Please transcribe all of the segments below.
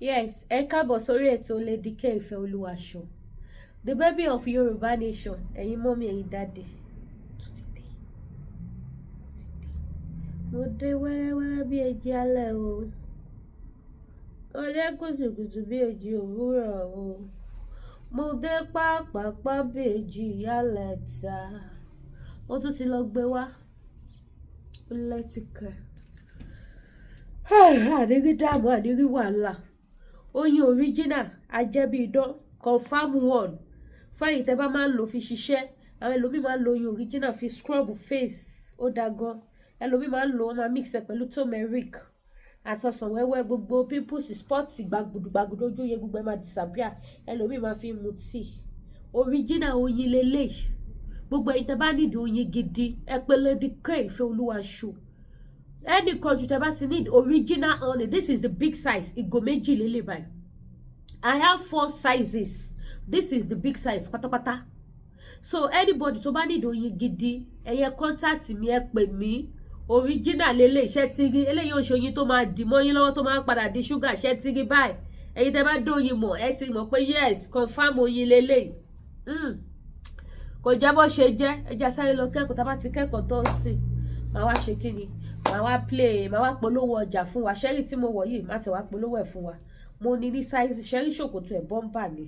Yes, ẹ káàbọ̀ sórí ètò Lady K Ìfẹ́ Show, the baby of Yorùbá nation. Ẹ̀yin mummy, ẹ̀yin daddy, tún ti dé, ti dé. Mo dé wẹ́rẹ́wẹ́rẹ́ bí èjì alẹ́ o, mo dé kùtùkùtù bí èjì òwúrọ̀ o, mo dé pápápá bí èjì ìyálẹ̀ta. Mo tún ti lọ gbé wá lẹ́tìkẹ́. Ànírí dààmú, ànírí wàhálà. Oyin original ajẹ́bí idán, confam one. Fẹ́yìn tẹ́ bá máa ń lò fi ṣiṣẹ́, àwọn ẹlòmíì máa ń lo oyin original fi scrub face, ó dáa gan. Ẹlòmíì máa ń lò, wọ́n máa mix ẹ̀ pẹ̀lú turmeric àtọsàn wẹ́wẹ́, gbogbo pimples, spot, gbàgùdù gbàgùdù ojú yẹn, gbogbo ẹ̀ máa disappear. Ẹlòmíì máa fi mu tea. Original oyin lélẹ̀. Gbogbo ẹ̀yin tẹ́ bá nídìí oyin gidi, ẹ pè Lady K Ìfẹ́ Olúwa Show. Any country tẹ́ bá ti need original honey, this is the big size, ìgò 2 lélẹ̀ báyìí. I have four sizes, this is the big size pátápátá. So anybody tó bá need oyin gidi, ẹ yẹ contact mi, ẹ pè mí. Original lélẹ̀. Iṣẹ́ tí rí eléyìí ò ṣe oyin tó máa dì mọ́ yín lọ́wọ́, tó máa padà di ṣúgà. Ṣẹ́ tí rí báyìí? Ẹ̀yin tẹ́ bá dóyin mọ̀, ẹ ti mọ̀ pé yes, confam oyin lélẹ̀. Kò jẹ́ bó ṣe jẹ́. Ẹ jẹ́ sáré lọ kẹ́kọ̀ọ́. Tá a bá ti kẹ́kọ̀ọ́ tó ń sìn, màá wá ṣe kí ni, màá wá play, màá wá polówó ọjà fún wa. Ṣẹ́rí tí mo wọ̀ yìí, má tẹ̀ wá polówó ẹ̀ fún wa. Mo ní ní size. Ṣẹ́rí ṣòkòtò ẹ̀, bọ́m̀bà ni.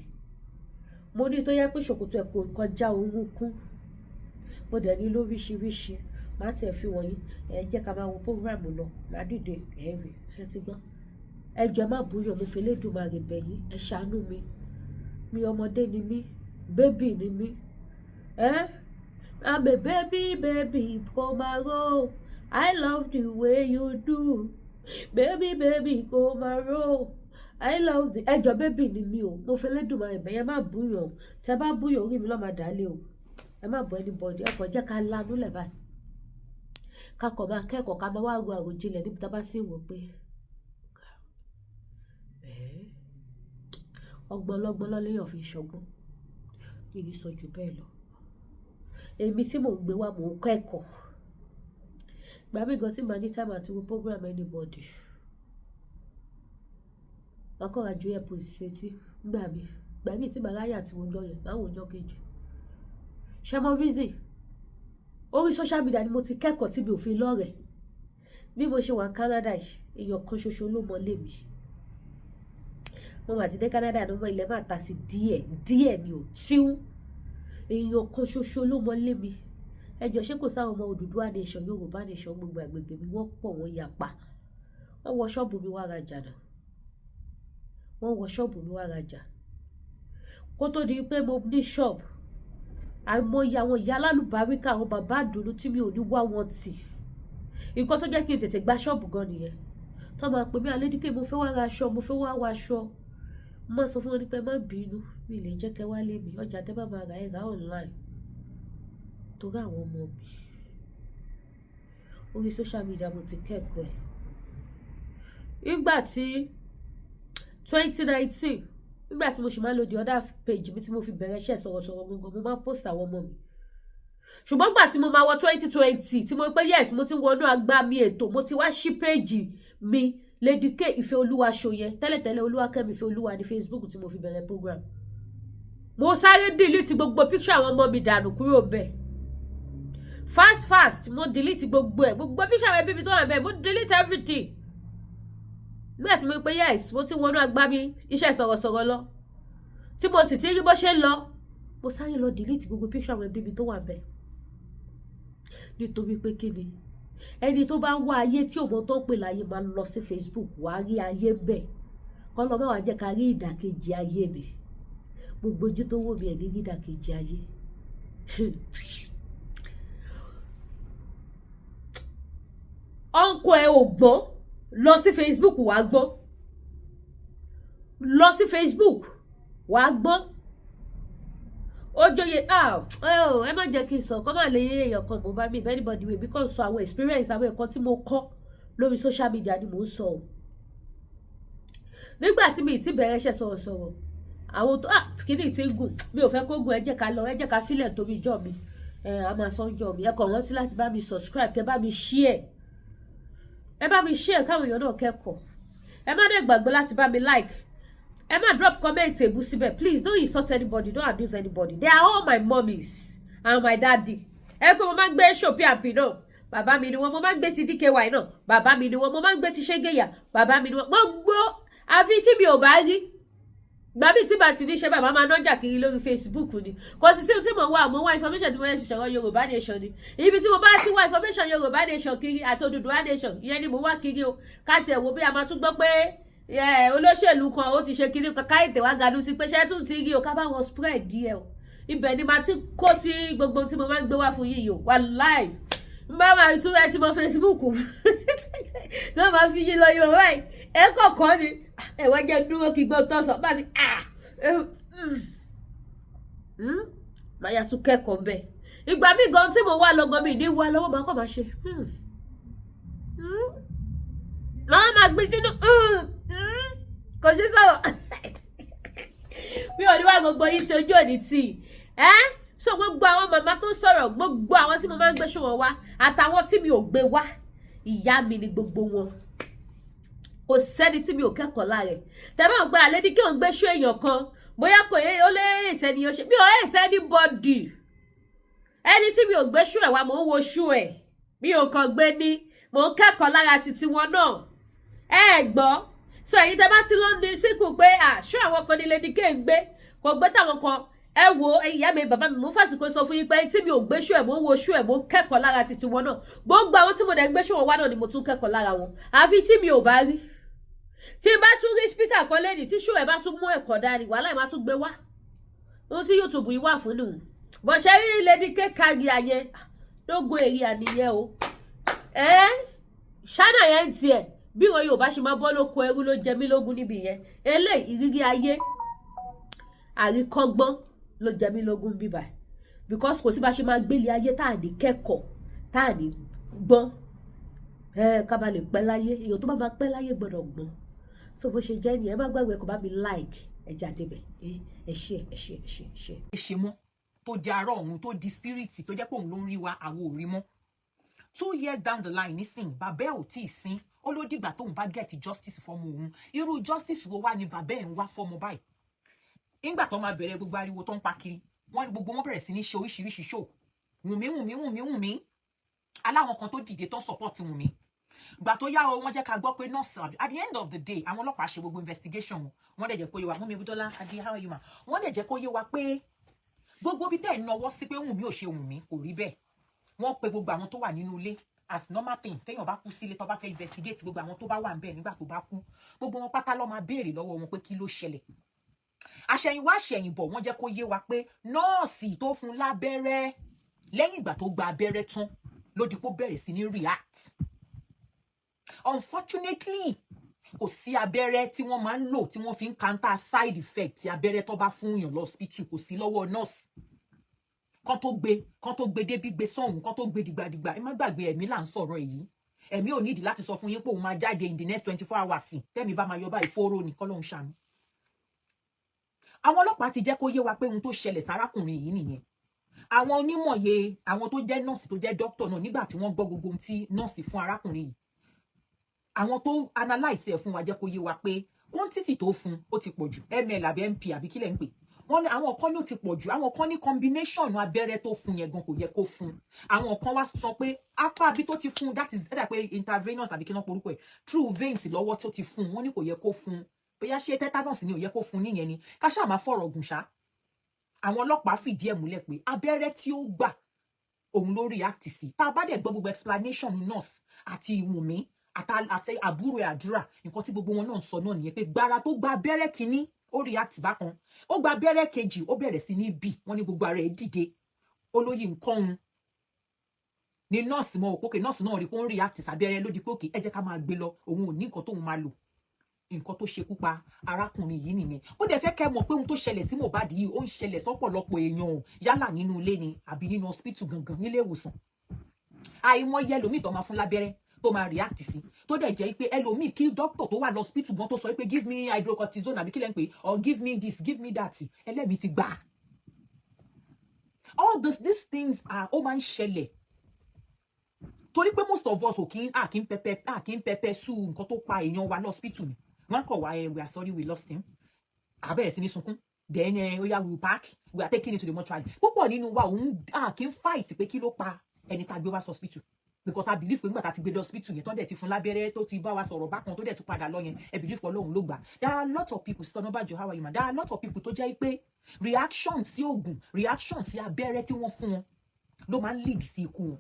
Mo ní tó yẹ pé ṣòkòtò ẹ̀ kò kọjá orúnkún. Mo dẹ̀ ní lóríṣiríṣi, má tiẹ̀ fi wọ̀nyí. Ẹ jẹ́ ká máa wo program lọ, má dìde ẹ̀ rí. Ṣé ti gbọ́? Ẹ jọ̀ọ́, ẹ má búyọ̀. Mo fi Elédùmarè bẹ̀ yín, ẹ ṣàánú mi. Mi ọmọdé ni mí, baby ni mí. Eh? I'm a baby, baby, come and roll. I love the way you do. Baby, baby, come and roll. I love the. Ẹ jọ̀ọ́, baby ni mí o. Mo fi Elédùmarè bẹ̀ yín, ẹ má búyọ̀. Tẹ bá búyọ̀, orí mi ló máa dálé o. Ẹ má bú anybody. Ẹ kàn jẹ́ ká lanú lẹ̀ báyìí. Ká kàn máa kẹ́kọ̀ọ́, ká máa wá ro àròjinlẹ̀ níbi tá a bá ti ń wò pé ẹ́ ọgbọ́n ọlọ́gbọ́n lọ́léèyàn fi ń ṣọgbọ́n. Mi ní sọ jù bẹ́ẹ̀ lọ. Èmi tí mò ń gbé wá, mò ń kẹ́kọ̀ọ́. Ìgbà mí gan tí màá ní time àti wo program anybody, màá kọ́ ra ju earpiece sétí nígbà mi. Ìgbà mí tí màá ráyè àti wo ọjọ́ yẹn, màá wò ọjọ́ kejì. Ṣé mo reason? Orí social media ni mo ti kẹ́kọ̀ọ́ tí mi ò fi lọ́rẹ̀ẹ́. Bí mo ṣe wà ní Canada yìí, èèyàn kan ṣoṣo ló mọ lé mi. Mo mà ti dé Canada ní ọmọ ilẹ̀ máa ta sí díẹ̀ díẹ̀ ni ò tíú. Èèyàn kan ṣoṣo ló mọ lé mi. Ẹ jọ̀ọ́, ṣé kò sáwọn ọmọ Odùduwà nation, Yorùbá nation, gbogbo àgbègbè mi, wọ́n pọ̀, wọ́n yapa. Wọ́n wọ ṣọ́ọ̀bù mi wá rajà náà. Wọ́n wọ ṣọ́ọ̀bù mi wá rajà. Kó tó di pé mo ní ṣọ́ọ̀bù, àìmọye àwọn ìyá alálùbáríkà, àwọn bàbá àdùnnú tí mi ò ní wá wọn tì. Nǹkan tó jẹ́ kí n tètè gba ṣọ́ọ̀bù gan nìyẹn. Tó máa pè mí, "Alédíkè, mo fẹ́ wá ra aṣọ, mo fẹ́ wá wọ aṣọ." Mo máa sọ fún wọn ní pé ẹ má bínú, mi lè jẹ́ kẹ́ wá lé mi. Ọjà tẹ́ bá máa rà, ẹ rà online. Torí àwọn ọmọ mi. Orí social media mo ti kẹ́kọ̀ọ́ ẹ̀. Nígbà tí 2019, nígbà tí mo sì máa ń lo the other page mi tí mo fi bẹ̀rẹ̀ iṣẹ́ sọ̀rọ̀sọ̀rọ̀ gangan, mo máa ń post àwọn ọmọ mi. Ṣùgbọ́n nígbà tí mo máa wọ 2020, tí mo pé yes, mo ti wọnú agbami ètò, mo ti wá ṣí page mi, Lady K Ìfẹ́ Olúwa Show yẹn. Tẹ́lẹ̀tẹ́lẹ̀, Olúwakẹ́mi Ìfẹ́ Olúwa ní Facebook tí mo fi bẹ̀rẹ̀ program. Mo sáré delete gbogbo picture àwọn ọmọ mi dànù kúrò bẹ́ẹ̀, fast fast. Mo delete gbogbo ẹ̀, gbogbo picture àwọn ẹbí mi tó wà bẹ́ẹ̀, mo delete everything. Nígbà tí mo pé yes, mo ti wọnú agbami iṣẹ́ sọ̀rọ̀sọ̀rọ̀ lọ, tí mo sì ti rí bó ṣe ń lọ, mo sáré lọ delete gbogbo picture àwọn ẹbí mi tó wà bẹ́ẹ̀. Nítorí pé kí ni? Ẹni tó bá ń wá ayé tí òmò tó ń pè láyé máa ń lọ sí Facebook, wàá rí ayé ń bẹ̀. Kọ́ lọ́ máa wá jẹ́ ká rí ìdàkejì ayé ni. Gbogbo ojú tó wò mí, ẹ̀ ní rí ìdàkejì ayé. Ọ̀nkọ ẹ ò gbọ́n, lọ sí Facebook, wàá gbọ́n. Lọ sí Facebook, wàá gbọ́n. Ó jóye. Ah, ẹ má jẹ́ kí n sọ kọ́ máa lè èèyàn kan mo bá mi if anybody wey because sọ àwọn experience, àwọn ẹ̀kọ́ tí mo kọ́ lórí social media ni mò ń sọ o. Nígbà tí mi ti bẹ̀rẹ̀ iṣẹ́ sọ̀rọ̀sọ̀rọ̀, àwọn tó, ah, kíní tí ń gùn, mi ò fẹ́ kó gùn. Ẹ jẹ́ ká lọ, ẹ jẹ́ ká fílẹ̀ torí jọ mi. Ẹ a máa sọ jọ mi. Ẹ kàn rántí láti bá mi subscribe, kẹ bá mi share, ẹ bá mi share káwọn èèyàn náà kẹ́kọ̀ọ́. Ẹ má dẹ̀ gbàgbé láti bá mi like. Ẹ má drop comment èbú síbẹ̀. Please don't insult anybody, don't abuse anybody. They are all my mummies and my daddy. Ẹ pé mo máa ń gbé show PRP náà, bàbá mi ni wọn. Mo máa ń gbé ti DKY náà, bàbá mi ni wọn. Mo máa ń gbé ti Ṣégeyà, bàbá mi ni wọn. Gbogbo àfi tí mi ò bá rí gbàbí tí bá ti ní ṣe, bàbá máa nájà kiri lórí Facebook ni. Kò sí sí tí mo wá, mo wá information tí mo yẹ fi sọ̀rọ̀ Yorùbá Nation ni. Ibi tí mo bá ti wá information Yorùbá Nation kiri àti Odùduwà Nation, ìyẹn ni mo wá kiri o. Ká tiẹ̀ wo bí a máa tún gbọ́ pé olóṣèlú kan ó ti ṣe kiri kan, káyọ̀tẹ̀ wá ganu sí pé ṣé tún ti rí o, ká bá wọn spread díẹ̀ o. Ibẹ̀ ni màá ti kó sí gbogbo tí mo máa ń gbé wá fún yín o. Wàláì, n bá máa tún ẹ ti mọ Facebook náà, máa fi yín lọ yóò báyìí. Ẹ kọ̀ọ̀kan ni ẹ wá jẹ́ dúró kí gbọ́ tó sọ bá ti máa yà tún kẹ́kọ̀ọ́ bẹ́ẹ̀. Ìgbà míì gan tí mo wá lọ́gán mi ní wá lọ́wọ́, máa kọ́ máa ṣe, máa gbé sínú, kò ṣe sọ̀rọ̀. Mi ò ní wá gbogbo yín tí ojú òní tì ẹ́. So gbogbo àwọn màmá tó ń sọ̀rọ̀, gbogbo àwọn tí mo máa ń gbé ṣòwò wá àtàwọn tí mi ò gbé wá, ìyá mi ni gbogbo wọn. Kò sẹ́ni tí mi ò kẹ́kọ̀ọ́ lára ẹ̀. Tẹ́ bá ń gbé àlẹ́ ní kí òun gbé ṣó èèyàn kan, bóyá kò yẹ ó lé ètẹ́ ni ó ṣe. Mi ò hate anybody. Ẹni tí mi ò gbé ṣó ẹ̀ wá, mò ń wo ṣó ẹ̀, mi ò kàn gbé ní mò ń kẹ́kọ̀ọ́ lára títí wọn náà. Ẹ gbọ́, so ẹ̀yin tẹ́ bá ti lọ ní síkù pé ṣó àwọn kan ní Lady K ń gbé, kò gbé táwọn kan. Ẹ wo, ìyá mi, bàbá mi, mo fàsìkò sọ fún yín pé tí mi ò gbé ṣó ẹ̀, mò ń wo ṣó ẹ̀, mò ń kẹ́kọ̀ọ́ lára títí wọn náà. Gbogbo àwọn tí mo dẹ̀ gbé ṣó wọn wá náà ni mo tún kẹ́kọ̀ọ́ lára wọn, àfi tí mi ò bá rí. Tí n bá tún rí speaker kan lẹ́nìí tí ṣó ẹ̀ bá tún mú ẹ̀kọ́ dání, wàhálà ẹ̀ máa tún gbé wá. Ohun tí YouTube yìí wà fún nù bọ̀ṣẹ́ rí Lady K kárí ayẹ lógo èrè àníyẹ o. Ẹ ṣáná yẹn ń tiẹ̀ bí wọn yóò bá ṣe máa bọ́ lóko ẹrú ló jẹ mí lógún níbi yẹn. Eléyìí, ìrírí ayé àríkọ́gbọ́n ló jẹ mí lógún bíbà, because kò sí bá ṣe máa gbélé ayé tá à ní kẹ́kọ̀ọ́, tá à ní gbọ́n. Ẹ ká ba lè pẹ́ láyé. Èèyàn tó bá máa pẹ́ láyé gbọ́dọ̀ gbọ́n. So bó ṣe jẹ́ nìyẹn. Ẹ má gbàgbé kó bá mi like. Ẹ jáde bẹ̀. Ẹ ṣé, ẹ ṣé, ẹ ṣé, ẹ ṣé. Ṣe mọ́ tó jẹ́ ará ọ̀run, tó di spirit, tó jẹ́ pé òun ló ń rí wa, àwọn ò rí mọ́. 2 years down the line nísìn, bàbá ẹ̀ ò tí ì sin. Ó ló dìgbà tóun bá get justice fọmọ òun. Irú justice wo wá ni bàbá ẹ̀ ń wá fọmọ báyìí? Nígbà tó máa bẹ̀rẹ̀ gbogbo ariwo tó ń pa kiri, wọ́n gbogbo wọn bẹ̀rẹ̀ sí ní ṣe oríṣiríṣi show. Wùnmí, Wùnmí, Wùnmí, Wùnmí. Aláwọn kan tó dìde tó ń support Wùnmí. Gbà tó yá o, wọ́n jẹ́ ká gbọ́ pé nurse, at the end of the day, àwọn ọlọ́pàá ṣe gbogbo investigation wọn. Wọ́n dẹ̀ jẹ́ kó yé wa. Mummy Budola Adi, how are you, ma? Wọ́n dẹ̀ jẹ́ kó yé wa pé gbogbo bí tẹ́ ẹ̀ náwó sí pé Wùnmí ò ṣe Wùnmí, kò rí bẹ́ẹ̀. Wọ́n pe gbogbo àwọn tó wà nínú ilé as normal thing. Téèyàn bá kú sílé, tó bá fẹ́ investigate, gbogbo àwọn tó bá wà níbẹ̀ nígbà tó bá kú, gbogbo wọn pátá ló máa béèrè lọ́wọ́ wọn pé kí ló ṣẹlẹ̀. Àṣẹ̀yìnwá àṣẹ̀yìnbọ̀, wọ́n jẹ́ kó yé wa pé nọ́ọ̀sì tó fún lábẹ́rẹ́, lẹ́yìn ìgbà tó gba abẹ́rẹ́ tán ló di pé ó bẹ̀rẹ̀ sí ní react. Unfortunately, kò sí abẹ́rẹ́ tí wọ́n máa ń lò tí wọ́n fi ń counter side effect tí abẹ́rẹ́ tó bá fún yàn lọ́sípítù, kò sí lọ́wọ́ nọ́ọ̀sì. Kán tó gbé débí, gbé sọ́hùn, kán tó gbé dìgbàdìgbà. Ẹ má gbàgbé, ẹ̀mí là ń sọ̀rọ̀ èyí. Ẹ̀mí ò nídìí láti sọ fún yín pé òun máa jáde in the next 24 hours. Tẹ́mi bá máa yọ báyìí, fóró ni kọ́lọ́hún ṣàánú. Àwọn ọlọ́pàá ti jẹ́ kó yé wa pé ohun tó ṣẹlẹ̀ sárákùnrin yìí nìyẹn. Àwọn onímọ̀ye, àwọn tó jẹ́ nọ́ọ̀sì, tó jẹ́ dókítà náà, nígbà tí wọ́n gbọ́ gbogbo ohun tí nọ́ọ̀sì fún arákùnrin yìí, àwọn tó analyse ẹ̀ fún wa jẹ́ kó yé wa pé quantity tó fún ó ti pọ̀ jù, ml àbí mp àbí kílẹ̀ ń pè wọ́n ní. Àwọn kan ní ó ti pọ̀ jù, àwọn kan ní combination abẹ́rẹ́ tó fún yẹn gan kò yẹ kó fún. Àwọn kan wá sọ pé apá àbí tó ti fún, that is ẹ̀dà pé intravenous àbí kí náà porúkọ ẹ̀, through veins lọ́wọ́ tó ti fún, wọ́n ní kò yẹ kó fún. Bóyá ṣé tetanus ni ò yẹ kó fún níyẹn ni. Ká ṣáà máa fọ̀rọ̀ gùn ṣá, àwọn ọlọ́pàá fìdí ẹ̀ múlẹ̀ pé abẹ́rẹ́ tí ó gbà, òun ló react sí. Tá a bá dẹ̀ gbọ́ gbogbo explanation nurse àti Wùnmí àti àbúrò ẹ̀ Àdúrà, nǹkan tí gbogbo wọn náà ń sọ náà nìyẹn, pé gbára tó gba abẹ́rẹ́ kínní, ó react bákan. Ó gba abẹ́rẹ́ kejì, ó bẹ̀rẹ̀ sí ní bì. Wọ́n ní gbogbo ara ẹ̀ dìde, ó lóyè nǹkan òun ni. Nọ́ọ̀sì mọ òpókè, nọ́ọ̀sì náà rí pé ó ń react sábẹ́rẹ́ ló di pé òkè, ẹ jẹ́ ká máa gbé lọ, òun ò ní nǹkan tóun máa lò. Nǹkan tó ṣekú pa arákùnrin yìí nìyẹn. Ó dẹ̀ fẹ́ kẹ́ mọ̀ pé ohun tó ṣẹlẹ̀ sí Mohbad yìí, ó ń ṣẹlẹ̀ sọ́pọ̀lọpọ̀ èèyàn o, yálà nínú ilé ni àbí nínú hospital gangan, nílé ìwòsàn. Àìmọye ẹlòmíì tó máa fún lábẹ́rẹ́ tó máa react sí, tó dẹ̀ jẹ́ pé ẹlòmíì, kí doctor tó wà lọ́spítù gan tó sọ pé "Give me hydrocortisone" àbí kí lẹ́ ń pè, or "Give me this, give me that", ẹlẹ́mìí ti gbà. All these things are, ó máa ń ṣẹlẹ̀ torí pé most of us ò kí ń à kí ń pẹpẹ à kí ń pẹpẹ sú nǹkan tó pa èèyàn wa lọ́spítù ni. Wọ́n kọ̀ wá ẹ, "We are sorry we lost him." A bẹ̀rẹ̀ sí ní sunkún. Then ẹ, "Oya, we will pack, we are taking it to the mortuary." Púpọ̀ nínú wa òun a kì í fight pé kí ló pa ẹni tá a gbé wá sí hospital, because I believe pé nígbà tá a ti gbé lọ hospital yẹn, tó dẹ̀ ti fún lábẹ́rẹ́, tó ti bá wa sọ̀rọ̀ bákan, tó dẹ̀ tún padà lọ yẹn, ẹ believe pé Ọlọ́run ló gbà. There are a lot of people, Sister Onabajo, how are you, ma? There are a lot of people tó jẹ́ pé reaction sí oògùn, reaction sí abẹ́rẹ́ tí wọ́n fún wọn ló máa ń lead sí ikú wọn,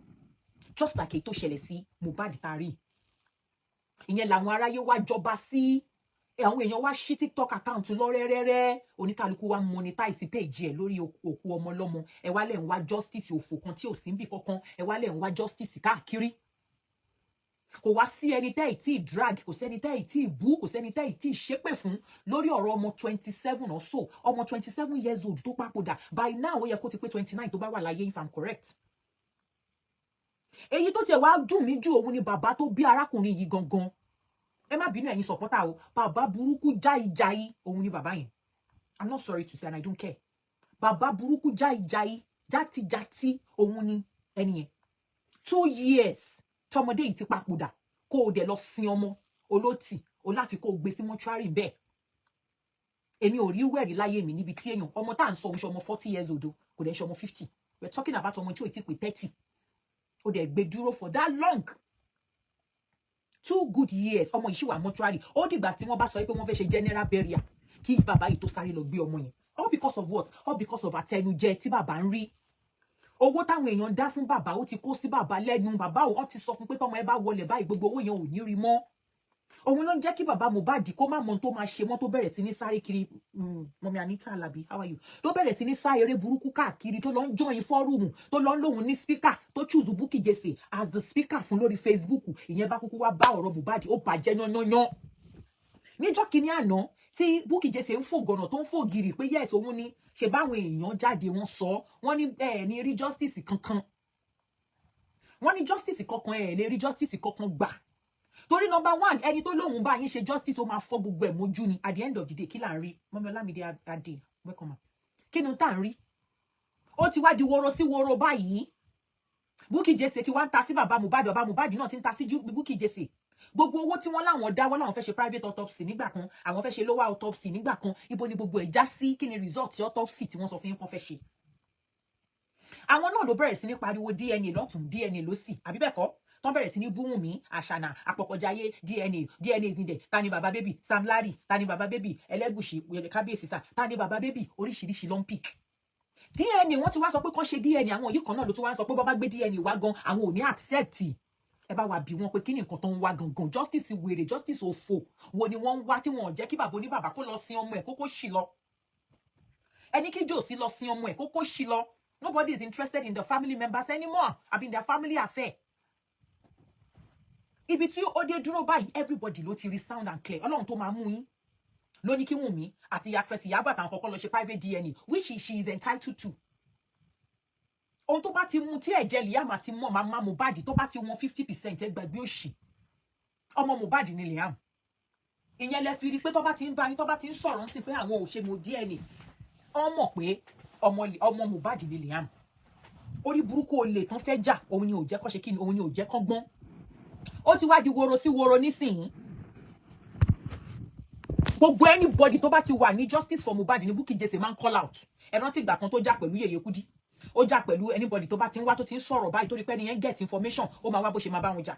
just like èyí tó ṣẹlẹ̀ sí Mohbad tá a rí. Ìyẹn làwọn aráyé wá jọba sí. Àwọn èèyàn wá ṣí TikTok account lọ rẹ́rẹ́rẹ́, oníkálukú wá monetize page ẹ̀ lórí òkú ọmọ lọ́mọ. Ẹ wá lẹ̀ ń wá justice òfò kan tí ò sí níbì kankan. Ẹ wá lẹ̀ ń wá justice káàkiri. Kò wá sí ẹni tẹ́ ẹ̀ tí ì drag, kò sẹ́ni tẹ́ ẹ̀ tí ì bú, kò sẹ́ni tẹ́ ẹ̀ tí ì ṣépè fún lórí ọ̀rọ̀ ọmọ 27 or so, ọmọ 27 years old tó papòdà. By now, ó yẹ kó ti pé 29 tó bá wà láyé, if I'm correct. Èyí tó tiẹ̀ wá dùn mí jù, òun ni bàbá tó bí arákùnrin yìí gangan. Ẹ má bínú, ẹ̀yin supporter o. Bàbá burúkú jáìjáì òun ni bàbá yẹn. I'm not sorry to say and I don't care. Bàbá burúkú jáìjáì, játijàti òun ni ẹni yẹn. 2 years tọmọdé yìí ti papòdà, kó o dẹ̀ lọ sin ọmọ olótì o láfi kó o gbé sí mọ́ṣúárì bẹ́ẹ̀. Èmi ò rí wẹ̀rí láyé mi níbi tí èèyàn, ọmọ tá à ń sọ, òun ṣe ọmọ 40 years old o, kò dẹ̀ ṣe ọmọ 50. We are talking about ọmọ tí ò tí pé 30. Ó dẹ̀ gbé dúró for that long, 2 good years. Ọmọ yìí ṣì wà mọ́ṣúárì. Ó dìgbà tí wọ́n bá sọ pé wọ́n fẹ́ ṣe general burial kí bàbá yìí tó sáré lọ gbé ọmọ yẹn. All because of what? All because of àtẹnujẹ tí bàbá ń rí. Owó táwọn èèyàn dá fún bàbá, ó ti kó sí bàbá lẹ́nu. Bàbá ò, wọ́n ti sọ fún pé tọmọ ẹ bá wọlé báyìí, gbogbo owó yẹn ò ní rí mọ́. Òun ló ń jẹ́ kí bàbá Mohbad kó má mọ ohun tó máa ṣe mọ́, tó bẹ̀rẹ̀ sí ní sáré kiri. Mummy Anita Alabi, how are you? Tó bẹ̀rẹ̀ sí ní sá eré burúkú káàkiri, tó lọ ń join forum, tó lọ ń lóhun ní speaker, tó choose Bukky Jesse as the speaker fún lórí Facebook. Ìyẹn bá kúkú wá bá ọ̀rọ̀ Mohbad, ó bàjẹ́ yányányán. Níjọ́ kínní àná tí Bukky Jesse ń fò gànà, tó ń fò gírì pé yes, òun ni, ṣe báwọn èèyàn jáde, wọ́n sọ, wọ́n ní ẹ ní rí justice kankan. Wọ́n ní justice kankan, ẹ lè rí justice kankan gbà, torí number one, ẹni tó lóun bá yín ṣe justice, ó máa fọ́ gbogbo ẹ̀ mójú ni. At the end of the day, kí là ń rí? Mummy Ọlámídé Adé, welcome ma. Kí ni tá à ń rí? Ó ti wá di woro sí woro báyìí. Bukky Jesse ti wá ń ta sí bàbá Mohbad, bàbá Mohbad náà ti ń ta sí Bukky Jesse. Gbogbo owó tí wọ́n láwọn dá, wọ́n láwọn fẹ́ ṣe private autopsy nígbà kan, àwọn fẹ́ ṣe lower autopsy nígbà kan. Ibo ni gbogbo ẹ̀ já sí? Kí ni result autopsy tí wọ́n sọ fún yín kán fẹ́ ṣe? Àwọn náà ló bẹ̀rẹ̀ sí ní pariwo DNA lọ́tún, DNA lósì, àbí bẹ́ẹ̀ kọ́? Tán bẹ̀rẹ̀ sí ní bú Wùnmí Àṣànà Àpọ̀kọ̀jáyé. DNA, DNA is needed. Ta ni bàbá baby? Sam Larry. Ta ni bàbá baby? Ẹlẹ́gùṣì, kábíyèsí sà. Ta ni bàbá baby? Oríṣiríṣi ló ń pick DNA. Wọ́n ti wá sọ pé kán ṣe DNA. Àwọn yìí kan náà ló tún wá sọ pé bọ́ bá gbé DNA wá gan, àwọn ò ní accept. Ẹ bá wa bí wọn pé kí ni nǹkan tó ń wá gangan? Justice wèrè, justice òfò wo ni wọ́n ń wá tí wọn ò jẹ́ kí bàbá oníbàbá kó lọ sin ọmọ ẹ̀ kókó ṣì lọ? Ẹni kí jòsí lọ sin ọmọ ẹ̀ kókó ṣì lọ. Nobody is interested in the family members anymore, I mean their family affair. Ibi tí ó dé dúró báyìí, everybody ló ti rí sound and clear. Ọlọ́run tó máa mú yín ló ní kí Wùnmí àti actress Ìyábọ̀ àtàwọn kọ́kọ́ lọ ṣe private DNA, which she is entitled to. Ohun tó bá ti mú tí ẹ̀jẹ̀ Liam àti mọ́ màmá Mohbad tó bá ti wọn 50%, ẹ gbàgbé òṣì. Ọmọ Mohbad ni Liam. Ìyẹn lẹ fi rí pé tó bá ti ń bá yín, tó bá ti ń sọ̀rọ̀ ń sìn pé àwọn ò ṣe mo DNA, wọ́n mọ̀ pé ọmọ Mohbad ni Liam. Orí burúkú olè tán fẹ́ jà, òun ni ò jẹ́ kó ṣe kí ni, òun ni ò jẹ́ kó gbọ́n. Ó ti wá di woro sí woro nísìnyí. Gbogbo anybody tó bá ti wà ní justice for Mohbad ní Bukky Jesse máa ń call out. Ẹ rántí ìgbà kan tó jà pẹ̀lú Yèyé Kúdí, ó jà pẹ̀lú anybody tó bá ti ń wá, tó ti ń sọ̀rọ̀ báyìí, torí pé ẹni yẹn get information, ó máa wá bó ṣe máa bá wọn jà.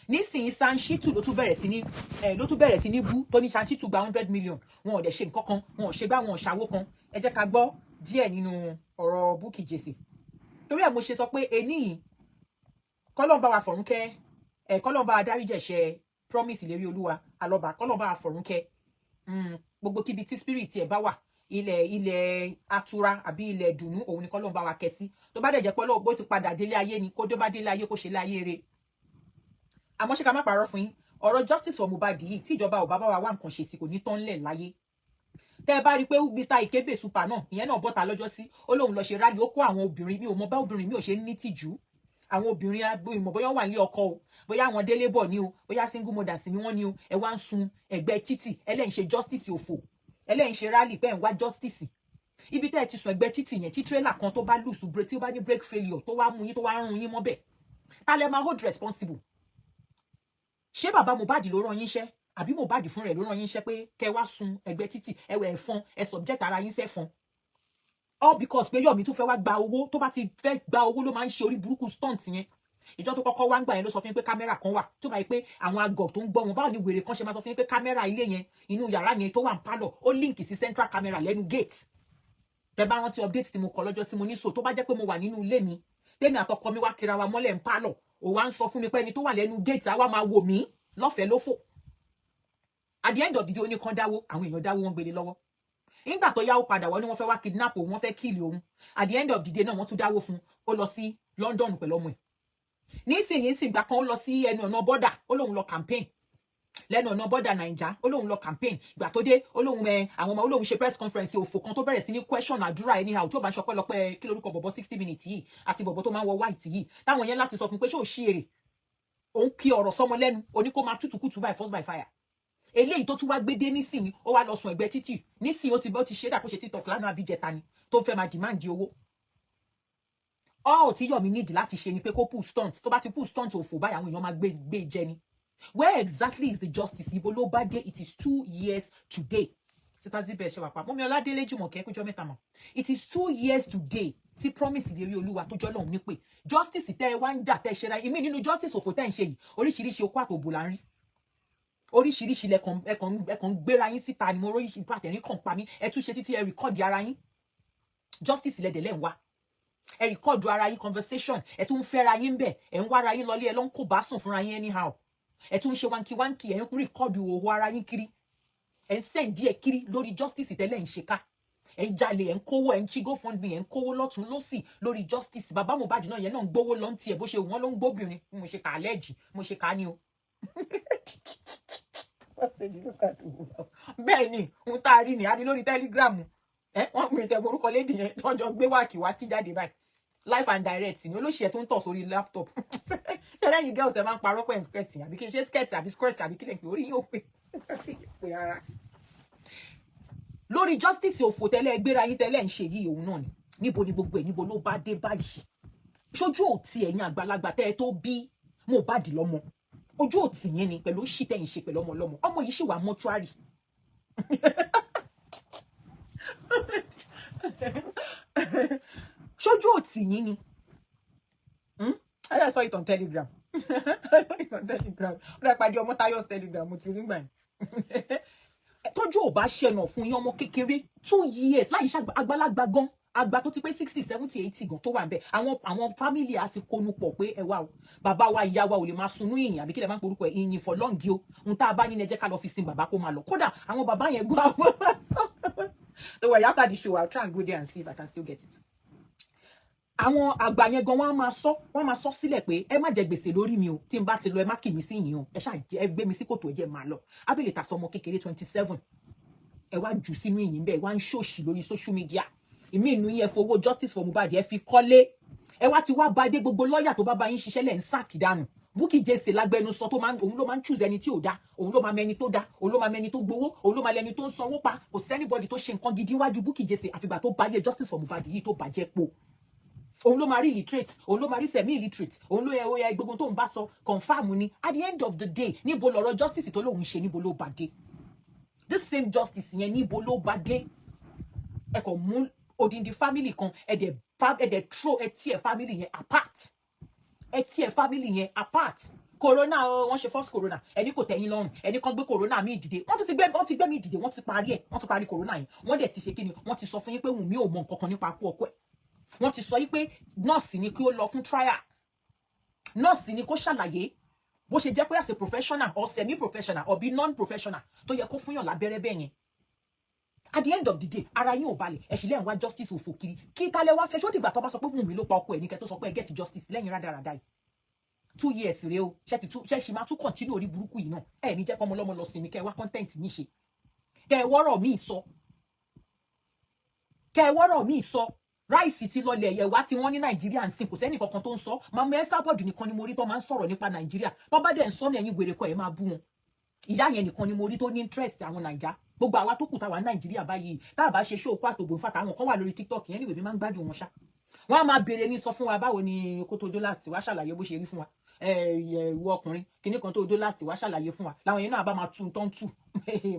Nísìnyí, Sanshitu ló tún bẹ̀rẹ̀ sí ní ẹ, ló tún bẹ̀rẹ̀ sí ní bú, tó ní Sanshitu gba 100 million, wọn ò dẹ̀ ṣe nǹkan kan, wọn ò ṣe gbá, wọn ò ṣàwó kan. Ẹ jẹ́ ká gbọ́ díẹ̀ nínú ọ̀rọ̀ Bukky Jesse. Torí ẹ̀ mo ṣe sọ pé ení yìí, kọ́lọ́n bá wa fọ̀rún kẹ́ ẹ̀, kọ́lọ́n bá wa dáríjì ẹ̀ṣẹ̀ Promise Ìlérí Olúwa Alọ́ba, kọ́lọ́n bá wa fọ̀rún kẹ́. Gbogbo kíbi tí spirit ẹ̀ bá wà, ilẹ̀ atura àbí ilẹ̀ dùnú, òun ni kọ́lọ́n bá wa kẹ́ sí. Tó bá dẹ̀ jẹ́ pé Ọlọ́run bó ti padà délé ayé ni, kó tó bá délé ayé, kó ṣe láyé re. Àmọ́ ṣé ká má parọ́ fún yín, ọ̀rọ̀ justice for Mohbad yìí, tí ìjọba ò bá bá wa wá nǹkan ṣe sí, kò ní tán lẹ̀ láyé. Tẹ́ ẹ bá rí i pé Mr Ikebe Super náà, ìyẹn náà bọ́ta lọ́jọ́ sí, ó lóun lọ ṣe rally, ó kó àwọn obìnrin. Mi ò mọ bá obìnrin mi ò ṣe ní tìjú. Àwọn obìnrin ìmọ̀ bóyá wà ní ọkọ o, bóyá àwọn délé bọ̀ ní o, bóyá single mothers ni wọ́n ní o. Ẹ wá ń sun ẹ̀gbẹ́ títì, ẹlẹ́yìn ṣe justice òfò, ẹlẹ́yìn ṣe rally pé ẹ̀ ń wá justice. Ibi tẹ́ ẹ ti sùn ẹ̀gbẹ́ títì yẹn, tí trailer kan tó bá lose brake, tí ó bá ní brake failure, tó wá mú yín, tó wá rún yín mọ́bẹ̀, ta lẹ máa hold responsible? Ṣé bàbá Mohbad ló rán yín iṣẹ́? Àbí Mohbad fún rẹ̀ ló rán yín iṣẹ́ pé kẹ́ wá sun ẹ̀gbẹ́ títì, ẹwẹ ẹ̀fọn, ẹ subject ara yín sẹ́fọn, all because pé Yomi tún fẹ́ wá gba owó? Tó bá ti fẹ́ gba owó ló máa ń ṣe orí burúkú stunt yẹn. Ìjọ tó kọ́kọ́ wá ń gbà yẹn, ló sọ fún yín pé camera kan wà. Tó bá yẹ pé àwọn agọ̀ tó ń gbọ́ wọn, báwo ni wèrè kan ṣe máa sọ fún yín pé camera ilé yẹn, inú yàrá yẹn tó wà ní pálọ̀, ó link sí central camera lẹ́nu gate? Tẹ bá rántí update tí mo kọ lọ́jọ́ sí, mo ní so tó bá jẹ́ pé mo wà nínú ilé mi, tèmi àtọkọ mi wá kira wa mọ́lẹ̀ ń pálọ̀, ò wá ń sọ fún mi pé ẹni tó wà lẹ́nu gate á wá máa wò mí lọ́fẹ̀ẹ́ lófò. At the end of the day, ó ní kán dáwó, àwọn èèyàn dáwó, wọn gbélé lọ́wọ́. Nígbà tó yá, ó padà wọ́n ní wọ́n fẹ́ wá kidnap òun, wọ́n fẹ́ kill òun. At the end of the day náà, wọ́n tún dáwó fún, ó lọ sí London pẹ̀lú ọmọ ẹ̀. Nísìnyí sì gbà kan, ó lọ sí ẹnu ọ̀nà border, ó lóun lọ campaign lẹ́nu ọ̀nà border Naija. Ó lóun lọ campaign. Ìgbà tó dé, ó lóun ẹ àwọn ọmọ, ó lóun ṣe press conference òfò kan tó bẹ̀rẹ̀ sí ní question àdúrà anyhow. Tí ó bá ń ṣọpẹ́ lọpẹ́, kí lórúkọ bọ̀bọ̀ 60 Minutes yìí àti bọ̀bọ̀ tó máa ń wọ white yìí, táwọn yẹn láti sọ fún pé ṣé ò ṣí èrè, òun kí ọ̀rọ̀ sọmọ lẹ́nu, oní kó máa tútù by force by fire. Eléyìí tó tún wá gbé dé nísìnyí, ó wá lọ sùn ẹ̀gbẹ́ títì nísìnyí. Ó ti bó ti ṣe dà kó ṣe TikTok lánàá àbíjẹta ni tó ń fẹ́ máa demand owó. All tí Yomi need láti ṣe ni pé kó pull stunt. Tó bá ti pull stunt òfò báyìí, àwọn èèyàn máa gbé jẹ ni. Where exactly is the justice? Ibo ló bá dé? It is 2 years today. Títà síbẹ̀ ṣe wà pa mọ́mí Ọládélé Jùmọ̀kẹ́ kújọ́ mẹ́ta mọ̀. It is 2 years today tí Promise Ìlérí Olúwa tó jọ́ lọ́hùn nípè. Justice tẹ́ ẹ wá ń jà, tẹ́ ẹ ṣe ra ìmí nínú justice òfò tẹ́ ẹ ń ṣe yìí, oríṣiríṣi okó àtòbò là ń rí, oríṣiríṣi lẹ́kàn ń gbéra yín síta ni. Mo róyìn ìpàtẹ́rín kàn pa mí. Ẹ tún ṣe títí, ẹ record ara yín. Justice lẹ́dẹ̀ lẹ́ ń wá, ẹ record ara yín conversation, ẹ tún ń fẹ́ra yín bẹ̀, ẹ ń wára yín lọlé, ẹ ló ń kó bá sùn fúnra yín anyhow, ẹ tún ń ṣe wanky wanky, ẹ ń record òhò ara yín kiri, ẹ ń send díẹ̀ kiri lórí justice tẹ́lẹ̀ ń ṣe ká. Ẹ ń jalè, ẹ ń kówó, ẹ ń ṣí GoFundMe, ẹ ń kówó lọ́tún lọ́sì lórí justice. Bàbá Mohbad náà yẹn náà ń gbówó lọ́n tiẹ̀, bó ṣe wọ́n ló ń gbóbìnrin. Mo ṣe kà á lẹ́jì, mo ṣe kà á ní o. Bẹ́ẹ̀ ni ohun tá a rí ni a rí lórí Telegram. Ẹ wọ́n mi tẹ orúkọ lady yẹn tó jọ gbé wáàkì wá kí jáde báyìí, live and direct ni. Olóṣì ẹ̀ tó ń tọ̀ sórí laptop. Ṣé lẹ́yìn girls ẹ̀ máa ń parọ́ pẹ̀ skirt, àbí kí n ṣe skirt àbí skirt àbí kí lè pè, orí yóò pè pè rárá. Lórí justice òfò tẹ́lẹ̀ gbéra yín tẹ́lẹ̀ ń ṣe yìí, òun náà ni. Níbo ni gbogbo ẹ̀? Níbo ló bá dé báyìí? Ṣojú òtí ẹ̀yin àgbàlagbà tẹ́ ẹ tó bí Mohbad lọ́mọ, ojú òtí yẹn ni pẹ̀lú òṣì tẹ́ ń ṣe pẹ̀lú ọmọ ọlọ́mọ. Ọmọ yìí ṣì wà mortuary. Ṣojú òtí yín ni. I saw it on Telegram. I saw it on Telegram. Ó dà pàdé ọmọ Tayo's Telegram, mo ti rí gbà yẹn. Tójú ò bá ṣẹnà fún yín, ọmọ kékeré 2 years láì ṣàgbà, àgbàlagbà gan, àgbà tó ti pé 60, 70, 80 gan tó wà níbẹ̀, àwọn family àti konu pọ̀ pé ẹ wá o, bàbá wa, ìyá wa ò lè máa sunú ìyìn, àbí kí lè máa ń porúkọ ẹ, ìyìn for long o. Ohun tá a bá ní ní ẹ jẹ́ ká lọ fi sin bàbá kó máa lọ. Kódà àwọn bàbá yẹn gbọ́ àwọn. Don't worry, after the show I'll try and go there and see if I can still get it. Àwọn àgbà yẹn gan, wọ́n á máa sọ, wọ́n máa sọ sílẹ̀ pé ẹ má jẹ gbèsè lórí mi o. Tí n bá ti lọ, ẹ má kì mí sí yìí o, ẹ ṣáà ẹ gbé mi sí kòtò, ẹ jẹ́ máa lọ. Ábẹ́lẹ̀ tà sọ ọmọ kékeré 27, ẹ wá jù sínú ìyìn bẹ́ẹ̀, wá ń ṣòṣì lórí social media. Ìmí inú yẹn fowó justice for Mohbad, ẹ fi kọ́lé, ẹ wá ti wá bá dé. Gbogbo lọ́ọ̀yà tó bá bá yín ṣiṣẹ́ lẹ̀ ń sack dànù. Bukky Jesse lágbẹnusọ tó máa ń, òun ló máa ń choose ẹni tí ò dá, òun ló máa mẹni tó dá, òun ló máa mẹni tó gbowó, òun ló máa lẹni tó ń sanwó pa. Kò sí anybody tó ṣe nǹkan gidi wájú Bukky Jesse àfìgbà tó báyé justice for Mohbad yìí tó bàjẹ́ po. Òun ló máa rí illiterate, òun ló máa rí semi illiterate, òun ló yẹ ó yẹ gbogbo tó ń bá sọ confirm ni. At the end of the day, níbo lọ̀rọ̀ justice tó lóun ṣe, níbo ló bá dé? This same justice yẹn, níbo ló bá dé? Ẹ kò mú odindi family kan, ẹ dẹ̀ throw, ẹ tear family yẹn apart, ẹ tear family yẹn apart. Coroner o, wọ́n ṣe first coroner, ẹni kò tẹ̀yìn lọ́rùn, ẹni kan gbé coroner mi dìde. Wọ́n tún ti gbé, wọ́n ti gbé mi dìde, wọ́n ti parí ẹ̀, wọ́n ti parí coroner yẹn. Wọ́n dẹ̀ ti ṣe kí ni, wọ́n ti sọ fún yín pé Wùnmí ò mọ nǹkan kan nípa kú ọkọ ẹ̀. Wọ́n ti sọ yín pé nọ́ọ̀sì ni kí ó lọ fún trial, nọ́ọ̀sì ni kó ṣàlàyé bó ṣe jẹ́ pé as a professional or semi-professional or be non-professional tó yẹ kó fúnyàn lábẹ́rẹ́ bẹ́ẹ̀ yẹn. At the end of the day, ara yín ò balẹ̀, ẹ sì lẹ́yìn wá justice òfò kiri. Kí tálẹ̀ wá fẹ́? Ṣó dìgbà tó bá sọ pé Wùnmí ló pa ọkọ ẹ̀ ní kẹ́ tó sọ pé ẹ get justice? Lẹ́yìn rádaràda yìí, 2 years rèé o. Ṣe ti tún ṣe ṣì máa tún continue orí burúkú yìí náà? Ẹ ní jẹ́ kọ́mọ lọ́mọ lọ sinmi, kẹ́ ẹ wá content mi ṣe, kẹ́ ẹ wọ́rọ̀ míì sọ, kẹ́ ẹ wọ́rọ̀ míì sọ. Rice ti lọlẹ̀, ẹ̀yẹ̀ wá tí wọ́n ní Nàìjíríà ń sìn, kò sẹ́ni kankan tó ń sọ. Màmú ẹ sábọ̀dù nìkan ni mo rí tó máa ń sọ̀rọ̀ nípa Nàìjíríà. Tó bá dẹ̀ ń sọ ní ẹ̀yìn wèrè kọ́ ẹ̀ máa bú wọn. Ìyá yẹn nìkan ni mo rí tó ní interest àwọn Nàìjà. Gbogbo àwa tó kù táwa Nàìjíríà báyìí, tá a bá ṣe ṣóòkó àtògbò fàtà, àwọn kan wà lórí TikTok yẹn níwèé mi máa ń gbádùn wọn ṣá. Wọn á máa béèrè ní sọ fún wa báwo ni kó tó dó last, wá ṣàlàyé bó ṣe rí fún wa. Ìwọ ọkùnrin kinní kan tó dó last, wá ṣàlàyé fún wa. Làwọn yẹn náà bá máa tú tán tú,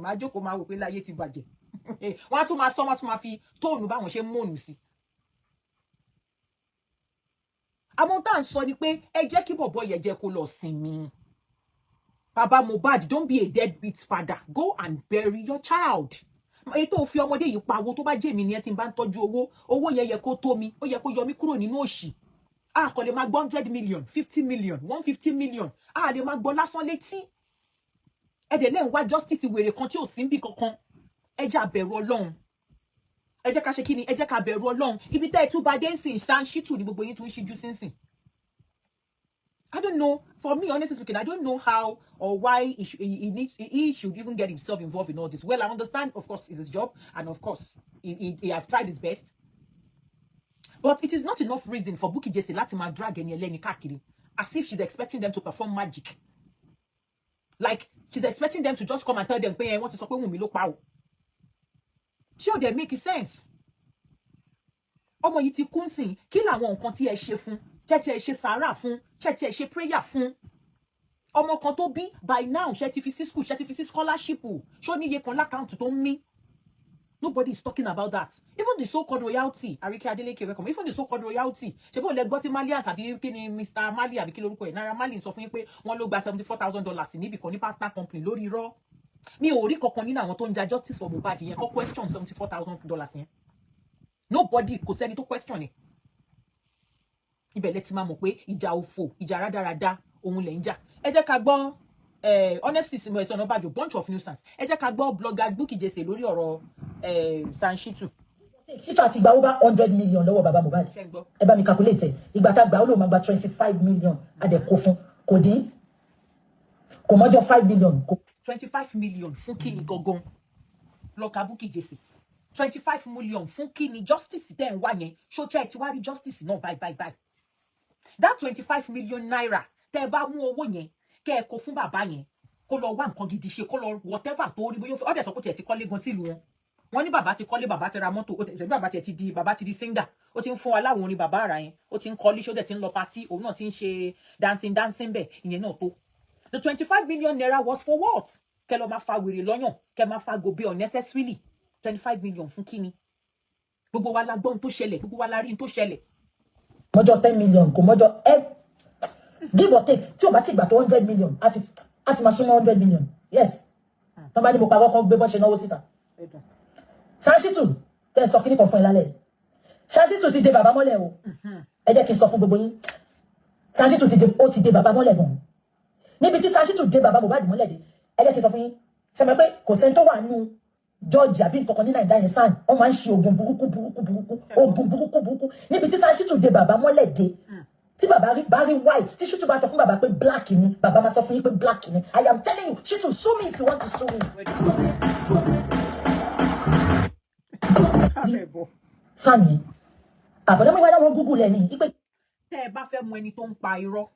máa jókòó, máa wò pé láyé ti bàjẹ́. Wọ́n á tún máa sọ, wọ́n á tún máa fi tóònù báwọn ṣe ń mònù sí. Àmọ́ tá à ń sọ ni pé ẹ jẹ́ kí bọ̀bọ̀ yẹn jẹ́ kó lọ sinmi. Baba Mohbad, don't be a deadbeat father. Go and bury your child. Èyí tó fi ọmọdé yìí pawó, tó bá jẹ́ mi ni ẹ ti bá ń tọ́jú owó, owó yẹn yẹ kó tó mi, ó yẹ kó yọ mí kúrò nínú òṣì. A kò lè máa gbọ́ 100 million, 50 million, 150 million, a lè máa gbọ́ lásán létí. Ẹ dẹ̀ lẹ́yìn wá justice wèrè kan tí ò sí níbì kankan. Ẹ jẹ́ àbẹ̀rù Ọlọ́run. Ẹ jẹ́ ká ṣe kí ni? Ẹ jẹ́ ká bẹ̀rù Ọlọ́run. Ibi tẹ́ ẹ tún bá dé ń sìn, ṣáńṣítù ní gbogbo yín tún ń ṣíjú sínsìn. I don't know. For me, honestly speaking, I don't know how or why he, sh he, needs, he should even get himself involved in all this. Well, I understand, of course, it's his job, and of course, he has tried his best. But it is not enough reason for Bukky Jesse láti máa drag ẹni ẹlẹ́ni káàkiri, as if she's expecting them to perform magic. Like, she's expecting them to just come and tell them pé ẹ wọ́n ti sọ pé Wùnmí ló pa o. Tí ò dẹ̀ make sense. Ọmọ yìí ti kú sìn, kí làwọn nǹkan tí ẹ ṣe fún? Ṣé tí ẹ ṣe sàárà fún? Ṣé tí ẹ ṣe prayer fún? Ọmọ kan tó bí by now, ṣé ti fi sí school? Ṣé ti fi sí scholarship? Ṣó níye kan l'account tó ń mí? Nobody is talking about that. Even the so-called royalty, Arike Adeleke, welcome. Even the so-called royalty, ṣe bó lẹ gbọ́ tí Malias àbí kí ni, Mr. Mali àbí kí lórúkọ ẹ̀, Naira Marley sọ fún yín pé wọ́n ló gba $74,000 níbì kan ní partner company lórí irọ́. Mi ò rí kankan nínú àwọn tó ń ja justice for Mohbad yẹn kọ́ question $74,000 yẹn. Nobody, kò sẹ́ni tó question ẹ̀. Ibẹ̀ lẹ ti máa mọ̀ pé ìjà òfò, ìjà rádaràda òun lẹ̀ ń jà. Ẹ jẹ́ ká gbọ́, honestly, Simon Ọ̀nàbàjò, bunch of nuisance. Ẹ jẹ́ ká gbọ́ blogger Bukky Jesse lórí ọ̀rọ̀ Sanshitu. Ṣítù àti gba over 100 million lọ́wọ́ bàbá Mohbad. Ṣé ń gbọ́? Ẹ bá mi calculate ẹ̀. Ìgbà tá a gbà, ó lóun máa gba 25 million, a dẹ̀ kó fún, kò dín, kò mọ́jọ́ 5 million kò. 25 million fún kíni gangan? Blogger Bukky Jesse, 25 million fún kíni? Justice tẹ́ ń wá yẹn, ṣó tẹ́ ẹ ti wá rí justice náà? Báyìí báyìí báyìí, that ₦25 million, tẹ́ ẹ bá mú owó yẹn, kẹ́ ẹ kó fún bàbá yẹn, kó lọ wá nǹkan gidi ṣe, kó lọ whatever tó rí, bóyá ó dẹ̀ sọ pé tiẹ̀ ti kọ́lé gan sílùú wọn. Wọ́n ní bàbá ti kọ́lé, bàbá ti ra mọ́tò, ó ti ṣe, bàbá tiẹ̀ ti di, bàbá ti di singer, ó ti ń fún wa láwọn orin bàbá àrà yẹn, ó ti ń kọ́lé, ṣó dẹ̀ ti ń lọ party, òun náà ti ń ṣe dancing dancing bẹ́ẹ̀. Ìyẹn náà tó. The ₦25 million was for what? Kẹ́ lọ máa fa wèrè lọ́yàn, kẹ́ máa fa gòbè unnecessarily. 25 million fún kíni? Gbogbo wa la gbọ́ ohun tó ṣẹlẹ̀, gbogbo wa la rí ohun tó ṣẹlẹ̀. Mọ́jọ́ 10 million, kò mọ́jọ́ ẹ, give or take, tí o bá ti gbà tó 100 million, á ti máa súnmọ́ 100 million. Yes, tó bá ní mo parọ́, kan gbé bọ́ ṣe náwó síta. Sanshitu, tẹ́ ẹ sọ kíní kan fún ẹ lálẹ́. Sanshitu ti dé bàbá mọ́lẹ̀ o. Ẹ jẹ́ kí n sọ fún gbogbo yín, Sanshitu ti dé, ó ti dé bàbá mọ́lẹ̀ gan. Níbi tí Sanshitu dé bàbá Mohbad mọ́lẹ̀ dé, ẹ jẹ́ kí n sọ fún yín, ṣe mọ̀ pé kò sẹ́ni tó wà nínú jọ́ọ̀jì àbí nǹkan kan ní Nàìjíríà yẹn sàn, wọ́n máa ń ṣe oògùn burúkú burúkú burúkú, oògùn burúkú burúkú. Níbi tí Sanshitu dé bàbá mọ́lẹ̀ dé, tí bàbá rí bá rí white, tí Shitu bá sọ fún bàbá pé black ni, bàbá máa sọ fún yín pé black ni. I am telling you, Shitu, sue me if you want to sue me. Sàn yẹn àbọ̀dá mi wá láwọn Google ẹ̀ ní ipe. Tẹ́ ẹ bá fẹ́ mú ẹni tó ń pa irọ́,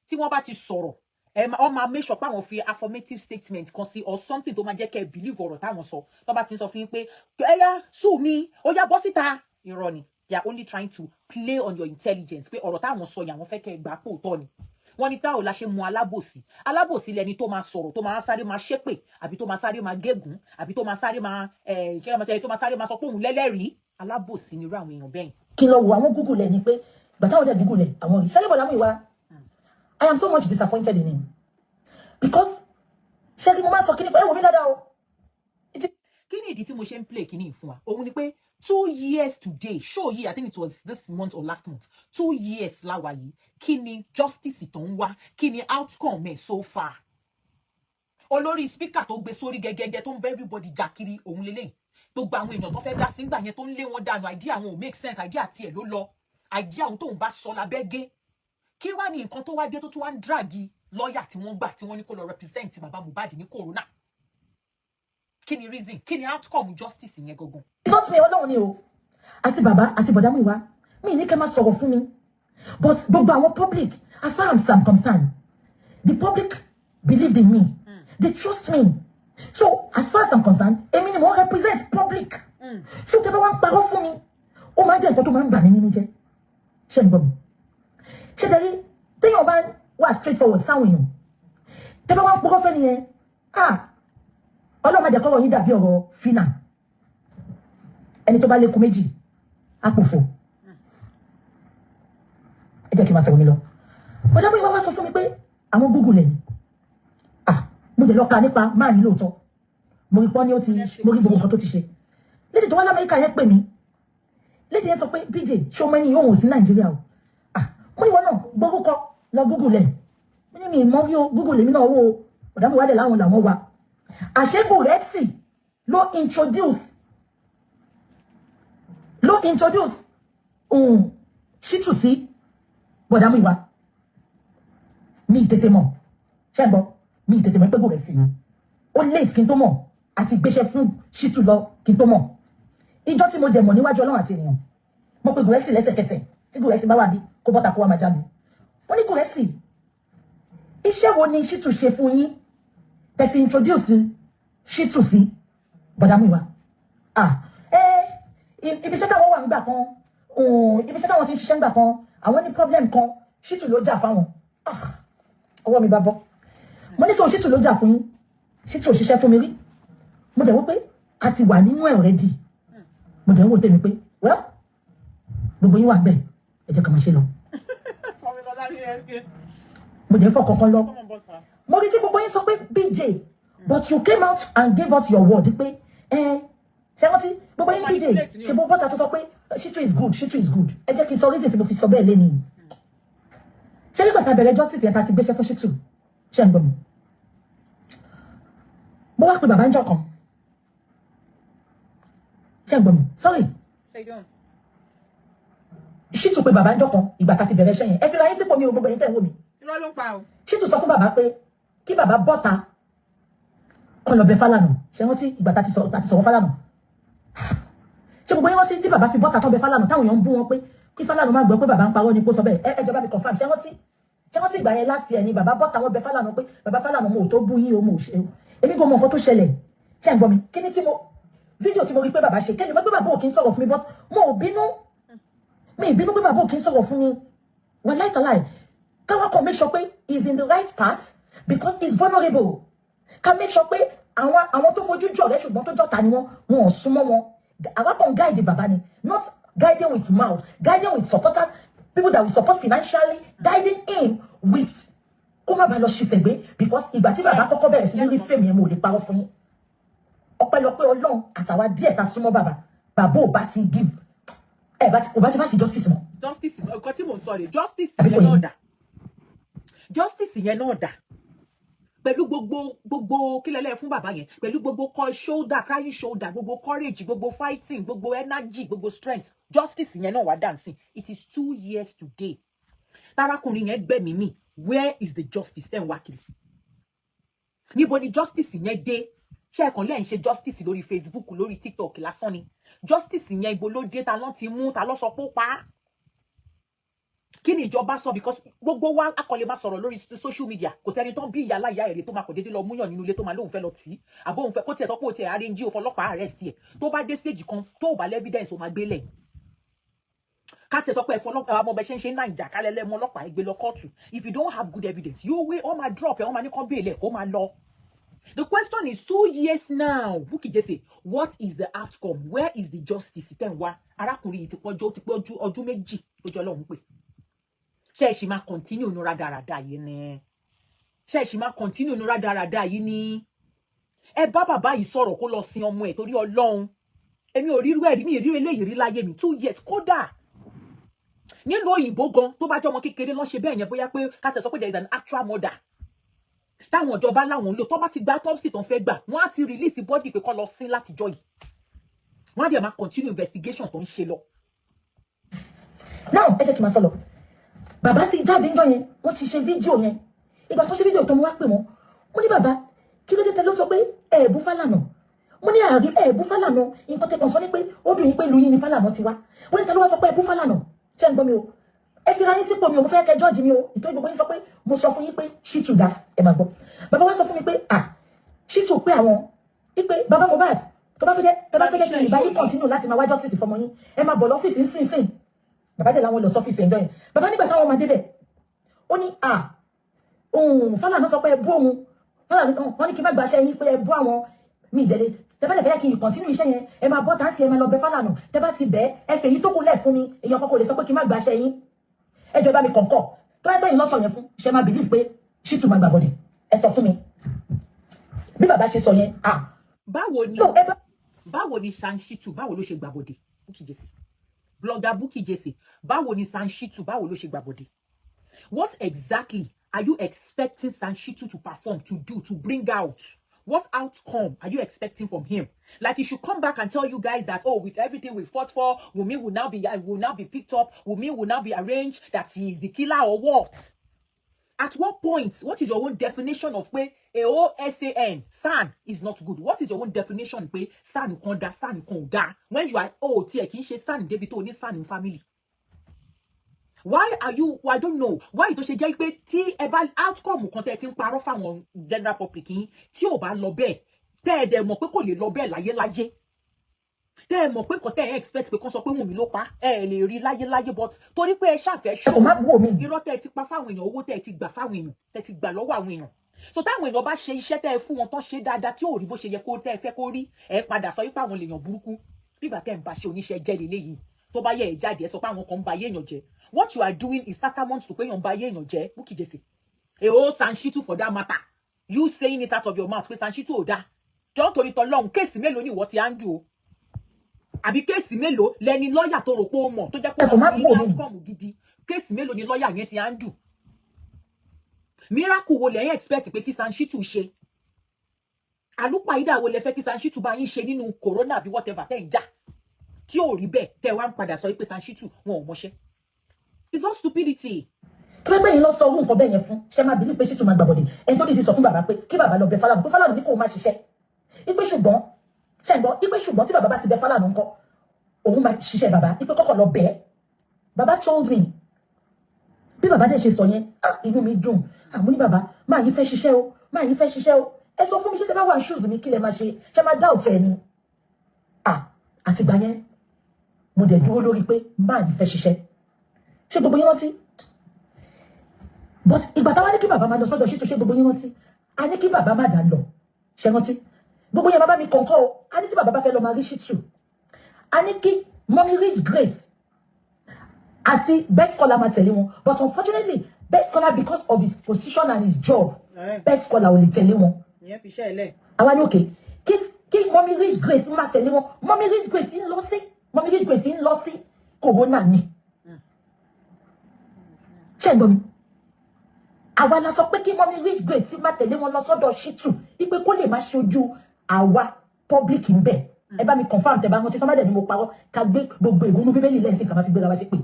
tí wọ́n bá ti sọ̀rọ̀, ẹ máa, wọ́n máa make sure pé àwọn fi affirmative statement kan sí or something tó máa jẹ́ kẹ́ ẹ believe ọ̀rọ̀ táwọn sọ. Tó bá ti ń sọ fún yín pé ẹ yá sue mi, ó yá bọ́ síta, irọ́ ni. They are only trying to play on your intelligence pé ọ̀rọ̀ táwọn sọ yẹn, àwọn fẹ́ kẹ́ ẹ gbà pò tọ́ ni. Wọ́n ní táwọn la ṣe mú alábòsí. Alábòsí lẹni tó máa sọ̀rọ̀, tó máa sáré máa ṣépè, àbí tó máa sáré máa gégùn, àbí tó máa sáré máa ẹ kí ló máa ṣe, tó máa sáré máa sọ pé òun lẹ́lẹ́rìí. Alábòsí ni irú àwọn èèyàn bẹ́ẹ̀. Kí n lọ wo àwọn Google ẹ̀ ni pé gbàtà wọn dẹ̀ Google ẹ̀, àwọn ìṣẹ́lẹ̀ bọ̀dá mú ìwà. I am so much disappointed in him because ṣé kí mo máa sọ kí ni pé ẹ wò mí dáadáa o. Kí ni ìdí tí mo ṣe ń play kíní fún wa? Òun ni pé 2 years today, show yìí, I think it was this month or last month, 2 years láwa yìí. Kí ni justice tó ń wá? Kí ni outcome ẹ̀ so far? Olórí speaker tó gbé sórí gẹ́gẹ́gẹ́, tó ń bá everybody jà kiri, òun lélẹ́yìn. Gbogbo àwọn èèyàn tó fẹ́ dá sí ńgbà yẹn, tó ń lé wọn dànù, idea àwọn ò make sense, idea tiẹ̀ ló lọ, idea àwọn tóun bá sọ lábẹ́ gé. Kí wá ní nǹkan tó wá dé tó tún wá ń drag lọ́ọ̀yà tí wọ́n gbà, tí wọ́n ní kó lọ represent bàbá Mohbad ní coroner? Kí ni reason? Kí ni outcome justice yẹn gangan? Not me, Ọlọ́run ni o, àti bàbá àti bọ̀dá Múyìwá. Mi ní kẹ́ máa sọ̀rọ̀ fún mi, but gbogbo àwọn public, as far as I'm concerned, the public believed in me, they trust me. So as far as I'm concerned, èmi ni mo represent public. So tẹ́ bá wá ń parọ́ fún mi, ó máa ń jẹ́ nǹkan tó máa ń bà mí nínú jẹ́. Ṣé ń gbọ́ mi? Ṣé tẹ́lẹ̀ téèyàn bá Wà straight forward sáwọn èèyàn. Tẹ́ bá wá ń purọ́ fẹ́ nìyẹn, ah, Ọlọ́run má jẹ́ kọ́rọ̀ yín dàbí ọ̀rọ̀ fínà. Ẹni tó bá lékun méjì á pòfo. Ẹ jẹ́ kí n máa sọ̀rọ̀ mi lọ. Bọ̀dá bóyá wá sọ fún mi pé àwọn Google ẹ̀ ni. Ah, mo jẹ́ lọ ka nípa máa ní lóòótọ́. Mo rí pọ́n ní ó ti, mo rí gbogbo nǹkan tó ti ṣe. Lédè tó wá l'Amẹ́ríkà yẹn pè mí. Lédè yẹn sọ pé, "BJ, ṣé o mọ ẹni yóò sí Nàìjíríà o?" Ah, mo ní wọn náà gbórúkọ lọ Google ẹ̀. Mo ní mi ìmọ̀ rí o, Google èmi náà wò ó. Bọ̀dá mi wálẹ̀ láwọn làwọn wà. Àṣé Gurexi ló introduce Shitu sí bọ̀dá mi wá. Mi tètè mọ̀, ṣé ń gbọ́? Mi tètè mọ̀ pé Gurexi ni. Ó late kí n tó mọ̀, àti gbéṣẹ́ fún Shitu lọ kí n tó mọ̀. Ìjọ tí mo dẹ̀ mọ̀, níwájú Ọlọ́run àti ènìyàn, mo pe Gurexi lẹ́sẹ̀kẹsẹ̀. Tí Gurexi bá wà bí, kó bọ́ta kó wá máa já mi. Wọ́n ní, "Gurexi, iṣẹ́ wo ni Shitu ṣe fún yín tẹ́ fi introduce Shitu sí bọ̀dá mi wá?" Ah, ẹ ibi iṣẹ́ táwọn wà nígbà kan, ibi iṣẹ́ táwọn ti ń ṣiṣẹ́ nígbà kan, àwọn ní problem kan, Shitu ló jà fáwọn. Ah, ọwọ́ mi bá bọ́. Mo ní sọ Shitu ló jà fún yín? Shitu ò ṣiṣẹ́ fún mi rí. Mo dẹ̀ wò pé a ti wà nínú ẹ̀ already. Mo dẹ̀ ń wò tèmi pé, well, gbogbo yín wà ń bẹ̀, ẹ jẹ́ ká máa ṣe lọ. Mo dẹ̀ ń fọ kankan lọ. Mo rí tí gbogbo yín sọ pé, "BJ, but you came out and gave us your word pé ẹ ṣe rántí gbogbo yín, BJ, ṣe bó bọ́tà tó sọ pé Shitu is good, Shitu is good." Ẹ jẹ́ kí n sọ reason tí mo fi sọ bẹ́ẹ̀ lé nìyí. Ṣé nígbà tá a bẹ̀rẹ̀ justice yẹn, tá a ti gbéṣẹ́ fún Shitu, ṣé ń gbọ́ mi? Mo wá pe bàbá ń jọ kan. Ṣé ń gbọ́ mi? Sorry, Shitu pe bàbá ń jọ kan ìgbà tá a ti bẹ̀rẹ̀ iṣẹ́ yẹn. Ẹ fi ra yín sípò mi o, gbogbo ẹ̀yin tẹ̀ ń wò mí. Irọ́ ló ń pa o. Shitu sọ fún bàbá pé kí bàbá bọ́ta kọ́ lọ bẹ Fálànà. Ṣé rántí ìgbà tá a ti sọ̀rọ̀ Fálànà? Ṣé gbogbo yín rántí tí bàbá fi bọ́ta tán bẹ Fálànà, táwọn èèyàn ń bú wọn pé kí Fálànà má gbọ́ pé bàbá ń parọ́ ni kó sọ bẹ́ẹ̀? Ẹ jọba mi confirm. Ṣé rántí? Ṣé rántí ìgbà yẹn last year ni bàbá bọ́ta, wọn bẹ Fálànà pé, "Bàbá Fálànà, mo ò tó bú yín o, mo ò ṣe o"? Èmi kò mọ nǹkan tó ṣẹlẹ̀. Ṣé ń gbọ́ mi? Kí ni tí mo fídíò tí mo rí pé bàbá ṣe kẹ́ni mo pé bàbá ò kí ń sọ̀rọ̀ fún mi, but mo ò bínú. Mi ì bínú pé bàbá ò kí ń sọ̀rọ̀ fún mi. Wàláì tàláì, káwá kan make sure pé he is in the right path, because he is vulnerable. Ká make sure pé àwọn tó fojú jọ rẹ ṣùgbọ́n tó jọta ni wọn ò súnmọ́ wọn. Àwa kan guide bàbá ni, not guiding with mouth, guiding with supporters, people that will support financially, guiding him with kó má bàa lọ ṣiṣẹ́ gbé, because ìgbà tí bàbá kọ́kọ́ bẹ̀rẹ̀ sí ní rí fame yẹn, mo ò lè parọ́ fún yín, ọpẹ́lọpẹ́ Ọlọ́run àtàwa díẹ̀ ta súnmọ́ bàbá, bàbá ò bá ti give ẹ bá ti kò bá ti má sí justice mọ́. Justice, nǹkan tí mò ń sọ rè, justice Àbí kò yẹn náà yé? dà, justice yẹn náà dà pẹ̀lú gbogbo kílẹ̀lẹ̀ fún bàbá yẹn, pẹ̀lú gbogbo call shoulder crying shoulder, gbogbo courage, gbogbo fighting, gbogbo energy, gbogbo strength. Justice yẹn náà wà dancing. It is 2 years today tarakùnrin yẹn gbẹ̀mí mi. Where is the justice ẹ̀ ń wá kiri? Níbo ni justice yẹn dé? Ṣé ẹ̀kan lẹ́yìn ṣe justice lórí Facebook, lórí TikTok lásán ni? Justice yẹn, ibo ló dé? Ta ló ti mú? Ta ló sọ pé ó pa á? Kí ni ìjọba sọ? Because gbogbo wa akọlẹ̀ máa sọ̀rọ̀ lórí social media. Kò sẹ́ni tó ń bí ìyá aláìyá èrè tó máa kọ̀ déédéé lọ múyàn nínú ilé tó máa lóun fẹ́ lọ tì í, àbó òun fẹ́ kó tiẹ̀ sọ pé ó tiẹ̀ arrange ó fọlọ́pàá arrest ẹ̀. Tó bá dé stage kan, tó ò bá evidence, ó máa gbélẹ̀. Ká tiẹ̀ sọ pé ẹ̀fọ́ ọlọ́pàá ọmọ ọbẹ̀ ṣe ń ṣe Nàìjà kálẹ̀ lẹ́mọ ọlọ́pàá ẹ gbé lọ kóòtù, if you don't have good evidence, you will, ó máa drop ẹ̀, wọ́n máa ní kán bail ẹ̀ kó máa lọ. The question is, 2 years now, Bukky Jesse, what is the outcome? Where is the justice tẹ̀ ń wá? Arákùnrin yìí ti pọ́jọ́, ó ti pé ọdún 2 tó jọ Ọlọ́run pé. Ṣé ẹ ṣì máa continue nu rádaràda yìí ni? Ṣé ẹ ṣì máa continue nu rádaràda yìí ni? Ẹ bá bàbá yìí sọ̀rọ̀ kó lọ sin ọmọ ẹ̀ torí Ọlọ́run. Èmi ò rírú ẹ̀rí, mi ì rírú eléyìí rí láyé mi. 2 years, kódà nílùú òyìnbó gan, tó bá jẹ́ ọmọ kékeré lọ́n ṣe bẹ́ẹ̀ yẹn, bóyá pé ká tẹ̀ sọ pé there is an actual murder táwọn ìjọba láwọn ń lò, tó bá ti gba autopsy tó ń fẹ́ gbà, wọ́n á ti release body pé kó lọ sí látijọ́ yìí. Wọ́n á dẹ̀ máa continue investigation tó ń ṣe lọ. Now, ẹ jẹ́ kí n máa sọ lọ. Bàbá ti jáde ńjọ́ yẹn, wọ́n ti ṣe fídíò yẹn. Ìgbà tó ṣe fídíò tó, mo wá pè wọ́n. Mo ní, "Bàbá, kí ló dé tẹ ló sọ pé ẹ bú Fálànà?" Mo ní, "Àrí ẹ bú Fálànà. Nǹkan tẹ kàn sọ ní pé ó dùn yín pé lu yín ni Fálànà ti wá." Wọ́n ní, "Ta ló wá sọ pé ẹ bú Fálànà?" Ṣé ń gbọ́ mi o? Ẹ fi ra yín sípò mi o. Mo fẹ́ kẹ́ jọ́ọ̀jì mi o, ìtọ́jú gbogbo yín sọ pé mo sọ fún yín pé Ṣítù dá. Ẹ máa gbọ́. Bàbá wa sọ fún mi pé, à Ṣítù pé àwọn wípé bàbá Mohbad, tó bá fẹ́ jẹ́, ẹ bá fẹ́ jẹ́ kí ìbá yín continue láti máa wá justice fọmọ yín, ẹ máa bọ̀ lọ́fíìsì ńsìnsìn. Bàbá dẹ̀ láwọn lọ sọ́fíìsì ẹ̀jọ́ yẹn. Bàbá nígbà táwọn máa débẹ̀, ó ní à Òun Fálànà sọ pé ẹ bú òun. Fálànà wọn ní kí n má gbàṣẹ yín pé ẹ bú àwọn mi ìdẹ́lẹ̀. Tẹ́bá lè fẹ́ kí n continue iṣẹ́ yẹn, ẹ máa bọ́ táǹsì, ẹ máa lọ bẹ Fálànà. Tẹ́ bá ti bẹ́ ẹ fèyí tó kù lẹ̀ fún mi, èèyàn kọ́kọ́ lè sọ pé kí n má gbàṣẹ yín. Ẹ jọ̀ọ́, bá mi kọ̀ǹkọ̀ tó ẹ bẹ́yìn lọ́sọ̀ yẹn fún ṣe máa believe pé Ṣítù máa gbàbọ̀dẹ̀? Ẹ sọ fún mi bí bàbá ṣe sọ yẹn, ah. Báwo ni No, ẹ bá Báwo ni SAN Shittu, báwo ló ṣe gbàbọ̀dẹ̀? Bukky Jesse, blogger Bukky Jesse, báwo ni SAN Shittu, báwo ló ṣe gbàbọ̀dẹ̀? What exactly are you expecting SAN Shittu to perform, to do, to bring out? What outcome are you expecting from him? Like, he should come back and tell you guys that, oh, with everything we fought for, Wunmi will now be picked up, Wunmi will now be arranged, that he is the killer, or what? At what point, what is your own definition of pé AOSAN, SAN is not good? What is your own definition pé SAN kan da, SAN kan ò da? When you are, oh, tí ẹ kì í ṣe SAN débi tó ní SAN family. Why are you, I don't know, why tó ṣe jẹ́ pé tí ẹ bá outcome kan tẹ́ ẹ ti ń parọ́ fáwọn general public yín, tí ò bá lọ bẹ́ẹ̀, tẹ́ ẹ dẹ̀ mọ̀ pé kò lè lọ bẹ́ẹ̀ láyéláyé, tẹ́ ẹ mọ̀ pé kò tẹ́ ẹ expect pé kán sọ pé Wùnmí ló pa, ẹ lè rí láyéláyé, but torí pé ẹ ṣàfẹ́ Ẹ kò má bú omi. Irọ́ tẹ́ ẹ ti pa fáwọn èèyàn, owó tẹ́ ẹ ti gbà fáwọn èèyàn, tẹ́ ẹ ti gbà lọ́wọ́ àwọn èèyàn, so táwọn èèyàn bá ṣe iṣẹ́ tẹ́ ẹ fún wọn tán, ṣe dáadáa, tí ò rí bó ṣe yẹ kó tẹ́ ẹ fẹ́ kó rí, ẹ padà sọ wípé àwọn lèèyàn burúkú. Bígbà tẹ́ ẹ ń bá ṣe oníṣẹ́ jẹ́ lélẹ́yìí, tó bá yẹ ẹ jáde, ẹ sọ pé àwọn kan ń ba ayé èèyàn jẹ́. What you are doing is tantamount to pé èèyàn ń ba ayé èèyàn jẹ́. Bukky Jesse, èho SAN Shittu for that matter, you saying it out of your mouth pé SAN Shittu ò dáa. Jọ́, torí tọlọ́hun, case mélòó ni ìwọ ti handle o? Àbí case mélòó lẹni lọ́ọ̀yà tó rò pé ó mọ̀ tó jẹ́ pé Ẹ kò má wọ́n bú fún yín omi. outcome gidi, case mélòó ni lọ́ọ̀yà yẹn ti handle? Miracle wo lẹ́yìn expect pé kí SAN Shittu ṣe? Àlùpàídà wo lẹ fẹ́ kí SAN Shittu bá yín ṣe nínú coroner àbí whatever tẹ́ ń jà tí ò rí bẹ́ẹ̀, tẹ́ wá ń padà sọ pé SAN Shittu wọn ò mọṣẹ́? It's not stupidity. Tó bá gbẹ̀yìn lọ sọ orú nǹkan bẹ́ẹ̀ yẹn fún, ṣe máa believe pé Ṣítù máa gbàbọ̀dẹ̀? Ẹni tó dìde sọ fún bàbá pé kí bàbá lọ bẹ Fálànà, pé Fálànà ní kó máa ṣiṣẹ́, ipe ṣùgbọ́n, ṣe ń gbọ́, ipe ṣùgbọ́n tí bàbá bá ti bẹ Fálànà ńkọ́, òun máa ṣiṣẹ́ bàbá, ipe kọ́kọ́ lọ bẹ́ẹ̀. Bàbá told me. Bí bàbá dẹ̀ ṣe sọ yẹn, ah, inú mi dùn. Àmú ní bàbá máa yí fẹ́ ṣiṣẹ́ o, máa yí fẹ́ ṣiṣẹ́ o. Ẹ sọ fún mi, ṣé tẹ bá wà shoes mi, kí lẹ máa ṣe? Ṣe máa doubt ẹ ni? Ah, àtìgbà yẹn mo dẹ̀ dúró lórí pé máa yí fẹ́ ṣiṣẹ́. Ṣé gbogbo yín rántí? But ìgbà táwa ní kí bàbá máa lọ sọ́dọ̀ Ṣítù, ṣé gbogbo yín rántí? A ní kí bàbá má dá lọ. Ṣé rántí? Gbogbo yẹn, bàbá mi kọ̀ọ̀kan o. A ní tí bàbá bá fẹ́ lọ máa rí Ṣítù, a ní kí Mummy Rich Grace àti Best Scholar máa tẹ̀lé wọn. But unfortunately, Best Scholar, because of his position and his job, Best Scholar ò lè tẹ̀lé wọn. Ìyẹn fi iṣẹ́ ẹ lẹ̀. Àwa ní òkè kí Mummy Rich Grace máa tẹ̀lé wọn. Mummy Rich Grace ń lọ sí coroner ni. Ṣé ń gbọ́ mi? Àwa la sọ pé kí Mummy Rich Grace má tẹ̀lé wọn lọ sọ́dọ̀ Ṣítù, wípé kó lè má ṣojú àwa public ń bẹ̀. Ẹ bá mi confirm tẹ bá rántí. Tó bá dẹ̀ ní mo parọ́, ká gbé gbogbo ìgúnnú Bíbélì lẹ́sìn, ká má fi gbéra wá sí pé.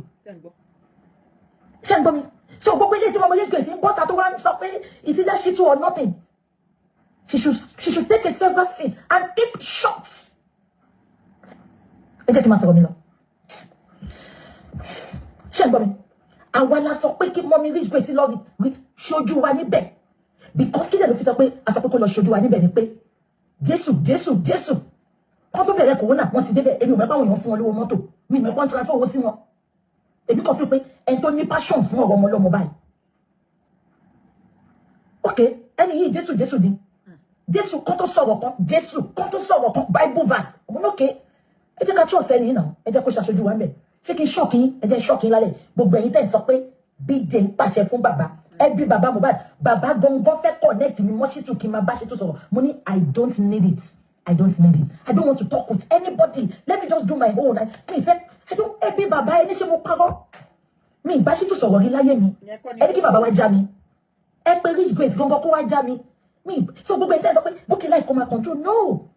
Ṣé ń gbọ́ mi? So gbogbo ilé tí Mummy Rich Grace ń bọ́ta tó wá ń sọ pé is either Ṣítù or nothing, she should take a silver seat and keep short. Ẹ jẹ́ kí n máa sọ̀rọ̀ mi lọ. Ṣé ń gbọ́ mi? Àwa la sọ pé kí Mummy Rich Grace lọ rí ṣojú wa níbẹ̀, because kí lè ló fi sọ pé a sọ pé kó lọ ṣojú wa níbẹ̀ ni pé Jésù, Jésù, Jésù kọ́ tó bẹ̀rẹ̀ coroner, wọ́n ti débẹ̀. Èmi ò mọ̀ pé àwọn èèyàn fún wọn lówó mọ́tò, mi ò mọ̀ pé wọ́n transfer owó sí wọn. Èmi kàn fi pé ẹni tó ní passion fún ọ̀rọ̀ ọmọ ọlọ́mọ báyìí, ok, ẹni yìí, Jésù, Jésù ni Jésù kọ́ tó sọ̀rọ̀ kan, Jésù kọ́ tó sọ̀rọ̀ kan, Bible verse òun. Ok, ẹ jẹ́ ká trust ẹni náà, ẹ jẹ́ kó ṣàṣojú wa ń bẹ̀. Ṣé kí n shock yín? Ẹ jẹ́ shock yín lálẹ́. Gbogbo ẹ̀yin tẹ́ ń sọ pé BJ ń pàṣẹ fún bàbá, ẹbí bàbá Mohbad, bàbá gangan fẹ́ connect mi mọ́ Ṣítù kí n máa bá Ṣítù sọ̀rọ̀. Mo ní I don't need it, I don't need it, I don't want to talk with anybody, let me just do my own. Mi fẹ́, I don't. Ẹbí bàbá, ẹni ṣé mo parọ́? Mi ì bá Ṣítù sọ̀rọ̀ rí láyé mi. Ẹni kí bàbá wa já mi, ẹ pé Rich Grace gangan kó wá já mi. Mi so gbogbo ẹni tẹ́ sọ pé Bukky láì kó máa control, no.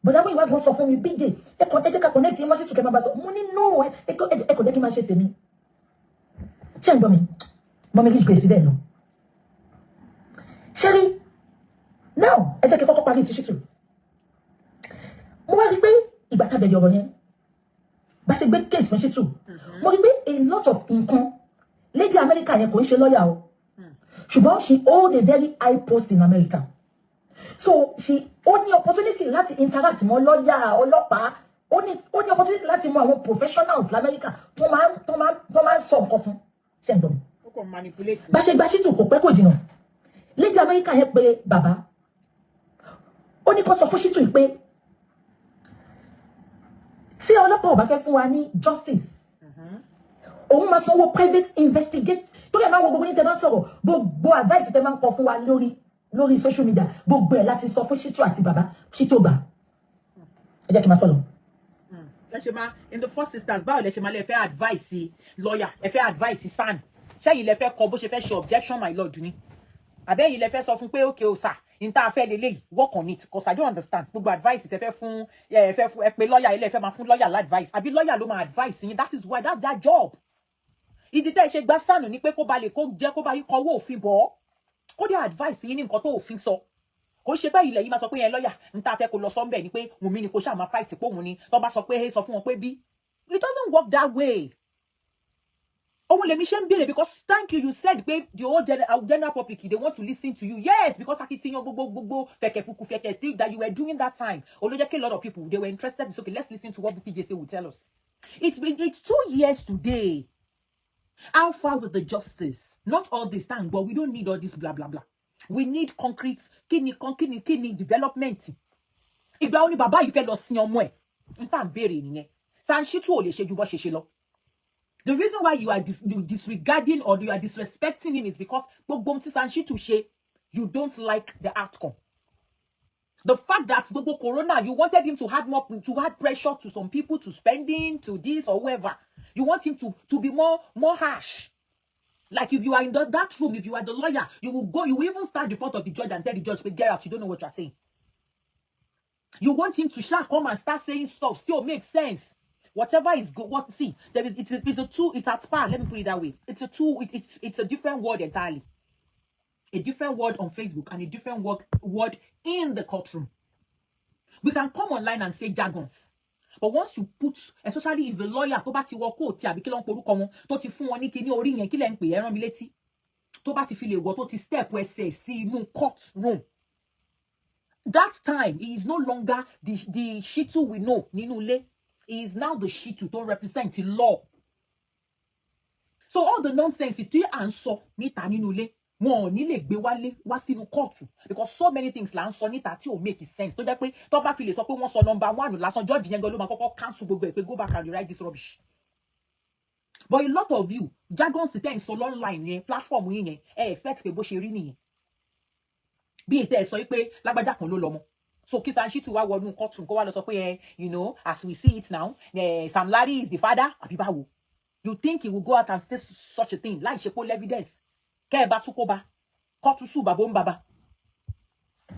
Bọ̀dá mú ìwádìí, wọn sọ fún mi, BJ, ẹ kàn, ẹ jẹ́ ká connect yín mọ́ Ṣítù kẹ́ máa bá sọ. Mo ní no, ẹ kò jẹ́ kí n máa ṣe tèmi. Ṣé ń gbọ́ mi? Mummy Rich Grace bẹ́ẹ̀ lọ. Ṣé rí now, ẹ jẹ́ kí n kọ́kọ́ parí ti Ṣítù. Mo wá rí pé ìgbà tá a bẹ̀rẹ̀ ọ̀rọ̀ yẹn, bá ṣe gbé case fún Ṣítù, mo rí pé a lot of nǹkan, lady America yẹn kò ń ṣe lọ́ọ̀yà o, ṣùgbọ́n she hold a very high post in America, so she ó ní opportunity láti interact mọ́ lọ́ọ̀yà, ọlọ́pàá, ó ní opportunity láti mọ àwọn professionals lamẹ́ríkà tó máa ń sọ nǹkan fún. Ṣé ń gbọ́ mi? Ó kàn manipulate. Bá ṣe gba Ṣítù, kò pẹ́ kò jìnnà. Lady Amẹ́ríkà yẹn pé bàbá, ó ní kó sọ fún Ṣítù yìí pé tí ọlọ́pàá ò bá fẹ́ fún wa ní justice, òun máa sanwó private investigate. Torí ẹ̀ máa wo gbogbo ní tẹ́ máa ń sọ̀rọ̀, gbogbo advice tẹ́ máa ń kọ fún wa lórí social media, gbogbo ẹ̀ láti sọ fún Ṣítù àti bàbá Ṣítù gbà. Ẹ jẹ́ kí n máa sọ̀rọ̀. Ẹ ṣe máa, in the first instance, báwo lẹ ṣe máa lẹ fẹ́ advice lawyer, ẹ fẹ́ advice SAN? Ṣẹ́yìn lẹ fẹ́ kọ bó ṣe fẹ́ ṣe "Objection, my lord" ni, àbẹ́yìn lẹ fẹ́ sọ fún pé, "Okay o sir, n tá a fẹ́ leléyìí, work on it"? 'Cause I don't understand gbogbo advice tẹ fẹ́ fún ẹ. Fẹ́ fún ẹ pé lawyer ilé, ẹ fẹ́ máa fún lawyer advice, àbí lawyer ló máa advice yín? That is why that's their job. Ìdí tẹ́ ẹ ṣe gbá SAN ni pé kó ba lè kó jẹ́ kó bá yín kọwọ́ òfin bọ̀ ọ́, kó dé advice yín ní nǹkan tó òfin sọ. Kò ṣe pé ilẹ̀ yìí máa sọ pé yẹn lọ́ọ̀yà n tá a fẹ́ kó lọ sọ́ńbẹ̀ ni pé Wùnmí ni kò ṣáà máa fight pé òun ni. Tó bá sọ pé hey, sọ fún wọn pé bí it doesn't work that way. Òun lèmi ṣe ń béèrè, because thank you, you said pé the whole general public, they want to listen to you. Yes, because akitiyan gbogbo fẹ̀kẹ̀fukù fẹ̀kẹ̀ thing that you were doing that time olójẹ́ kí a lot of people, they were interested. It's okay, let's listen to what Bukky Jesse will tell us. It's 2 years today. How far with the justice? Not all this time, but we don't need all this blah blah blah. We need concrete. Kíni kan, kíni development? Ìgbà wo ni bàbá yìí fẹ́ lọ sin ọmọ ẹ̀? N tá n béèrè nìyẹn. SAN Shittu ò lè ṣe ju bó ṣe ṣe lọ. The reason why you are you disregarding or you are disrespecting him is because gbogbo ohun tí SAN Shittu ṣe, you don't like the outcome. The fact that gbogbo coroner, you wanted him to add more, to add pressure to some people, to spending, to this or whoever. You want him to be more harsh. Like if you are in that room, if you are the lawyer, you will go, you will even stand in front of the judge and tell the judge, "Get out, you don't know what you are saying." You want him to sha come and start saying stuff, still make sense. Whatever is good, what, see, there is it's a two, it's at par, let me put it that way. It's a two, it's a different word entirely. A different word on Facebook and a different word in the courtroom. We can come online and say jargons. But once you put, especially if the lawyer tó bá ti wọ kóòtù, àbí kí ló ń porúkọ wọn, tó ti fún wọn ní kíní orí yẹn, kí lẹ̀ ń pè é, rán mi létí. Tó bá ti fi lè wọ, tó ti step ẹsẹ̀ sí inú court room. That time, he is no longer the Shitu we know nínú ilé. He is now the Shitu tó represent the law. So all the nonsense tí à ń sọ níta nínú ilé, wọn ò ní lè gbé wálé wá sínú kóòtù, because so many things là ń sọ níta tí ò make sense, tó jẹ́ pé tó bá fi lè sọ pé wọ́n sọ number one lásán, judge yẹn gan ló máa kọ́kọ́ cancel gbogbo ẹ̀ pé, "Go back and rewrite this rubbish." But a lot of you, jargons tẹ́ ń sọ online yẹn, platform yín yẹn, ẹ expect pé bó ṣe rí nìyẹn. Bí ètò ẹ sọ pé lágbájá kan ló lọ́mọ, so kí SAN Shittu wá wọnú courtroom, kó wá lọ sọ pé ẹ, as we see it now, Sam Larry is the father, àbí báwo? You think he will go out and say such a thing láì ṣe pé ó evidence? Kẹ́ ẹ bá tún kó bá kó tún sùn bàbá ó ń bàbá.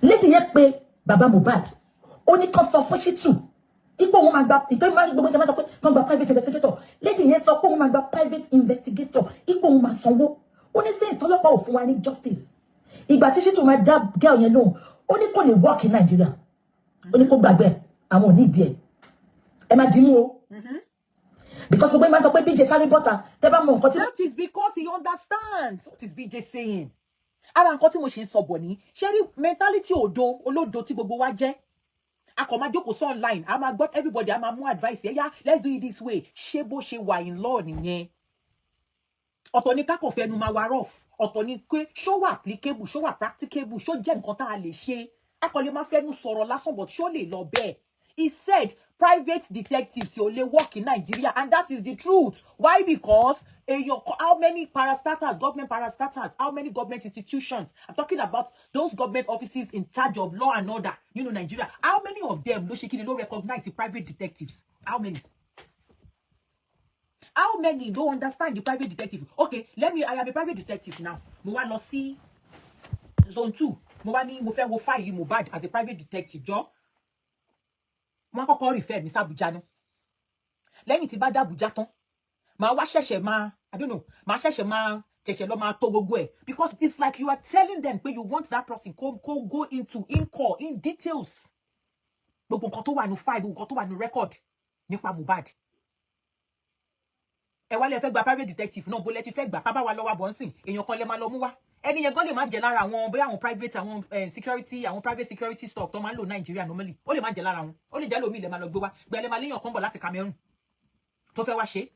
Lady yẹn pé bàbá Mohbad, ó ní kán sọ fún Ṣítù ipò òun máa gba ìtọ́jú máa ń gbogbo ìjọba sọ pé kán gba private investigator. Lady yẹn sọ pé òun máa gba private investigator, ipò òun máa sanwó. Ó ní since tọ́lọ́pàá ò fún wa ní justice. Ìgbà tí Ṣítù máa dá girl yẹn lóhùn, ó ní kò lè work in Nàìjíríà, ó ní kó gbàgbé àwọn ò ní ìdí ẹ̀. Ẹ má dìímú o, because gbogbo ẹ máa sọ pé BJ sáré bọ́ta, tẹ́ bá mọ nǹkan tí. That is because he understands. What is BJ saying? Ara nǹkan tí mo ṣe ń sọ bọ̀ ní ṣé rí mentality òdo olódo tí gbogbo wa jẹ́. A kò máa jókòó sí online, a máa gbọ́ everybody, a máa mú advice ẹ̀yà, "Let's do it this way." Ṣé bó ṣe wà in law nìyẹn? Ọ̀tọ̀ ni kákọ̀ fẹnu máa wa rough, ọ̀tọ̀ ni pé ṣó wà applicable, ṣó wà practicable, ṣó jẹ́ nǹkan tá a lè ṣe. A kò lè máa fẹnu sọ̀rọ̀ lásán, but ṣó lè lọ bẹ́ẹ̀? He said private detectives ò lè work in Nigeria, and that is the truth. Why? Because èèyàn, how many parastatals, government parastatals, how many government institutions, I'm talking about those government offices in charge of law and order nínú Nigeria, how many of them ló ṣe kí ni, ló recognize the private detectives? How many? How many don't understand the private detective? Okay, let me, I am a private detective now. Mo wá lọ sí Zone 2, mo wá ní mo fẹ́ wo file Mohbad as a private detective. Jọ, wọ́n kọ́kọ́ refer mi sí Abuja náà. Lẹ́yìn tí bá dé Abuja tán, màá wá ṣẹ̀ṣẹ̀ máa, I don't know, màá ṣẹ̀ṣẹ̀ máa ṣẹ̀ṣẹ̀ lọ máa tó gbogbo ẹ̀, because it's like you are telling them pé you want that person kó go into in core, in details, gbogbo nǹkan tó wà ní file, gbogbo nǹkan tó wà ní record nípa Mohbad. Ẹ wá lẹ fẹ́ gba private detective náà, bó lẹ ti fẹ́ gbà? Pábá wa lọ́wọ́ bọ̀ ń sìn, èèyàn kan lẹ máa lọ mú wá. Ẹni yẹn gan lè má jẹ lára àwọn, bóyá àwọn private, àwọn security, àwọn private security staff tó máa ń lò Nàìjíríà normally, ó lè má jẹ lára wọn, ó lè jẹ́ lómi ilẹ̀ máa lọ gbé wá. Gbẹ̀lẹ́ máa léèyàn kan bọ̀ láti Cameroon tó fẹ́ wá ṣe.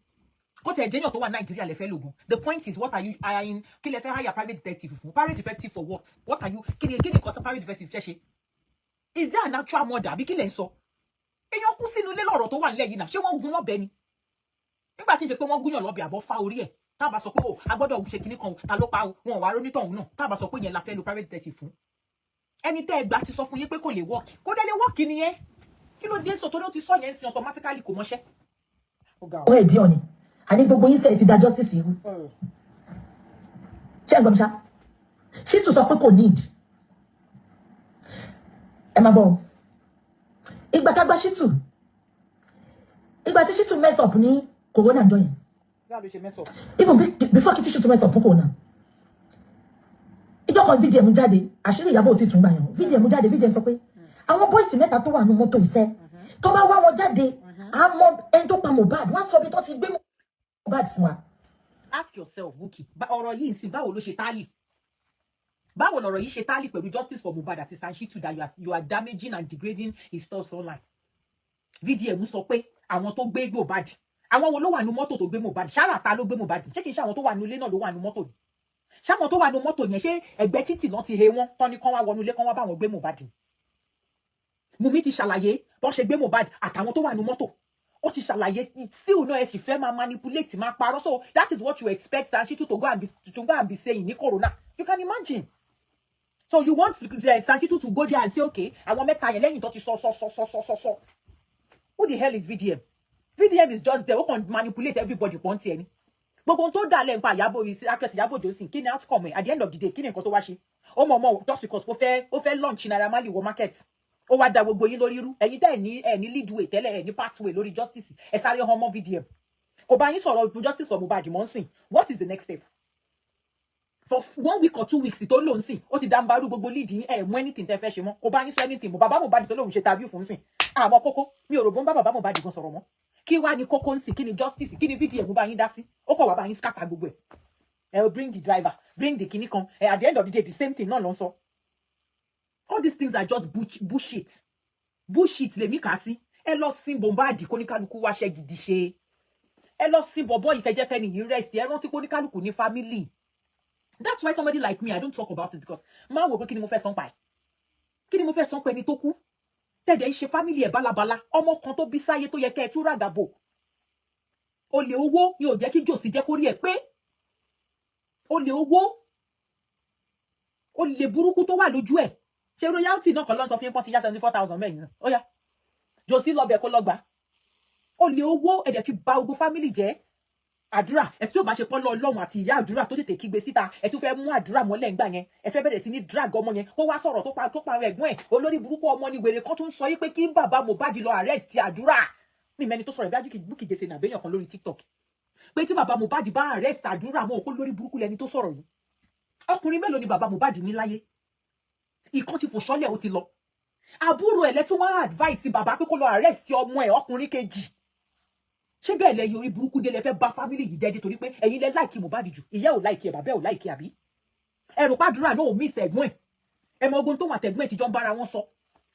Kó tiẹ̀ jẹ́yàn tó wà Nàìjíríà lẹ fẹ́ lògùn. The point is, what are you hiring? Kí lẹ fẹ́ hire private detective fún? Private detective for what? What are you Kí ni nǹkan tí private detective fẹ́ ṣe? Is there an actual murder, àbí kí lẹ ń sọ? Èèyàn kú sínú ilé lọ́rọ̀ tó wà nílẹ̀ yìí náà. Ṣé wọ́n gún lọ́bẹ ni? Nígbà tí ń ṣe pé wọ́n gúnyàn lọ́bẹ àbọ̀ fá orí ẹ̀, tá a bá sọ pé o a gbọ́dọ̀ ṣe kinní kan o, ta ló pa o, wọn ò wá rónítọ̀hún náà. Tá a bá sọ pé yẹn la fẹ́ lo private detective fún, ẹni tẹ́ ẹ gbà ti sọ fún yín pé kò lè work, kó dé lè work nìyẹn. Kí ló dé sọ torí ó ti sọ yẹn sí, automatically kò mọṣẹ́. Ó ga. Ó ẹ̀ dí ọ̀nì àní gbogbo yín sẹ́yìn ti da justice irú. Ṣé ẹ gbọ́ mi ṣá? Ṣítù sọ pé kò need. Ẹ máa gbọ́ o. Ìgbà tá a gba Ṣítù, ìgbà tí Ṣítù mess up ní coroner jọ yẹn, Báwo ló ṣe mess up? Even before kí tí Ṣítù mess up fún coroner, ìjọ kan VDM jáde, àṣírí Ìyábọ̀ ò tí tún gbà yẹn. VDM jáde, VDM sọ pé àwọn boys mẹ́ta tó wà ní mọ́tò ìṣẹ́ tó bá wá wọn jáde, àmọ́ ẹni tó pa Mohbad, wọ́n sọ bí tó ti gbé Mohbad fún wa. Ask yourself, Bukky, ọ̀rọ̀ yìí sì, báwo ló ṣe tally? Báwo lọ̀rọ̀ yìí ṣe tally pẹ̀lú justice for Mohbad àti Sanshitu that you are damaging and degrading his stuff online? VDM sọ pé àwọn tó gbé Mohbad, àwọn wo ló wà ní mọ́tò tó gbé Mohbad? Ṣára ta ló gbé Mohbad? Ṣé kìí ṣe àwọn tó wà ní ilé náà ló wà ní mọ́tò ni? Ṣáwọn tó wà ní mọ́tò yẹn, ṣé ẹ̀gbẹ́ títì náà ti he wọ́n tán ní kán wá wọnú ilé, kán wá bá wọn gbé Mohbad ni? Wùmí ti ṣàlàyé bọ́n ṣe gbé Mohbad àtàwọn tó wà ní mọ́tò. Ó ti ṣàlàyé. Still náà, ẹ sì fẹ́ máa manipulate, máa parọ́. So that is what you expect Sanshitu to go and be saying ní coroner? You can imagine. So you want Sanshitu to go there and say, okay, àwọn mẹ́ta yẹn, lẹ́yìn tó ti sọ sọ sọ sọ sọ sọ sọ. Who the hell is VDM? VDM is just there. Ó kàn manipulate everybody pọ́n tiẹ̀ ni. Gbogbo ohun tó dà lẹ́yìn pa Ìyábọ̀ yìí, actress Ìyábọ̀ Òjó sìn, kí ni outcome ẹ̀ at the end of the day? Kí ni nǹkan tó wá ṣe? Ó mọ̀ mọ̀ just because ó fẹ́ launch Naira Marley wọ market, ó wá da gbogbo yín lórí irú. Ẹ̀yin tẹ́ ẹ̀ ní leadway tẹ́lẹ̀, ẹ̀ ní pathway lórí justice, ẹ̀ sáré hàn mọ́ VDM. Kò bá yín sọ̀rọ̀ justice for Mohbad mọ́ ń sìn. What is the next step? For one week or 2 weeks tó lò ń sìn, ó ti dàǹbarú gbogbo lead yín. Ẹ̀ mú anything tẹ́ fẹ́ ṣe mọ́. Kò bá yín sọ anything mọ́. Bàbá Mohbad tó lòun ṣe tàbí fún sìn, àmọ́ kókó mi ò rò bó ń bá bàbá Mohbad gan sọ̀rọ̀ mọ́. Kí wá ní kókó ń sìn? Kí ni justice? Kí ni VDM bá yín dá sí? Ó kọ̀ wá bá yín scatter gbogbo ẹ̀. Ẹ bring the driver, bring the kinní kan. Ẹ at the end of the day, the same thing náà ló ń sọ. All these things are just bullshit, bullshit lèmi kà á sí. Ẹ lọ sin Mohbad, kóníkálukú wáṣẹ́ gidi ṣe. Ẹ lọ sin bọ̀bọ̀ yìí, kẹjẹkẹni yìí rest. Ẹ rántí kóníkálukú ní family. That's why somebody like me, I don't talk about it, because máa wò pé kí ni mo fẹ́ sọ pa ẹ̀? Kí ni mo fẹ́ sọ pa ẹni tó kú, tẹ̀dẹ̀ ń ṣe family ẹ̀ bálabàla? Ọmọ kan tó bí sáyé tó yẹ kẹ́ ẹ tú ràgà bò, olè owó ni ò jẹ́ kí jòsí jẹ́ kó rí ẹ̀ pé olè owó, olè burúkú tó wà lójú ẹ̀. Ṣe royalty náà kan ló ń sọ fún yín pọ́n ti yá 74,000 mẹ́yìn? Ó yá, jòsí lọ bẹ̀ kó lọ gbà. Olè owó ẹ̀dẹ̀ fi ba ogun family jẹ́. Àdúrà ẹ tí ó bá ṣe pọ́ lọ Ọlọ́run àti ìyá àdúrà tó tètè kígbe síta, ẹ tún fẹ́ mú àdúrà mọ́lẹ̀ ńgbà yẹn. Ẹ fẹ́ bẹ̀rẹ̀ sí ní drag ọmọ yẹn kó wá sọ̀rọ̀ tó pa ẹ̀gbọ́n ẹ̀. Olórí burúkú ọmọ ni. Wèrè kan tún sọ yí pé kí bàbá Mohbad lọ arrest àdúrà. Mi mẹ́ni tó sọ̀rọ̀ bí Bukky Jesse nàbẹ́yàn kan lórí TikTok pé tí bàbá Mohbad bá arrest àdúrà mọ́ òkú. Lórí burúkú lẹni tó sọ̀rọ̀ yìí. Ọkùnrin mélòó ni bàbá Mohbad ní láyé? Ìkan ti fò sọ́lẹ̀, ó ti lọ. Àbúrò ẹ̀ lẹ́tún wá advice bàbá pé kó lọ arrest ọmọ ẹ̀ ọkùnrin kejì. Ṣé bẹ́ẹ̀ lẹ yorí burúkú délé? Fẹ́ bá family yìí jẹ́ torí pé ẹ̀yin lẹ like Mohbad jù. Ìyá ò like ẹ̀, bàbá ẹ̀ ò like, àbí ẹ rò pàdúrà náà ò miss ẹ̀gbọ́n ẹ̀? Ẹ mọ ogun tó wà tẹ̀gbọ́n ẹ̀ ti jọ ń bára wọn sọ.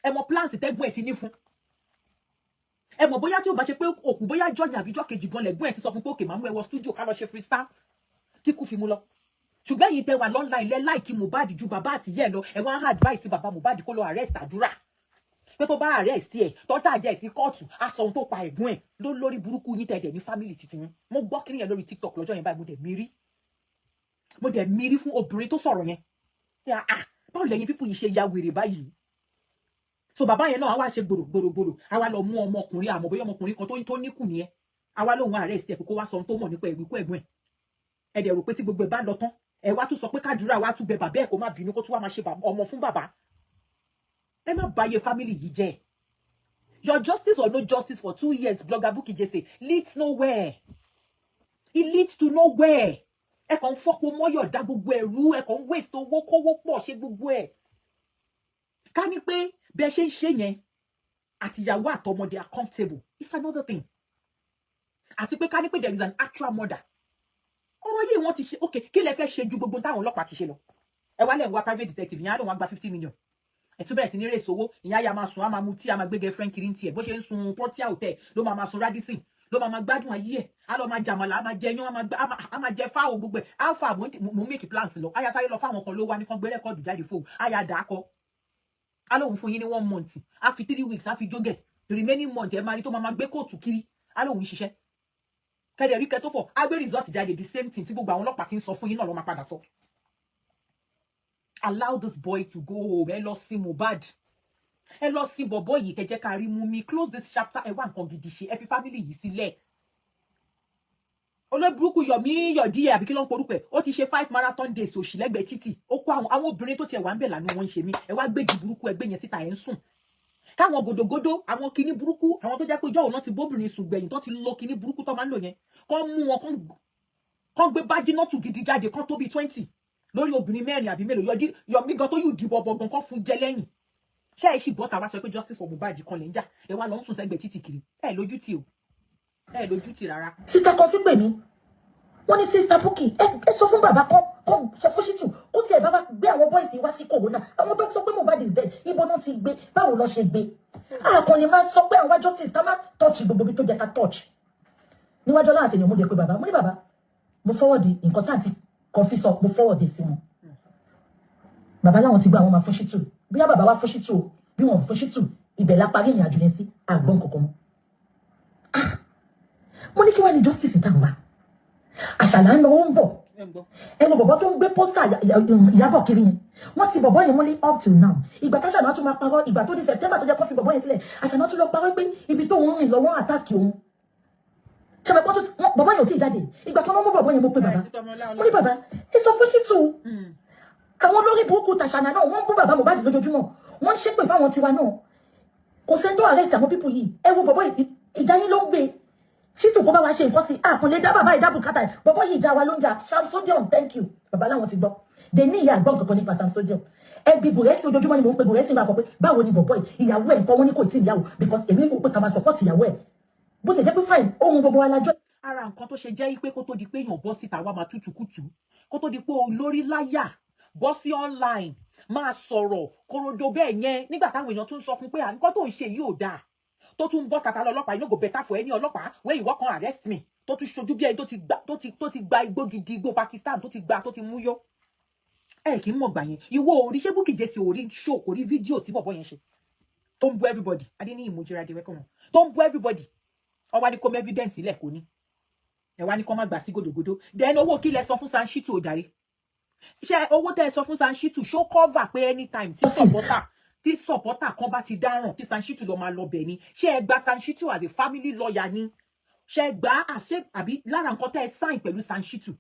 Ẹ mọ plans tẹ́gbọ́n ẹ̀ ti ní fún. Ẹ mọ̀ bóyá tí ó bá ṣe pé òkú, bóyá jọyìn àbíjọ́ kejì gan lẹ̀gbọ́n ẹ̀ ti sọ fún pé òkè máa mú ẹ wọ studio ká lọ ṣe freestyle tí kú fi mú lọ. Ṣùgbọ́n ẹ̀yin tẹ wà l'online lẹ like Mohbad ju bàbá àti ìyá ẹ̀ lọ. Ẹ wá ń advice bàbá Mohbad kó lọ arrest àdúrà, pé tó bá arrest ẹ̀, tó tàjẹ́ sí kóòtù, aṣọ ohun tó pa ẹ̀gbọ́n ẹ̀ ló. Lórí burúkú yín tẹ̀dẹ̀ ní family títí yín. Mo gbọ́ kí nìyẹn lórí TikTok lọ́jọ́ yẹn báyìí, mo dẹ̀ mírí, mo dẹ̀ mírí fún obìnrin tó sọ̀rọ̀ yẹn. Ah, báwo lẹ́yìn people yìí ṣe ya wèrè báyìí? So bàbá yẹn náà, wá ṣe gbòrò gbòrò gbòrò, àwa lọ mú ọmọkùnrin, àmọ́ bóyá ọmọkùnrin kan tó níkù nìyẹn, àwa lóun arrest ẹ̀ pé kó wá sọ ohun tó mọ̀ nípa ìwíkú ẹ̀gbọ́n ẹ̀. Ẹ dẹ̀ rò pé tí gbogbo ẹ̀ bá lọ tán, ẹ wá tún sọ pé kádùúrà wá tún bẹ bàbá ẹ̀ kó má bínú, kó tún wá máa ṣe ọmọ fún bàbá. Ẹ má báyé family yìí jẹ́. Your justice or no justice for 2 years, blogger Bukky Jesse, leads nowhere. It leads to nowhere. Ẹ kàn ń fọ́pọ̀ mọ́yọ̀ dá gbogbo ẹ̀rú, ẹ kàn ń waste owó, kówó pọ̀, ṣe gbogbo ẹ̀. Ká ní pé bẹ́ẹ̀ ṣe ń ṣe yẹn, àtìyàwó àtọmọdé are comfortable, it's another thing. Àti pé ká ní pé there is an actual murder, ọ̀rọ̀ yìí wọ́n ti ṣe. Ok, kí lẹ fẹ́ ṣe ju gbogbo táwọn ọlọ́pàá ti ṣe lọ? Ẹ wá lẹ̀ ń wá private detective yẹn, á lóun wá gba 50 million. Ẹ tún bẹ̀rẹ̀ sí ní raise owó. Ìyá ya máa sùn, á máa mutí, á máa gbé girlfriend kiri ní tiẹ̀. Bó ṣe ń sun Protea Hotel ló máa máa sun Radisson, Ló máa máa gbádùn ayé ẹ̀. Á lọ máa jàmàlà, á máa jẹ yán, á máa jẹ fáwọn gbogbo ẹ̀. Alpha, mo ń make plans lọ. Á yá sáré lọ fáwọn kan ló wá ní kán gbé record jáde fóun. Á yá dà á kọ. Á lóun fún yín ní one month. Á fi 3 weeks, á fi jógẹ̀. The remaining month, ẹ máa rí tó máa máa gbé kóòtù kiri. Á lóun ṣiṣẹ́. Kẹ́dẹ̀ rí kẹ́ tó fọ̀, á gbé result jáde. The same thing tí gbogbo àwọn ọlọ́pàá ti ń sọ fún yín náà ló máa padà sọ. Allow this boy to go home. Ẹ lọ sí Mohbad, ẹ lọ sí bọ̀bọ̀ yìí, kẹ́ jẹ́ ká rí mú mi. Close this chapter. Ẹ wá nǹkan gidi ṣe, ẹ fi family yìí sílẹ̀. Olóburúkú Yọ̀mí Yọ̀díyẹ, àbí kí ló ń porúkọ ẹ̀, ó ti ṣe 5 marathon days òṣì lẹ́gbẹ̀ẹ́ títì. Ó kó àwọn obìnrin tó tiẹ̀ wà ń bẹ̀ lánàá, wọ́n ń ṣe mí. Ẹ wá gbégi burúkú ẹgbẹ́ yẹn síta, ẹ̀ ń sùn káwọn gòdògòdò, àwọn kinní burúkú, àwọn tó jẹ́ pé ìjọ́ òun náà ti bóbìnrin sùn gbẹ̀yìn, tó ti lo kinní burúkú tó máa ń lò yẹn, kán mú wọn, kán gbé bájínọ́tù gidi jáde, kán tó bíi 20 lórí obìnrin mẹ́rin àbí mélòó. Yọdí Yọmí gan tó yù dìbò ọbọ gan, kán fún jẹ lẹ́yìn. Ṣé ẹ sì bọ́ta wá sọ pé justice for Mohbad kan lè ń jà? Ẹ wá lọ ń sùn sẹ́gbẹ̀ẹ́ títì kiri. Ẹ lójú tì o, ẹ lójú tì rárá. Sister kan fi pè mí, wọ́n ní, "Sister Bukky, ẹ sọ fún bàbá kan kan sọ fún Ṣítù kó tiẹ̀ bá wa gbé àwọn boys wá sí coroner. Àwọn tó sọ pé Mohbad is dead, ibo náà ti gbé? Báwo lọ ṣe gbé?" Àkànlè máa sọ pé àwọn justice ká má touch gbogbo ibi tó jẹ́ ká touch níwájú ọlọ́run àtẹ̀yìn. Mo dé pé bàbá, mo ní, "Bàbá, mo forward nǹkan tá àǹtí kan fi sọ, mo forward sí wọn." Bàbá láwọn ti gbọ́, àwọn máa fún Ṣítù. Bóyá bàbá wá fún Ṣítù o, bí wọn fún Ṣítù, ibẹ̀ la parí ìrìn àjò yẹn sí. Àgbọn kankan mọ́. Ah, mo ní kí wàá ní justice tá à ń wá? Àṣàlà ń lọ, ó ń bọ̀. Ẹ wo bọ̀bọ̀ tó ń gbé poster Ìyábọ̀ kiri yẹn. Wọ́n ti bọ̀bọ̀ yẹn mọ́lé up till now. Ìgbà táṣàlà tún máa parọ́, ìgbà tó di September tó jẹ́ kó fi bọ̀bọ̀ yẹn sílẹ̀, Àṣàlà tún lọ parọ́ pé ibi tó ń rìn lọ́wọ́ attack òun. Ṣe mọ̀ pé bọ̀bọ̀ yẹn ò tí ì jáde. Ìgbà tó wọ́n mú bọ̀bọ̀ yẹn, mo pe bàbá, mo ní, "Bàbá, ẹ sọ fún Ṣítù." Àwọn olórí burúkú tàṣànà náà, wọ́n ń bú bàbá Mohbad lójoojúmọ́, wọ́n ń ṣépè fáwọn tiwa náà. Kò sẹ́ni tó arrest àwọn people yìí. Ẹ wo bọ̀bọ̀, ìjà yín ló ń gbé. Ṣítù kó bá wa ṣe nǹkan sí àkànlé dá bàbá ìdá bùkátà ẹ̀. Bọ̀bọ̀ yìí, ìjà wa ló ń jà. Sam Sodium, thank you. Bàbá láwọn ti gbọ́. Dé ní ìyá àgbọ̀n kankan nípa Sam Sodium. Ẹbí Gùrẹ́sì, ojoojúmọ́ ni mò ń pe Gùrẹ́sì máa kọ pé báwo ni bọ̀bọ̀ yìí, ìyàwó ẹ̀ nǹkan, wọn ní kò tí ì níyàwó, because èmi kò pé ká máa support ìyàwó ẹ̀, bó ti jẹ́ pé fine, ohun gbogbo wa lájọ́. Ara nǹkan tó ṣe jẹ́ pé kó tó di pé èèyàn bọ́ síta wá máa tútù kùtù, kó tó di pé olórí láyà bọ́ sí online máa sọ̀rọ̀ korodo bẹ́ẹ̀ yẹn, nígbà táwọn èèyàn tún sọ fún pé nǹkan tó ń ṣe yìí ò dáa, tó tún bọ́ tata lọ ọlọ́pàá, "You no go better for any ọlọ́pàá wey ìwọ kan arrest me," tó tún ṣojú bí ẹni tó ti gba igbó gidi, igbó Pakistan tó ti gba, tó ti mú yó. Ẹ kì í mọ̀ gbà yẹn. Ìwọ orí ṣé Bukky Jesse orí show, kò rí fídíò tí bọ̀bọ̀ yẹn ṣe tó ń bú everybody. Adéníyì Mojira adé wẹ́kọ̀ wọn tó ń bú everybody. Wọ́n wá ní kó mú evidence sílẹ̀, kò ní. Ẹ wá ní kó má gbà sí gòdògòdò. Then owó kí lẹ sọ fún Sanshitu òjàre? Ṣé owó tẹ́ ẹ sọ fún Sanshitu, ṣó cover pé anytime tí supporter kan bá ti dáràn, kí Sanshitu lọ máa lọ bẹ̀ ni? Ṣé ẹ gba Sanshitu as a family lawyer ni? Ṣé ẹ gbà àṣẹ àbí lára nǹkan tẹ́ ẹ sign pẹ̀lú Sanshitu,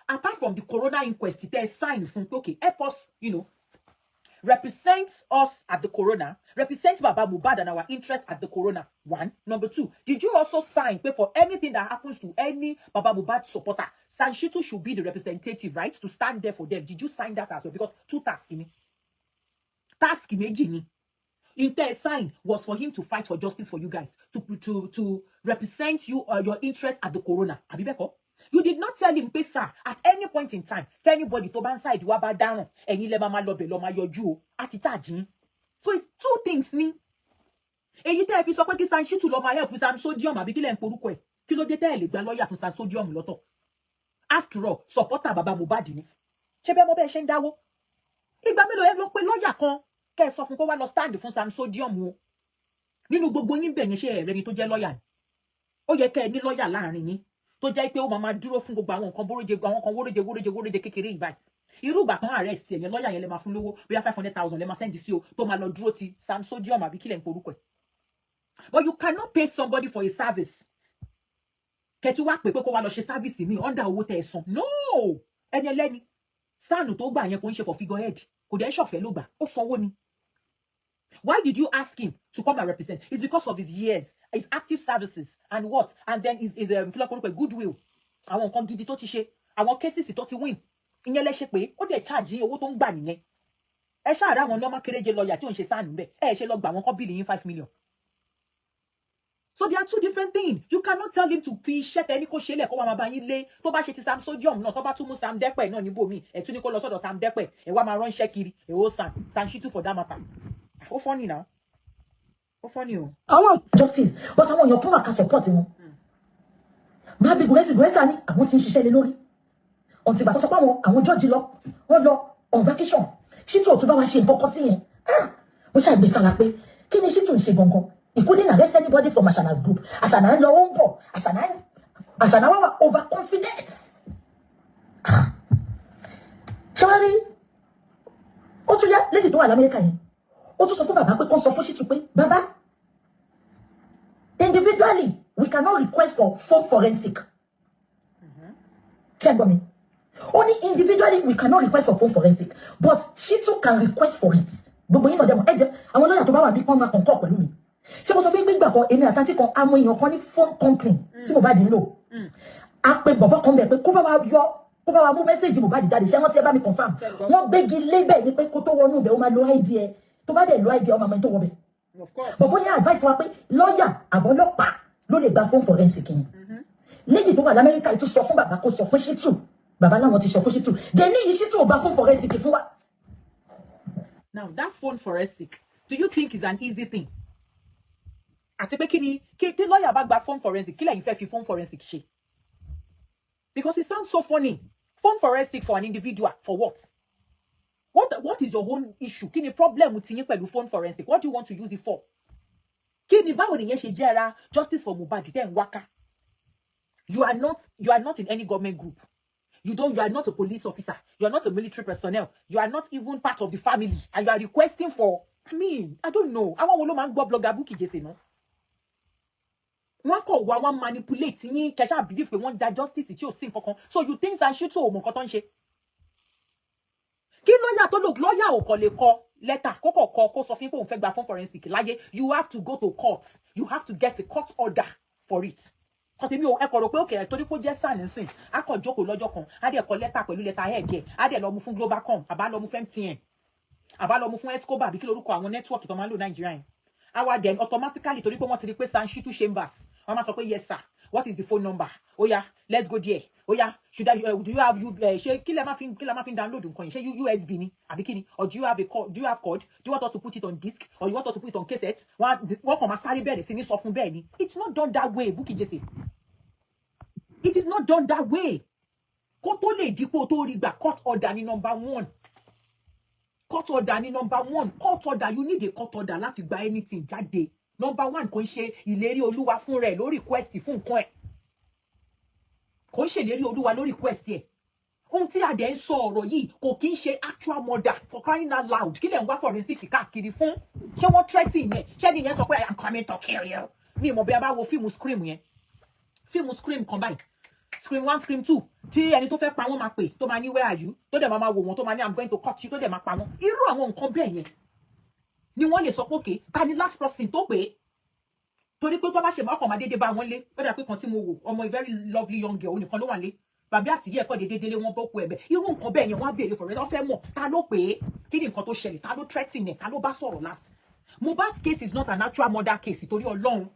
apart from the coroner inquest tẹ́ ẹ sign fún pé okay, help us, represent us at the coroner, represent Baba Mohbad and our interest at the coroner? One. Number two, did you also sign pay for anything that happens to any Baba Mohbad supporter, Sanshitu should be the representative, right, to stand there for them? Did you sign that as well? Because two tasks ni, task méjì ni. Inter sign was for him to fight for justice for you guys, to represent you, your interest at the coroner. Àbí bẹ́ẹ̀ kọ́? You did not tell him pé, "Sir, at any point in time, tell anybody tó bá ń side wa bá dáràn, ẹ̀yin lẹ máa máa lọ bẹ̀, lọ máa yọjú o, àti charge yín." So it's two things ni. Èyí tẹ́ ẹ fi sọ pé kí Sanshitu lọ máa help Sam Sodium, àbí kí lẹ̀ ń porúkọ ẹ̀, kí ló dé tẹ́ ẹ lè gba lọ́ọ̀yà fún Sam Sodium lọ́tọ̀? After all, supporter baba Mohbad ni. Ṣé bẹ́ẹ̀ mọ bẹ́ẹ̀ ṣe ń dáwó? Ìgbà mélòó ẹ lọ pé lọ́ọ̀yà kan kẹ́ ẹ sọ fún kó wá lọ stand fún Sam Sodium o? Nínú gbogbo yín bẹ̀ yẹn, ṣé ẹ̀rẹ́ ni tó jẹ́ lọ́ọ̀yà ni? Ó yẹ kẹ́ ẹ ní lọ́ọ̀yà láàrin yín tó jẹ́ pé ó máa máa dúró fún gbogbo àwọn nǹkan bóróje, àwọn nǹkan wóróje wóróje wóróje kékeré yìí báyìí. Irú ìgbà tán arrest ẹ̀yẹn, lọ́ọ̀yà yẹn lè máa fún lówó, bóyá 500,000 lè máa send sí o, tó máa lọ dúró ti Sam Sodium, àbí kílẹ̀ ń porúkọ ẹ̀. But you cannot pay somebody for a service, kẹtù wá pé kó wá lọ ṣe service mi under owó tẹ́ ẹ san. No, ẹni ẹlẹ́ni sáànù tó gbà yẹn kò ń ṣe for figurehead, kò dẹ̀ ń ṣọ̀fẹ́ ló gbà, ó sanwó ni. Why did you ask him to come and represent? It's because of his years, his active services and what, and then his kí ló kọ́ pé, goodwill, àwọn nǹkan gidi tó ti ṣe, àwọn cases tó ti win. Ìyẹn lẹ ṣe pé ó dẹ̀ charge yín. Owó tó ń gbà nìyẹn. Ẹ ṣáà àwọn normal kéréje lọ́ọ̀yà tí ò ń ṣe sáànù bẹ́ẹ̀, ẹ ṣe lọ gbà wọn kọ́ bill yín 5 million. So they are two different things. You cannot tell him to fi iṣẹ́ tẹ ní kó ṣe lẹ̀, kó wá máa bá yín lé. Tó bá ṣe ti Sam Sodium náà, tó bá tún mú Sam Dẹ́pẹ̀ náà níbòmí, ẹ̀ tún ní kó lọ sọ́dọ̀ Sam Dẹ́pẹ̀, ẹ̀ wá máa ránṣẹ́ kiri. Èwo Sam Sanshitu for that matter? Ó funny now. Ó funny o. Àwọn justice, but àwọn èèyàn tó wà ká support wọn. Máa bí Gùrẹ́sì, Gùrẹ́sì ní àwọn tí ń ṣiṣẹ́ lé lórí ọ̀ntì ìgbà tó sọ pé àwọn jọ́ọ̀jì lọ, wọ́n lọ on vacation. Ṣítù ò tún bá wa ṣe nǹkan kan sí yẹn. Ah, mo ṣàgbé sára pé kí ni Ṣítù ń ṣe gangan? He couldn't arrest anybody from Ashana's group. Ashana ń lọ, ó ń bọ̀. Ashana, Ashana wà wà overconfident. Ah. Ṣé wàá rí, ó tún yá, lady tó wà l'Amẹ́ríkà yẹn, ó tún sọ fún bàbá pé kó sọ fún Ṣítù pé, bàbá, individually, we cannot request for phone forensic. Ṣé ẹ gbọ́ mi? Ó ní individually, we cannot request for phone forensic, but Shitu can request for it. Gbogbo yín náà dẹ́mọ̀. Ẹ jẹ́ àwọn lọ́yà tó bá wà bí kán máa kọ̀ǹkọ̀ pẹ̀lú mi. Ṣé mo sọ fún yín pé ìgbà kan, èmi àtàntí kan, àwọn èèyàn kan ní phone company tí Mohbad ń lò, a pe bọ̀bọ̀ kan bẹ̀ pé kó bá wa yọ, kó bá wa mú message Mohbad jáde. Ṣé wọ́n ti ẹ bá mi confirm? Wọ́n gbégi lébẹ̀ ni pé kó tó wọnú ibẹ̀, ó máa lo ID ẹ. Tó bá dẹ̀ lo ID ẹ, ọmọ àmọ́ tó wọ bẹ̀. Of course. Bọ̀bọ̀ yẹn advice wa pé lọ́ọ̀yà àbọ̀lọ́pàá ló lè gba phone forensic yẹn. Lady tó wà l'Amẹ́ríkà yìí tún sọ fún bàbá kó sọ fún Ṣítù. Bàbá láwọn ti sọ fún Ṣítù. Dèní yìí, Ṣítù ò gba phone forensic fún wa. Now that phone forensic, do you think is an easy thing? Àti pé kí ni kí tí lọ́ọ̀yà bá gba phone forensic, kí lẹ̀yin fẹ́ fi phone forensic ṣe? Because it sounds so funny. Phone forensic for an individual, for what? What is your own issue? Kí ni problem ti yín pẹ̀lú phone forensic? What do you want to use it for? Kí ni, báwo nìyẹn ṣe jẹ́ra justice for Mohbad tẹ́ ń wáká? You are not in any government group. You are not a police officer. You are not a military personnel. You are not even part of the family. And you are requesting for, I mean, I don't know. Àwọn wo ló máa ń gbọ́ blogger Bukky Jesse náà? Wọ́n kọ̀ wá, wọ́n manipulate yín kẹ́ ṣáà believe pé wọ́n ń da justice tí ò sí nǹkan kan. So you think that Shitu ò mọ̀ nǹkan tó ń ṣe? Kí lọ́yà tó lò, lọ́yà ò kọ̀ lè kọ lẹ́tà kókò kọ kó sọ fún yín pé òun fẹ́ gba phone forensic láyé. You have to go to court. You have to get a court order for it. Kọ́sí mi ò ẹ kọ̀ rò pé òkè torí pé ó jẹ́ SAN nísìn, á kọ̀ jókòó lọ́jọ́ kan, á dẹ̀ kọ lẹ́tà pẹ̀lú lẹ́tà ẹ̀ díẹ̀, á dẹ̀ lọ mú fún Globacom, àbá lọ mú fún MTN, àbá lọ mú fún Escobar, àbí kí lorúkọ àwọn network tó máa ń lò Nàìjíríà yẹn. Á wá then automatically, torí pé wọ́n ti rí pé SAN Shitu Chambers, wọ́n máa sọ pé, "Yes sir, what is the phone number? Ó yá, let's go there. Ó yá, should I do you have you ṣé kí lẹ máa fi download nǹkan yìí? Ṣé USB ni àbí kí ni? Or do you have a code? Do you have code? Do you want us to put it on disc or you want us to put it on cassette?" Wọ́n kàn máa sáré bẹ̀rẹ̀ sí ní sọ fún bẹ́ẹ̀ ni. It's not done that way, Bukky Jesse. It is not done that way. Kó tó lè dípò tó rí gbà, court order ní number one. Court order ní number one. Court order, you need a court order láti gba anything jáde. Number one, kò ń ṣe ìlérí Olúwa fún rẹ̀ ló request fún nǹkan ẹ̀. Kò ń ṣèlérí Olúwa ló request ẹ̀. Ohun tí a dẹ̀ ń sọ ọ̀rọ̀ yìí, kò kí ń ṣe actual murder, for crying out loud. Kí lẹ̀ ń wá forensic káàkiri fún? Ṣé wọ́n threaten yẹn? Ṣé ni yẹn sọ pé, "I am coming to kill you"? Mi ò mọ̀ bí a bá wo fíìmù Scream yẹn, fíìmù Scream kan báyìí, Scream 1, Scream 2, tí ẹni tó fẹ́ pa wọ́n máa pè, tó máa ní, "Where are you?" tó dẹ̀ máa wò wọ́n, tó máa ní, "I'm going to cut you," tó dẹ̀ máa pa wọ́n. Irú àwọn nǹkan bẹ́ẹ̀ yẹn ni wọ́n lè sọ pé okay, ta ni last person tó pè é? Torí pé tó bá ṣe máa kàn máa dédé bá wọn lé, ó dà pé kan tí mo wò, ọmọ, a very lovely young girl nìkan ló wà lé, bàbá àtìyẹ ẹ̀kọ́ dédé délé, wọn bọ́ kú ẹ̀bẹ̀. Irú nǹkan bẹ́ẹ̀ yẹn, wọ́n á béèrè for it. Wọ́n fẹ́ mọ̀ ta ló pè é, kí ni nǹkan tó ṣẹlẹ̀, ta ló threaten ẹ̀, ta ló bá sọ̀rọ̀ last. Mohbad case is not an actual murder case, torí Ọlọ́run.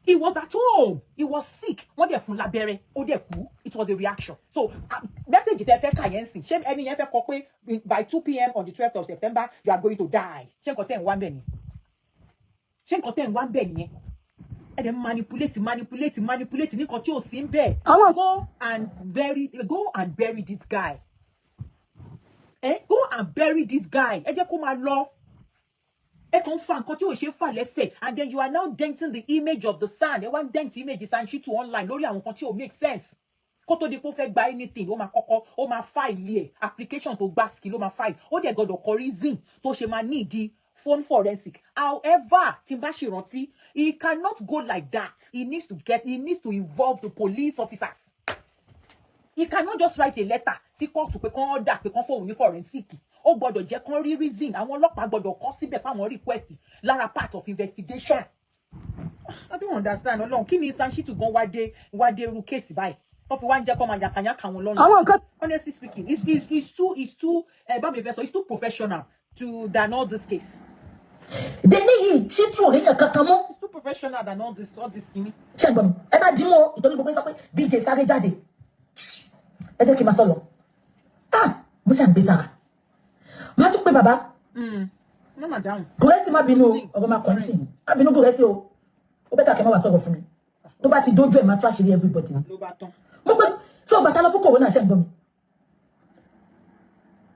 He was at home, he was sick, wọ́n dẹ̀ fún lábẹ́rẹ́, ó dẹ̀ kú. It was a reaction. So message tẹ fẹ́ kà yẹn sìn, ṣé ẹni yẹn fẹ́ kọ pé by 2 p.m. on the 12th of September you are going to die? Ṣé nǹkan tẹ̀ ń wá ń bẹ̀ ni? Ṣé nǹkan tẹ̀ ń wá ń bẹ̀ nìyẹn? Ẹ dẹ̀ manipulate, manipulate, manipulate nǹkan tí ò sí ń bẹ̀. Go and bury this guy. Go and bury this guy. Ẹ jẹ́ kó máa lọ. Ẹ kàn ń fa nǹkan tí ò ṣe fà lẹ́sẹ̀, and then you are now denting the image of the SAN. Ẹ wá ń dent image SAN Shittu online lórí àwọn nǹkan tí ò make sense. Kó tó di pé ó fẹ́ gba anything, ó máa kọ́kọ́, ó máa file ẹ̀, application tó gbá skill, ó máa file, ó dẹ̀ gbọ́dọ̀ kọ reason tó ṣe máa need the phone forensic. However, tí n bá ṣe rántí, he cannot go like that. He needs to involve the police officers. He cannot just write a letter sí kóòtù pé kán order pé kán fóun ní forensic. Ó gbọ́dọ̀ jẹ́ kán rí reason. Àwọn ọlọ́pàá gbọ́dọ̀ kọ síbẹ̀ fáwọn request lára part of investigation. I don't understand. Ọlọ́run, kí ni SAN Shittu gan wá dé irú case báyìí tó fi wá ń jẹ́ kó máa yàkàyàkà wọn lọ́rùn? Àwọn nǹkan Honestly speaking, it's too bá mi fẹ́ sọ, it's too professional to than all this case. Dèní yìí, Ṣítù ò ríyàn kankan mọ́. It's too professional than all this kini. Ṣé gbọ́n mi? Ẹ bá dín mọ́ ìtọ́jú. Gbogbo sọ pé BJ sáré jáde. Ẹ jẹ́ kí n máa sọ lọ. Ah, mo ṣe àgbé sára, máa tún pé bàbá. No ma down. Gòrẹ́sì, má bínú o, ọ̀rọ̀ máa kàn sí i. Má bínú, Gòrẹ́sì o. Ó better kẹ́ má wá sọ̀rọ̀ fún mi. Tó bá ti dójú ẹ̀, máa tú àṣírí everybody ni. Ló bá tán. Mo pé tí o bàtà lọ fún coroner, ṣe ń gbọ́ mi?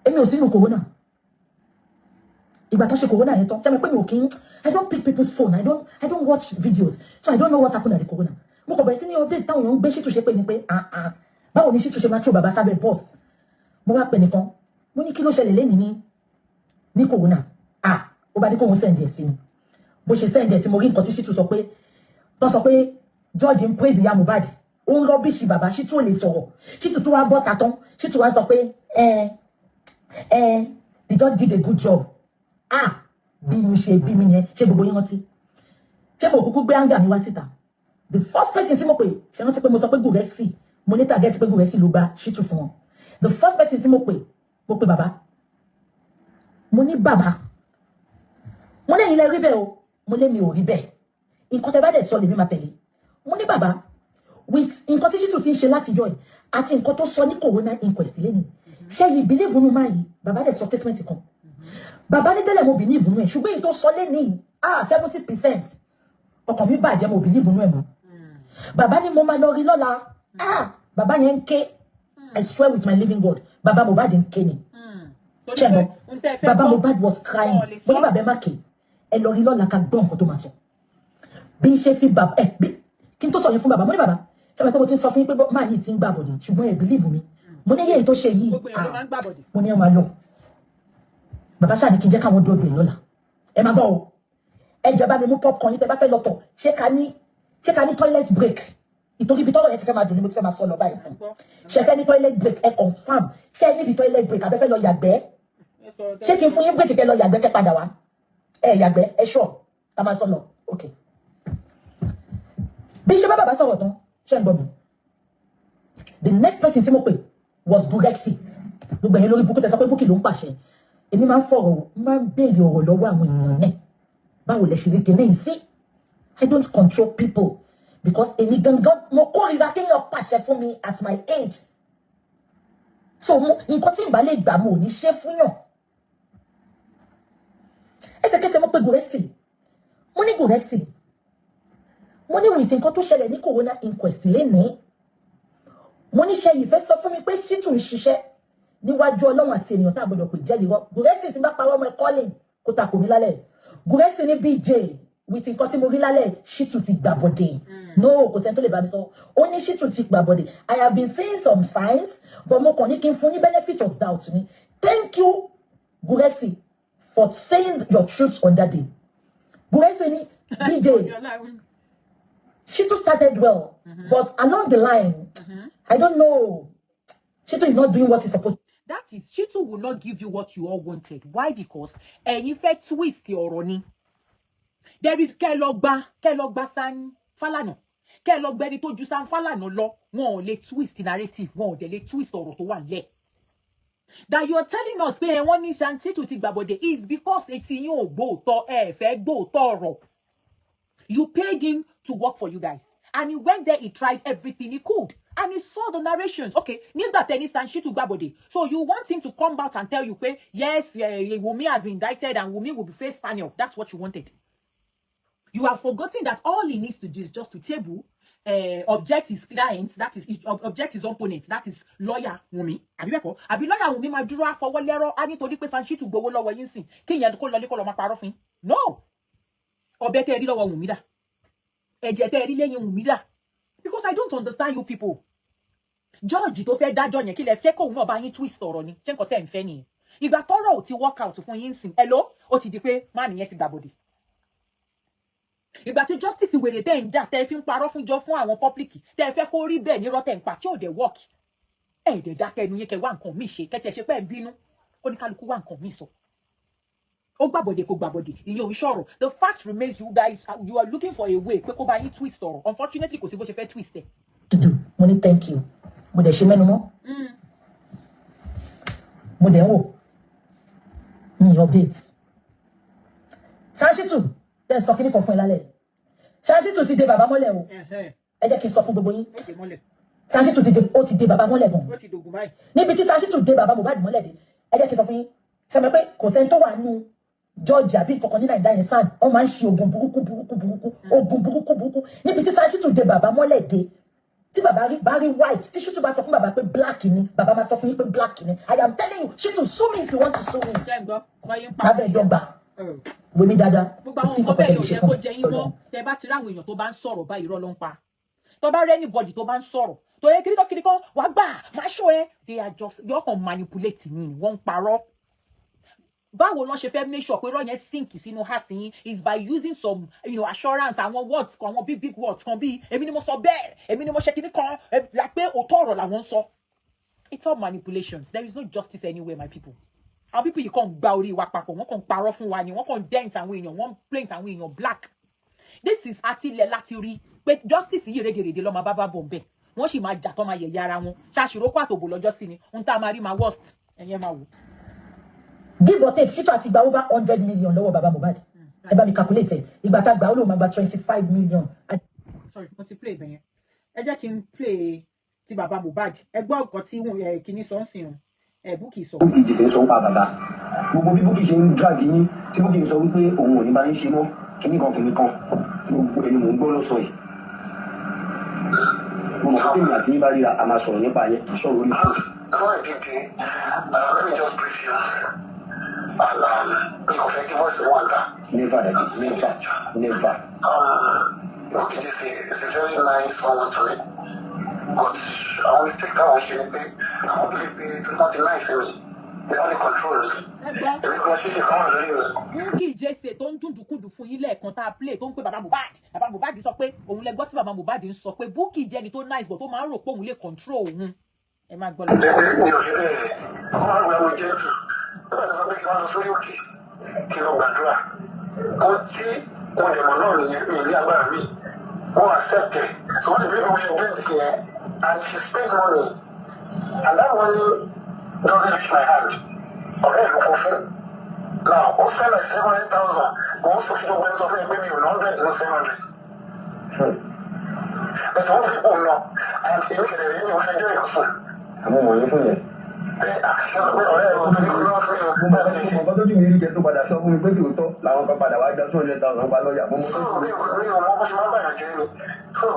Èmi ò sínú coroner. Ìgbà tó ṣe coroner yẹn tán, ṣe mi pé mi ò kí ń, I don't pick people's phone, I don't watch videos, so I don't know what happened at the coroner. Mo kàn bẹ̀rẹ̀ sí ní update táwọn èèyàn ń gbé Ṣítù ṣe pé ni pé, ah ah, báwo ni Ṣítù ṣe máa tó bàbá sábẹ́ bọ́ọ̀sì? Mo wá pè nìkan, mo ní kí ló ṣẹlẹ̀ lẹ́yìn ní coroner? Ah, ó bá ní kóun send ẹ̀ sí mi. Bó ṣe send ẹ̀ tí mo rí nǹkan tí Ṣítù sọ pé, tó sọ pé George ń praise ìyá Mohbad, ó ń rubbish bàbá. Ṣítù ò lè sọ̀rọ̀. Ṣítù tó wá bọ́ ta tán, Ṣítù wá sọ pé ẹ ẹ the judge did a good job. Ah, bí mo ṣe bí mi yẹn, ṣé gbogbo yín rántí? Ṣé mo kúkú gbé anger mi wá síta? The first person tí mo pè, ṣe rántí pé mo sọ pé Gùrẹ́sì, mo ní target pé Gùrẹ́sì ló gba Ṣítù fún wọn? The first person tí mo pè, mo pè bàbá. Mo ní, "Bàbá," mo ní, "ẹ̀yin lẹ rí bẹ́ẹ̀ o." Mo lé mi ò rí bẹ́ẹ̀. Nǹkan tẹ́ bá dẹ̀ sọ lèmi máa tẹ̀lé. Mo ní, "Bàbá, with nǹkan tí Ṣítù ti ń ṣe látijọ́ yìí àti nǹkan tó sọ ní coroner inquest lẹ́nu, ṣé yìí believe nínú máa yìí?" Bàbá dẹ̀ sọ statement kan. Bàbá ní, "Tẹ́lẹ̀ mo believe nínú ẹ̀, ṣùgbọ́n èyí tó sọ lẹ́nìí, ah, 70% ọkàn mi bàjẹ́, mo believe nínú ẹ̀ mọ́." Bàbá ní mo máa lọ rí lọ́la. Ah, bàbá yẹn ń ké. I swear with my living God, bàbá Mohbad ń ké ni. Torí Ṣé pé ẹ n tẹ́ fẹ́ bàbá gbọ́, Mohbad was crying. wọn ò lè Mo ní, sọ. "Bàbá, ẹ má ké, ẹ lọ rí lọ́la ká gbọ́ nǹkan tó máa sọ." Bí n ṣe fi bàbá ẹ bí kí n tó sọ yẹn fún bàbá, mo ní, "Bàbá, ṣé mo pé mo ti ń sọ fún yín pé máa yìí ti ń gbà bọ̀dì, ṣùgbọ́n ẹ believe mi." Mo ní yéyìí tó ṣe yìí, Gbogbo èèyàn ló ah, máa ń gbàbọ̀dè. mo ní ẹ máa lọ. Bàbá ṣáà ní kí n jẹ́ káwọn dọ́dọ̀ ẹ̀ lọ́la. Ẹ máa gbọ́ o. Ẹ jọ̀ọ́, bá mi mú popcorn yín tẹ bá fẹ́ lọ tọ̀. Ṣé ká ní toilet break? Ìtorí ibi tọ́rọ̀ yẹn ti fẹ́ máa dùn ni mo ti fẹ́ máa sọ lọ báyìí fún. Ṣe fẹ́ ní toilet break? Ẹ confirm. Ṣé ẹ níbi toilet break abẹ́fẹ́ lọ yàgbẹ́? Ṣé kí n fún yín break kẹ́ lọ yàgbẹ́ kẹ́ padà wá? Ẹ yàgbẹ́, ẹ ṣọ ká máa sọ lọ. Ok, bí ṣe bá bàbá sọ̀rọ̀ tán, ṣé ń gbọ́ mi? The next person tí mo pè was Gurexi. Gbogbo ẹ̀yin lórí Bukky tẹ sọ pé Bukky ló ń pàṣẹ, èmi máa ń fọ̀rọ̀, máa ń béèrè ọ̀rọ̀ lọ́wọ́ àwọn èèyàn náà. Báwo lẹ ṣe rí kinní yìí sí? I don't control people because èmi gangan mo kórìíra kéèyàn pàṣẹ fún mi at my age. So mo nǹkan tí ìbá lè gbà, mo ò ní ṣe fún yàn. Ẹsẹ̀kẹsẹ̀ mo pe Gurexi. Mo ní, "Gurexi," mo ní, "with nǹkan tó ṣẹlẹ̀ ní coroner inquest lénìí," mo ní, "ṣe yìí fẹ́ sọ fún mi pé Ṣítù ń ṣiṣẹ́ níwájú Ọlọ́run àti ènìyàn tá a gbọdọ̀ pè jẹ́ ìrọ́?" Gurexi, tí n bá parọ́ ọmọ ẹ̀ kọ́lé kó takò mí lálẹ́. Gurexi ní, "BJ, with nǹkan tí mo rí lálẹ́, Ṣítù ti gbàbọ̀dé. No, kò sẹ́ni tó lè bá mi sọ." Ó ní Ṣítù ti gbàbọ̀dé. "I have been seeing some signs, but mo kàn ní kí n fún ní benefit of doubt ni." Thank you, Gurexi, for saying your truth on that day. Gurexi ní, "BJ, Shitu started well, but along the line, I don't know, Shitu is not doing what he's supposed That is, Shitu will not give you what you all wanted. Why? Because ẹ̀yin fẹ́ twist ọ̀rọ̀ ni. There is kẹ́ lọ gba San Falana, kẹ́ lọ gbẹni tó ju San Falana lọ. Wọn ò lè twist narrative, wọn ò dẹ̀ lè twist ọ̀rọ̀ tó wà nílẹ̀. That you are telling us pé wọ́n ní San Shitu ti gbàbọ̀dé is because etí yín ò gbóòótọ́, ẹ fẹ́ gbóòótọ́ ọ̀rọ̀. You paid him to work for you guys. And he went there, he tried everything he could. And he saw the narrations. Okay, nígbà tẹ́ni San Shitu gbàbọ̀dé. So you want him to come out and tell you pé, yes, Wunmi has been indicted and Wunmi will be face panel. That's what you wanted. You have forgotten that all he needs to do is just to table, object his client, that is, object his opponent, that is lawyer Wunmi. Àbí bẹ́ẹ̀ kọ́? Àbí lawyer Wunmi máa dúró àfọwọ́lẹ́rọ́ á nítorí pé San Shitu gbowó lọ́wọ́ yín sìn, kí ìyẹn kó lọlé kó lọ máa parọ́ fún yín. No! Ọbẹ̀ tẹ́ ẹ rí lọ́wọ́ Wunmi dà. Ẹ̀jẹ̀ tẹ́ ẹ rí lẹ́yìn Wunmi dà. Because I don't understand you people. Judge tó fẹ́ dájọ́ yẹn, kí lẹ fẹ́ kóun náà bá yín twist ọ̀rọ̀ ni? Ṣé nǹkan tẹ́ ń fẹ́ nìyẹn? Ìgbà tọ́rọ̀ ò ti work out fún yín sìn. Hello? Ó ti di pé má nìyẹn ti gbàbọ̀dì. Ìgbà tí justice wèrè tẹ́ ń jà, tẹ́ fi ń parọ́ fún jọ fún àwọn public, tẹ́ fẹ́ kó rí bẹ́ẹ̀ nírọ́ tẹ́ ń pa tí ò dẹ̀ work. Ẹ̀ dẹ̀ dákẹ́ ẹnu yín, kẹ́ wá nǹkan míì ṣe, kẹ́ tiẹ̀ ṣe pé ẹ̀ ń bínú. Kó ní kálukú wá nǹkan míì sọ. Ó gbàbọ̀dé, kò gbàbọ̀dé, ìyẹn ò ń sọ̀rọ̀. The fact remains, you guys, you are looking for a way pé kó bá yín twist ọ̀rọ̀. Unfortunately, kò sí bó ṣe fẹ́ twist ẹ̀. to do. Mo ní thank you. Mo dẹ̀ ṣe mẹ́nu mọ́. Mo dẹ̀ ń wò. Mi update. Sanṣítù, tẹ́ ẹ sọ kíní kan fún ẹ lálẹ́. Sanṣítù ti dé bàbá mọ́lẹ̀ o. Ẹ jẹ́ kí n sọ fún gbogbo yín. Ó dé mọ́lẹ̀. Sanṣítù ti dé, ó ti dé bàbá mọ́lẹ̀ gan. Ó ti dògùn báyìí. Níbi tí Sanṣítù dé bàbá Mohbad mọ́lẹ̀ dé, ẹ jẹ́ kí n sọ fún yín. Ṣe mọ̀ pé kò sẹ́ni tó wà nù George àbí kankan ní Nàìjíríà yẹn, SAN, wọ́n máa ń ṣe oògùn burúkú burúkú burúkú, oògùn burúkú burúkú. Níbi tí SAN Shittu dé bàbá mọ́lẹ̀ dé, tí bàbá rí bá rí white, tí Shittu bá sọ fún bàbá pé black ni, bàbá máa sọ fún yín pé black ni. I am telling you, Shittu, sue me if you want to sue me. Ṣé ń gbọ́ bọ́yé ń pa? Bàbá ẹ̀ dọ́gba wèmí dáadáa. Gbogbo Kò àwọn sí nǹkan nǹkan bẹ́ẹ̀ tẹ̀lé yóò ṣe yẹ fún kó mi. jẹ yín mọ́. Tẹ bá ti rí àwọn èèyàn tó bá ń sọ̀rọ̀ báyìí, irọ́ ló ń pa. Tó bá rí anybody tó bá ń sọ̀rọ̀ tó yẹ kíríkan kíríkan wàá gbà máa ṣó ẹ, they are just yọ kàn manipulate yín ni, wọ́n ń parọ́. Báwo ló ṣe fẹ́ make sure pé irọ́ yẹn sink sínú heart yín is by using some assurance, àwọn words kan, àwọn big big words kan, bíi "Èmi ni mo sọ bẹ́ẹ̀, èmi ni mo ṣe kíní kan," la pé òótọ́ ọ̀rọ̀ làwọn ń sọ. It's all manipulations. There is no justice anywhere, my people. Àwọn people yìí kàn gba orí wa papọ̀, wọ́n kàn parọ́ fún wa ni, wọ́n kàn dent àwọn èèyàn, wọ́n paint àwọn èèyàn black. This is àtilẹ̀ láti rí pé justice yìí, rédèrèdè lọ́mọ bá bá bọ̀ bẹ́ẹ̀, wọ́n sì máa jà tó máa yẹ̀yẹ́ ara wọn ṣàṣìrókò àtòbò lọ́jọ́ sí ni ohun tá a máa rí máa worst. Ẹ̀yẹ́ máa wò. Give or take, Shittu àti gba over 100 million lọ́wọ́ bàbá Mohbad. Ẹ bá mi calculate ẹ. Ìgbà tá a gbà, ó lóun máa gba 25 million. Sorry, mo ti play ibẹ̀ yẹn. Ẹ jẹ́ kí n play ti bàbá Mohbad. Ẹ gbọ́ nǹkan tí kìíní sọ ń sìn o, ẹ Bukky sọ. Bukky Jesse sọ ń pa bàbá, gbogbo bí Bukky ṣe ń drag yín, tí Bukky sọ wípé òun ò ní bá yín ṣe mọ́, kíní kan kíní kan, gbogbo ẹni mò ń gbọ́ lọ́sọ̀ yìí. Mo mọ̀ pé èmi àti yín bá ríra, a máa sọ̀rọ̀ nípa yẹn, kì í sọ̀rọ̀ orí fóònù. It's not a big deal. Let me just brief you. And mi kò fẹ́ kí voice wà dá. Never, daddy, never, never. Bukky Jesse is a very nice someone to me. But àwọn mistake táwọn ṣe ni pé àwọn believe pé tó bá ti nice mi, they only control me. Ẹ gbọ́. Èmi kan ṣíṣe kan wà lórí mi. Bukky Jesse tó ń dúndùnkúndùn fún yín lẹ́ẹ̀kan tá a play, tó ń pè bàbá Mohbad, bàbá Mohbad sọ pé òun lẹ gbọ́ tí bàbá Mohbad ń sọ pé Bukky jẹ́ ẹni tó nice but tó máa ń rò pé òun lè control òun. Ẹ máa gbọ́ lọ. Ẹgbẹ́ mi ò fi bẹ́ẹ̀, wọ́n máa ń gba mi gentle. Nígbà tó sọ pé kí wọ́n lọ sórí òkè kí n lọ gbàdúrà. Ohun tí mo dẹ̀ mọ̀ náà nìyẹn, mi ní agbára mi. Wọ́n accept ẹ̀. So wọ́n ti bí mo ṣe bring sí yẹn, and she spend money and that money doesn't reach my hand. Ọ̀rẹ́ ìlú kò fún. Now, ó spend like 700,000. Mo ń sọ fún gbogbo ẹni sọ fún mi pé mi ò ná 100 ní 700. But wọ́n fi kò ná and èmi kẹ̀lẹ́ rí mi ò fẹjọ́ èèyàn sùn. Àmọ́ mọ̀ yín fún yẹn. Pé àṣẹ sọ pé ọ̀rẹ́ ẹ̀ tó ní kó lọ́wọ́ sí mi Mo mọ̀ mo mọ̀ tó dùn mí rí jẹ tó padà sọ fún mi pé tòótọ́ làwọn kan padà wá gba 200,000 pa lọ́ọ̀yà mo mọ̀ tó So dùn mí. mi ò mọ bó ṣe máa ń bàyàn jẹ́ ni. So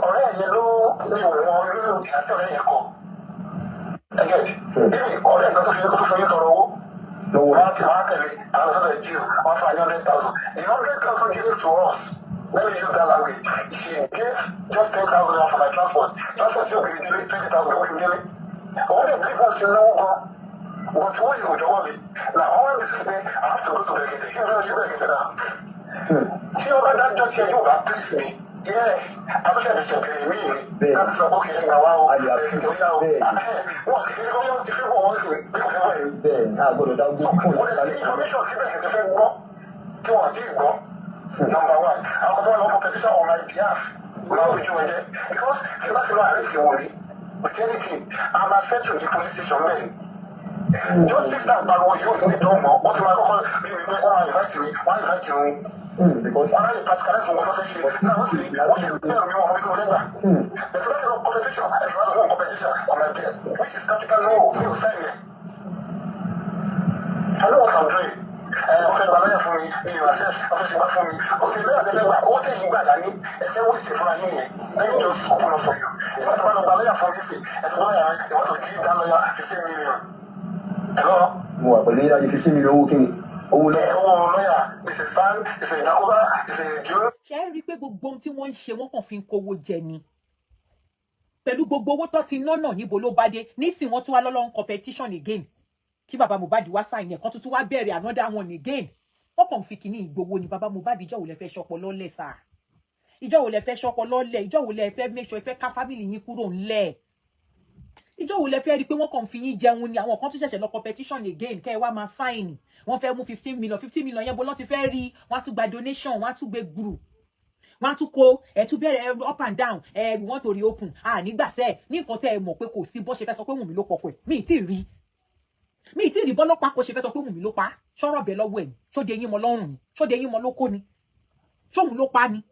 ọ̀rẹ́ yẹn ló mi ò mọ irú ìhà tí ọ̀rẹ́ yẹn kọ. Ẹgẹ́ ibi ọ̀rẹ́ nǹkan tó fi yín tọrọ owó. Lọ́wọ́. Wọ́n á tẹ̀lé àwọn sọ́dọ̀ jí o, wọ́n fún wa 100,000. The 100,000 given to us, let me use that language. She gave just 10,000 naira for my transport. Transport yóò gbé mi délé, 20,000 ló gbé mi délé. Òun dẹ̀ bí wọ́n ti náwó gan. But wọ́n yóò jọ̀wọ́ mi. Now, wọ́n wá mi sí pé I have to go to Brekete. Kí n fẹ́ ṣe Brekete náà? Tí wọ́n bá dájọ́ tí ẹ yóò bá please me, yes, àtúnṣe àti ṣẹ̀bẹ̀rẹ̀ mí ni láti sọ pé kì í gbà wá o, Ayọ̀ àti Brekete ó yá o. Wọ́n ti fi wọ́n ti fi wọ́n wọ́n sì bí kò fẹ́ wọ̀ yìí. Bẹ́ẹ̀ ni, a gbọ́dọ̀ dá gbogbo So wọ́n lè sí information tí Brekete fẹ́ gbọ́ tí wọ́n ti gbọ́. Number one, àwọn kan tó wà lọ́kọ̀ petition on my behalf máa ojú wọn jẹ́ because tí bá ti lọ arrest wọn rí with anything, I'm a settle ní police station bẹ́ẹ̀. Justice náà pariwo yóò ní ìdánwò, wọ́n ti máa kọ́kọ́ bí mi pé wọ́n máa invite mi, wọ́n á invite òun, Because wọ́n á lè practicalize wọn lọ́fẹ́ ṣe náà, wọ́n sì wọ́n ṣe bẹ́ẹ̀ mi wọ́n mọ̀ bí wọ́n fẹ́ gbà. Bẹ̀rẹ̀ láti lọ competition, ẹ̀fọ́ láti wọ́n competition on my behalf, which is capital no, mi ò sign ẹ̀. I know what I'm doing. Ẹ ọ̀fẹ́ gba lọ́yà fún mi, mi ò accept, ọ̀fẹ́ ṣe gbà fún mi. Ok, lọ́yà tẹ́lẹ̀ gbà, owó tẹ̀yìn gbà dání, ẹ fẹ́ waste fúnra yín yẹn. Let me just open up for you. Ìwọ́n ti bá lọ gba lọ́yà fún mi sí, ẹ̀sìn lọ́yà yẹn, you want to give that lawyer 15 million. Hello? Mo wà pẹ̀lú yíyá. 15 million, owó kíni? Owó Ẹ lọ́yà. Owó lọ́yà is a SAN, is a Yakuba, is a Jew. Ṣé ẹ rí i pé gbogbo ohun tí wọ́n ń ṣe, wọ́n kàn fi ń kówó jẹ ni? Pẹ̀lú gbogbo owó tó ti ná náà, níbo ló bá dé nísìnyí? Wọ́n tún wá lọ́lọ́run competition again kí bàbá Mohbad wá sign yẹn kan tuntun, wá bẹ̀rẹ̀ another one again. Wọ́n kàn fi kìíní ìgbowó ni. Bàbá Mohbad, ìjọ́ wo lẹ fẹ́ ṣọpọ̀ lọ́lẹ̀ sáà? Ìjọ́ wo lẹ fẹ́ ṣọpọ̀ lọ́lẹ̀? Ìjọ́ wo lẹ fẹ́ make sure ẹ fẹ́ ká family yín kúrò ńlẹ̀? Ìjọ́ wo lẹ fẹ́ rí i pé wọ́n kàn fi yín jẹun ni? Àwọn kan tún ṣẹ̀ṣẹ̀ lọ competition again kẹ́ ẹ wá máa sign. Wọ́n fẹ́ mú 15 million. 15 million yẹn, bó lọ́ ti fẹ́ rí? Wọ́n á tún gba donation, wọ́n á tún gbé gbùrù, wọ́n á tún kó ẹ̀ tún bẹ̀rẹ̀ up and down. Ẹ we want to reopen, à nígbàsẹ́ ní nǹkan tẹ́ ẹ mọ̀ pé kò sí bó ṣe fẹ́ sọ pé Wùnmí ló pọkọ ẹ̀. Mi ì tí ì rí bọ́lọ́pàá kò ṣe fẹ́ sọ pé Wùnmí ló pa. Ṣọ́rọ̀ bẹ̀ lọ́wọ́ ẹ̀ ni? Ṣóde yín mọ lọ́rùn ni? Ṣóde yín mọ lóko ni? Ṣóun ló pa ni?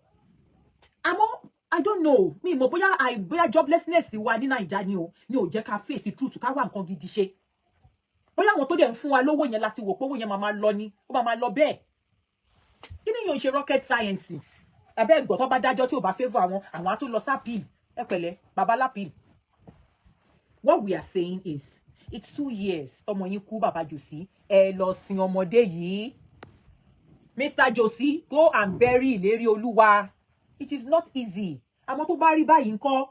Àmọ́ I don't know, mi mọ̀ bóyá bóyá joblessness wa ní Naija ni o ní ò jẹ́ ká face truth, ká wá nǹkan gidi ṣe. Bóyá àwọn tó dẹ̀ ń fún wa lówó yẹn láti wò pé owó yẹn máa máa lọ ni, ó máa máa lọ bẹ́ẹ̀. Kí ni yóò ṣe rocket science? Abẹ́ ẹ̀gbọ́n, tó bá dájọ́ tí ò bá favour àwọn, àwọn á tún lọ s'appeal. Ẹ pẹ̀lẹ́, bàbá l'appeal. What we are saying is, it's 2 years tọmọ yín kú. Bàbá Jòsí, ẹ lọ sin ọmọdé yìí. Mr. Josi, go and bury Ìlérí Olúwa. It is not easy. Àmọ́ tó bá rí báyìí ńkọ́?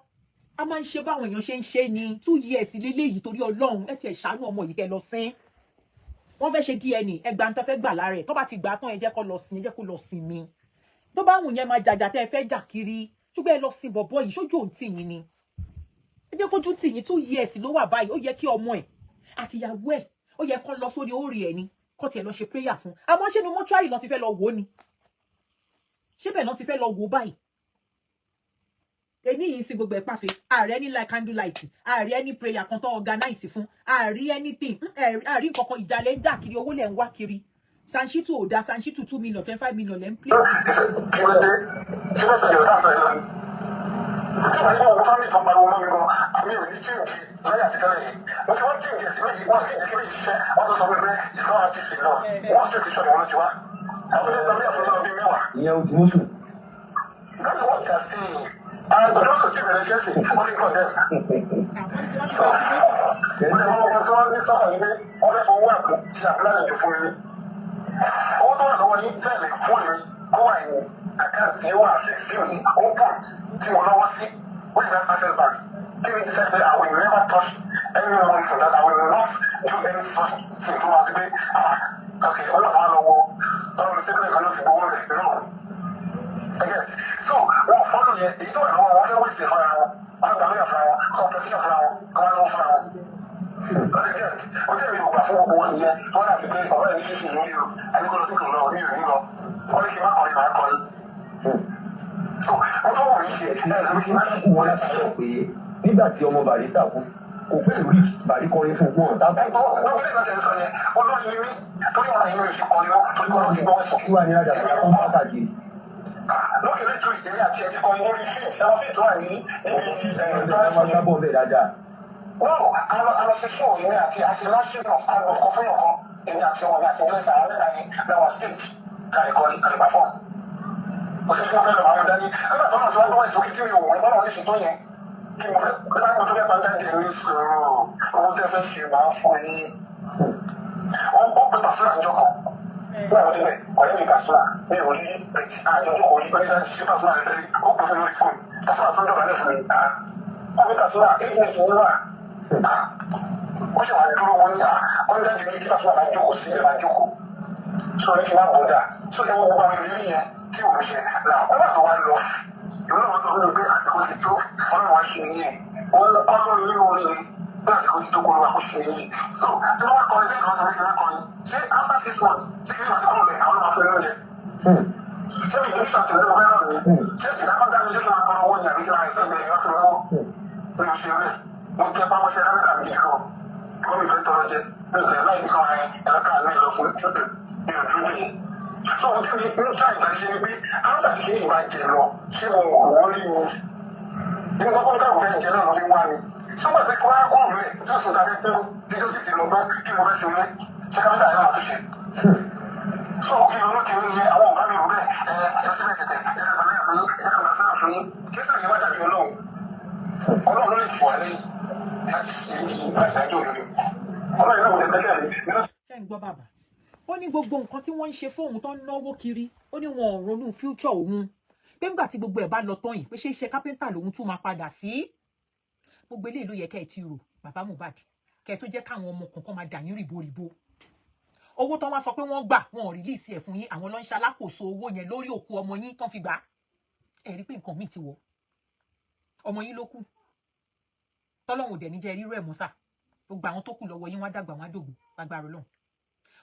A máa ń ṣe báwọn èèyàn ṣe ń ṣe ni. 2 years lélẹ́yìí, torí Ọlọ́run, ẹ tiẹ̀ ṣàánú ọmọ yìí, kẹ́ lọ sin. Wọ́n fẹ́ ṣe DNA, ẹgbàá tó fẹ́ gbà lára ẹ̀. Tó bá ti gbà tán, ẹ jẹ́ kó lọ sin, ẹ jẹ́ kó lọ sin mi. Tó bá wùn yẹn, máa jàjà tẹ́ ẹ fẹ́ jà kiri, ṣùgbọ́n ẹ lọ sin bọ̀bọ̀ yìí. Ṣójú òun tì yín ni? Ẹ jẹ́ kójú tì yín. 2 years ló wà báyìí. Ó yẹ kí ọmọ ẹ̀ àti ìyàwó ẹ̀, ó yẹ kó lọ sórí orí ẹ̀ ni, kó tiẹ̀ lọ ṣe prayer fún. Àmọ́ ṣé ni mọ́ṣúárì lọ ti fẹ́ lọ wò ó ni? Ṣé bẹ́ẹ̀ náà ti fẹ́ lọ wò ó báyìí? Èyí yìí sí gbogbo ẹ̀ pàfẹ́. Ààrẹ ní like candle light, ààrẹ ní prayer kan tó organize fún, ààrí anything, ààrí nǹkan kan. Ìjàlẹ̀ ń jà kiri, owó lẹ̀ ń wá kiri. Sanshitu ò da. Sanshitu 2 million, 25 million lẹ́ ń play. Kí ló dé? Ṣé bẹ́ẹ̀ sọ̀rọ̀ náà sọ ẹ lọ ni? Tí wàá yíwọ family tó pariwo mọ́ mi gan, àmì ò ní change láyé àti tẹ́lẹ̀ yìí. Mo ti wọ́n change sí méjì, wọ́n ti jẹ́ kí méjì ṣiṣẹ́. Wọ́n tó sọ pé it's not active enough. Wọ́n sì ti sọ̀rọ̀ wọn ló ti wá. Àwọn ilé ìgbàlódé àfọyín lọ bí 10. Ìyẹn Odùmọ̀ṣù. That's what they are saying. And the doctor ti bẹ̀rẹ̀ iṣẹ́ sí, wọ́n ti condemn. So, mo lè mọ ọmọ tí wọ́n ní sọ́kàn yìí pé wọ́n fẹ́ fowó àpò ṣe àpilẹ̀ fún mi. Owó tó wà lọ́wọ́ yín tẹ̀lé fún mi kó wà ní account yóò wà sí mi open tí mo lọ́wọ́ sí, which is that Access Bank. Kí ni decide pé I will never touch any money from that. I will not do any such thing tó máa fi pé, ah, okay, owó àwọn lọ́wọ́ ọ̀rọ̀ mi sẹ́kẹ̀rẹ̀ kan ló fi gbowó rẹ̀ no. I get so wọn follow yẹn. Èyí tó wà lọ́wọ́ wọn fẹ́ wéṣẹ̀ fúnra wọn, wọn fẹ́ gbàlóyà fúnra wọn, competition fúnra wọn, kọ́ wọn lọ́wọ́ fúnra wọn. I get ojú mi ò gbà fún gbogbo wọn nìyẹn. Wọn dàbí pé ọ̀rọ̀ ẹ̀ ní fífi lórí o, àníkó lọ sí kò lọ ní ìrìn lọ. Wọ́n ní kí n má kọrin, máa kọrin. So wọ́n tó wù mí ṣe ẹ̀ lórí kí n má ṣe. Wọ́n láti sọ pé nígbà tí ọmọ Barrister kú, kò pé rí Bàrí kọrin fún wọn tá. Ẹ̀gbọ́n wọ́n bí lẹ́gbẹ̀ẹ́ sọ yẹn, olórin ni mí, torí ọ̀rọ̀ yìí mi ò fi kọrin mọ́, torí kọ́ ló ti gbọ́ ẹ̀sùn. Kí wàá ní àjàkálà tó ń bá káàkiri? Lókè lẹ́tọ̀ ìdílé àti ẹ̀dí kan lórí field, ẹ̀wọ̀n field tó wà ní níbi Ẹ máa gbá bọ́ọ̀ bẹ́ẹ̀ dáadáa. No, alọ ṣe show, èmi àti àṣẹ launching of album kan fún yọkan, èmi àti ọmọ mi àti ilé àwọn mẹ́ta yẹn láwọn stage kàrí kọrin, kàrí perform. Kò sí fún ọgbẹ́ lọ àwọn dání nígbà tó náà tí wọ́n gbọ́ ìsókè tí mi ò wọ́n bọ́lá oníṣe tó yẹn kí mo fẹ́ nígbà tí mo tó fẹ́ bá jáde ní sùúrù. Owó tẹ́ fẹ́ ṣe máa fún yín. Ó pe Pasuma níjọ́ kan nígbà tó débẹ̀, ọ̀rẹ́ mi Pasuma mi ò rí àjọ tó kò rí onídàájú sí Pasuma rẹ̀ fẹ́ rí. Ó pè fún lórí fóònù, Pasuma tó ń dọ̀bálẹ̀ fún mi. Ó pe Pasuma, 8 minutes ní wà ó ṣe wà dúró. Wọn ní wọ́n dájú ní kí Pasuma máa jókòó sí ilé, máa jókòó so ní kí n má bọ̀dà. So ẹ wọ gbogbo àwọn ìrírí yẹn tí òun ṣe là ó wà tó wá lọ. Ìwé náà wọ́n sọ fún mi pé àsìkò ti tó, Ọlọ́run wá ṣe nìyẹn. Òun kọ́ lórí nínú orin yẹn pé àsìkò ti tó, kó ló wá kó ṣe nìyẹn. So tí wọ́n wá kọrin sí ìkan sọ pé kí wọ́n kọrin ṣé after 6 months ṣé kí wọ́n ti kúrò lẹ̀, àwọn ló máa fún mi lóúnjẹ? Ṣé mi ní ṣàtìlẹ́yìn mo fẹ́ ràn mí? Ṣé ìdákọ́dá mi, ṣé kí n máa tọrọ owó ní àbí kí n máa ṣe ẹgbẹ́ ìwọ́n fún mi lọ́wọ́? Mi ò ṣe rẹ̀. Mo jẹ́ pamọ́ṣẹ́ kámẹ́rà mi kan, wọ́n mi fẹ́ tọrọ jẹ, mi ò tẹ̀ láì ní kan ẹ ẹ̀ka mi lọ fún mi ò dúró nìyẹn. So ohun tí mi ń ká ìgbà ṣe ni pé áńtà tí kìíní ìbá jẹ lọ, ṣé mo wọ̀ wọ́n rí mi ní gbogbo nǹkan àwọn fẹ́ jẹ náà ló fi wá mi sọ́gbà tí kò wá kó rẹ̀ tó sùn tàbí kú tí tó sì ti lọ tán. Kí mo fẹ́ ṣe lé ṣé kámẹ́rà yẹn máa tó ṣe? So ìrònú tèmi yẹn, àwọn ọ̀gá mi rò bẹ́ẹ̀. Ẹ ẹ síbẹ̀ kẹ̀kẹ́ ẹ ẹ gbàgbé fún yín, ẹ kàn sáà fún yín kí sàn yẹn má dàbí Ọlọ́run. Ọlọ́run ló lè tù wá lẹ́yìn láti ṣe ìdájọ́ òdodo. Ọlọ́run náà kò lè gbẹ́kẹ̀ lé. Ṣé ń gbọ́ bàbá? Ó ní gbogbo nǹkan tí wọ́n ń ṣe fóun tó ń náwó kiri, ó ní wọn ò ronú future òun, pé nígbà tí gbogbo ẹ̀ bá lọ tán yìí, pé ṣé iṣẹ́ kápẹ́ńtà lòun tún máa padà sí? Gbogbo eléyìí ló yẹ kẹ́ ẹ ti rò, bàbá Mohbad, kẹ́ ẹ tó jẹ́ káwọn ọmọ kọ̀ọ̀kan máa dà yín rìbòrìbò. Owó tán wá sọ pé wọ́n gbà, wọn ò release ẹ̀ fún yín. Àwọn ló ń ṣalákòóso owó yẹn lórí òkú ọmọ yín tán fi gbà á. Ẹ rí pé nǹkan míì ti wọ̀, ọmọ yín ló kù. Tọ́lọ́hùn dẹ̀ ní jẹ́ rírú ẹ̀ mọ́sà. Gbogbo àwọn tó kù lọ́wọ́ yín, wọ́n á dàgbà, wọ́n á dògbò lágbára Ọlọ́run.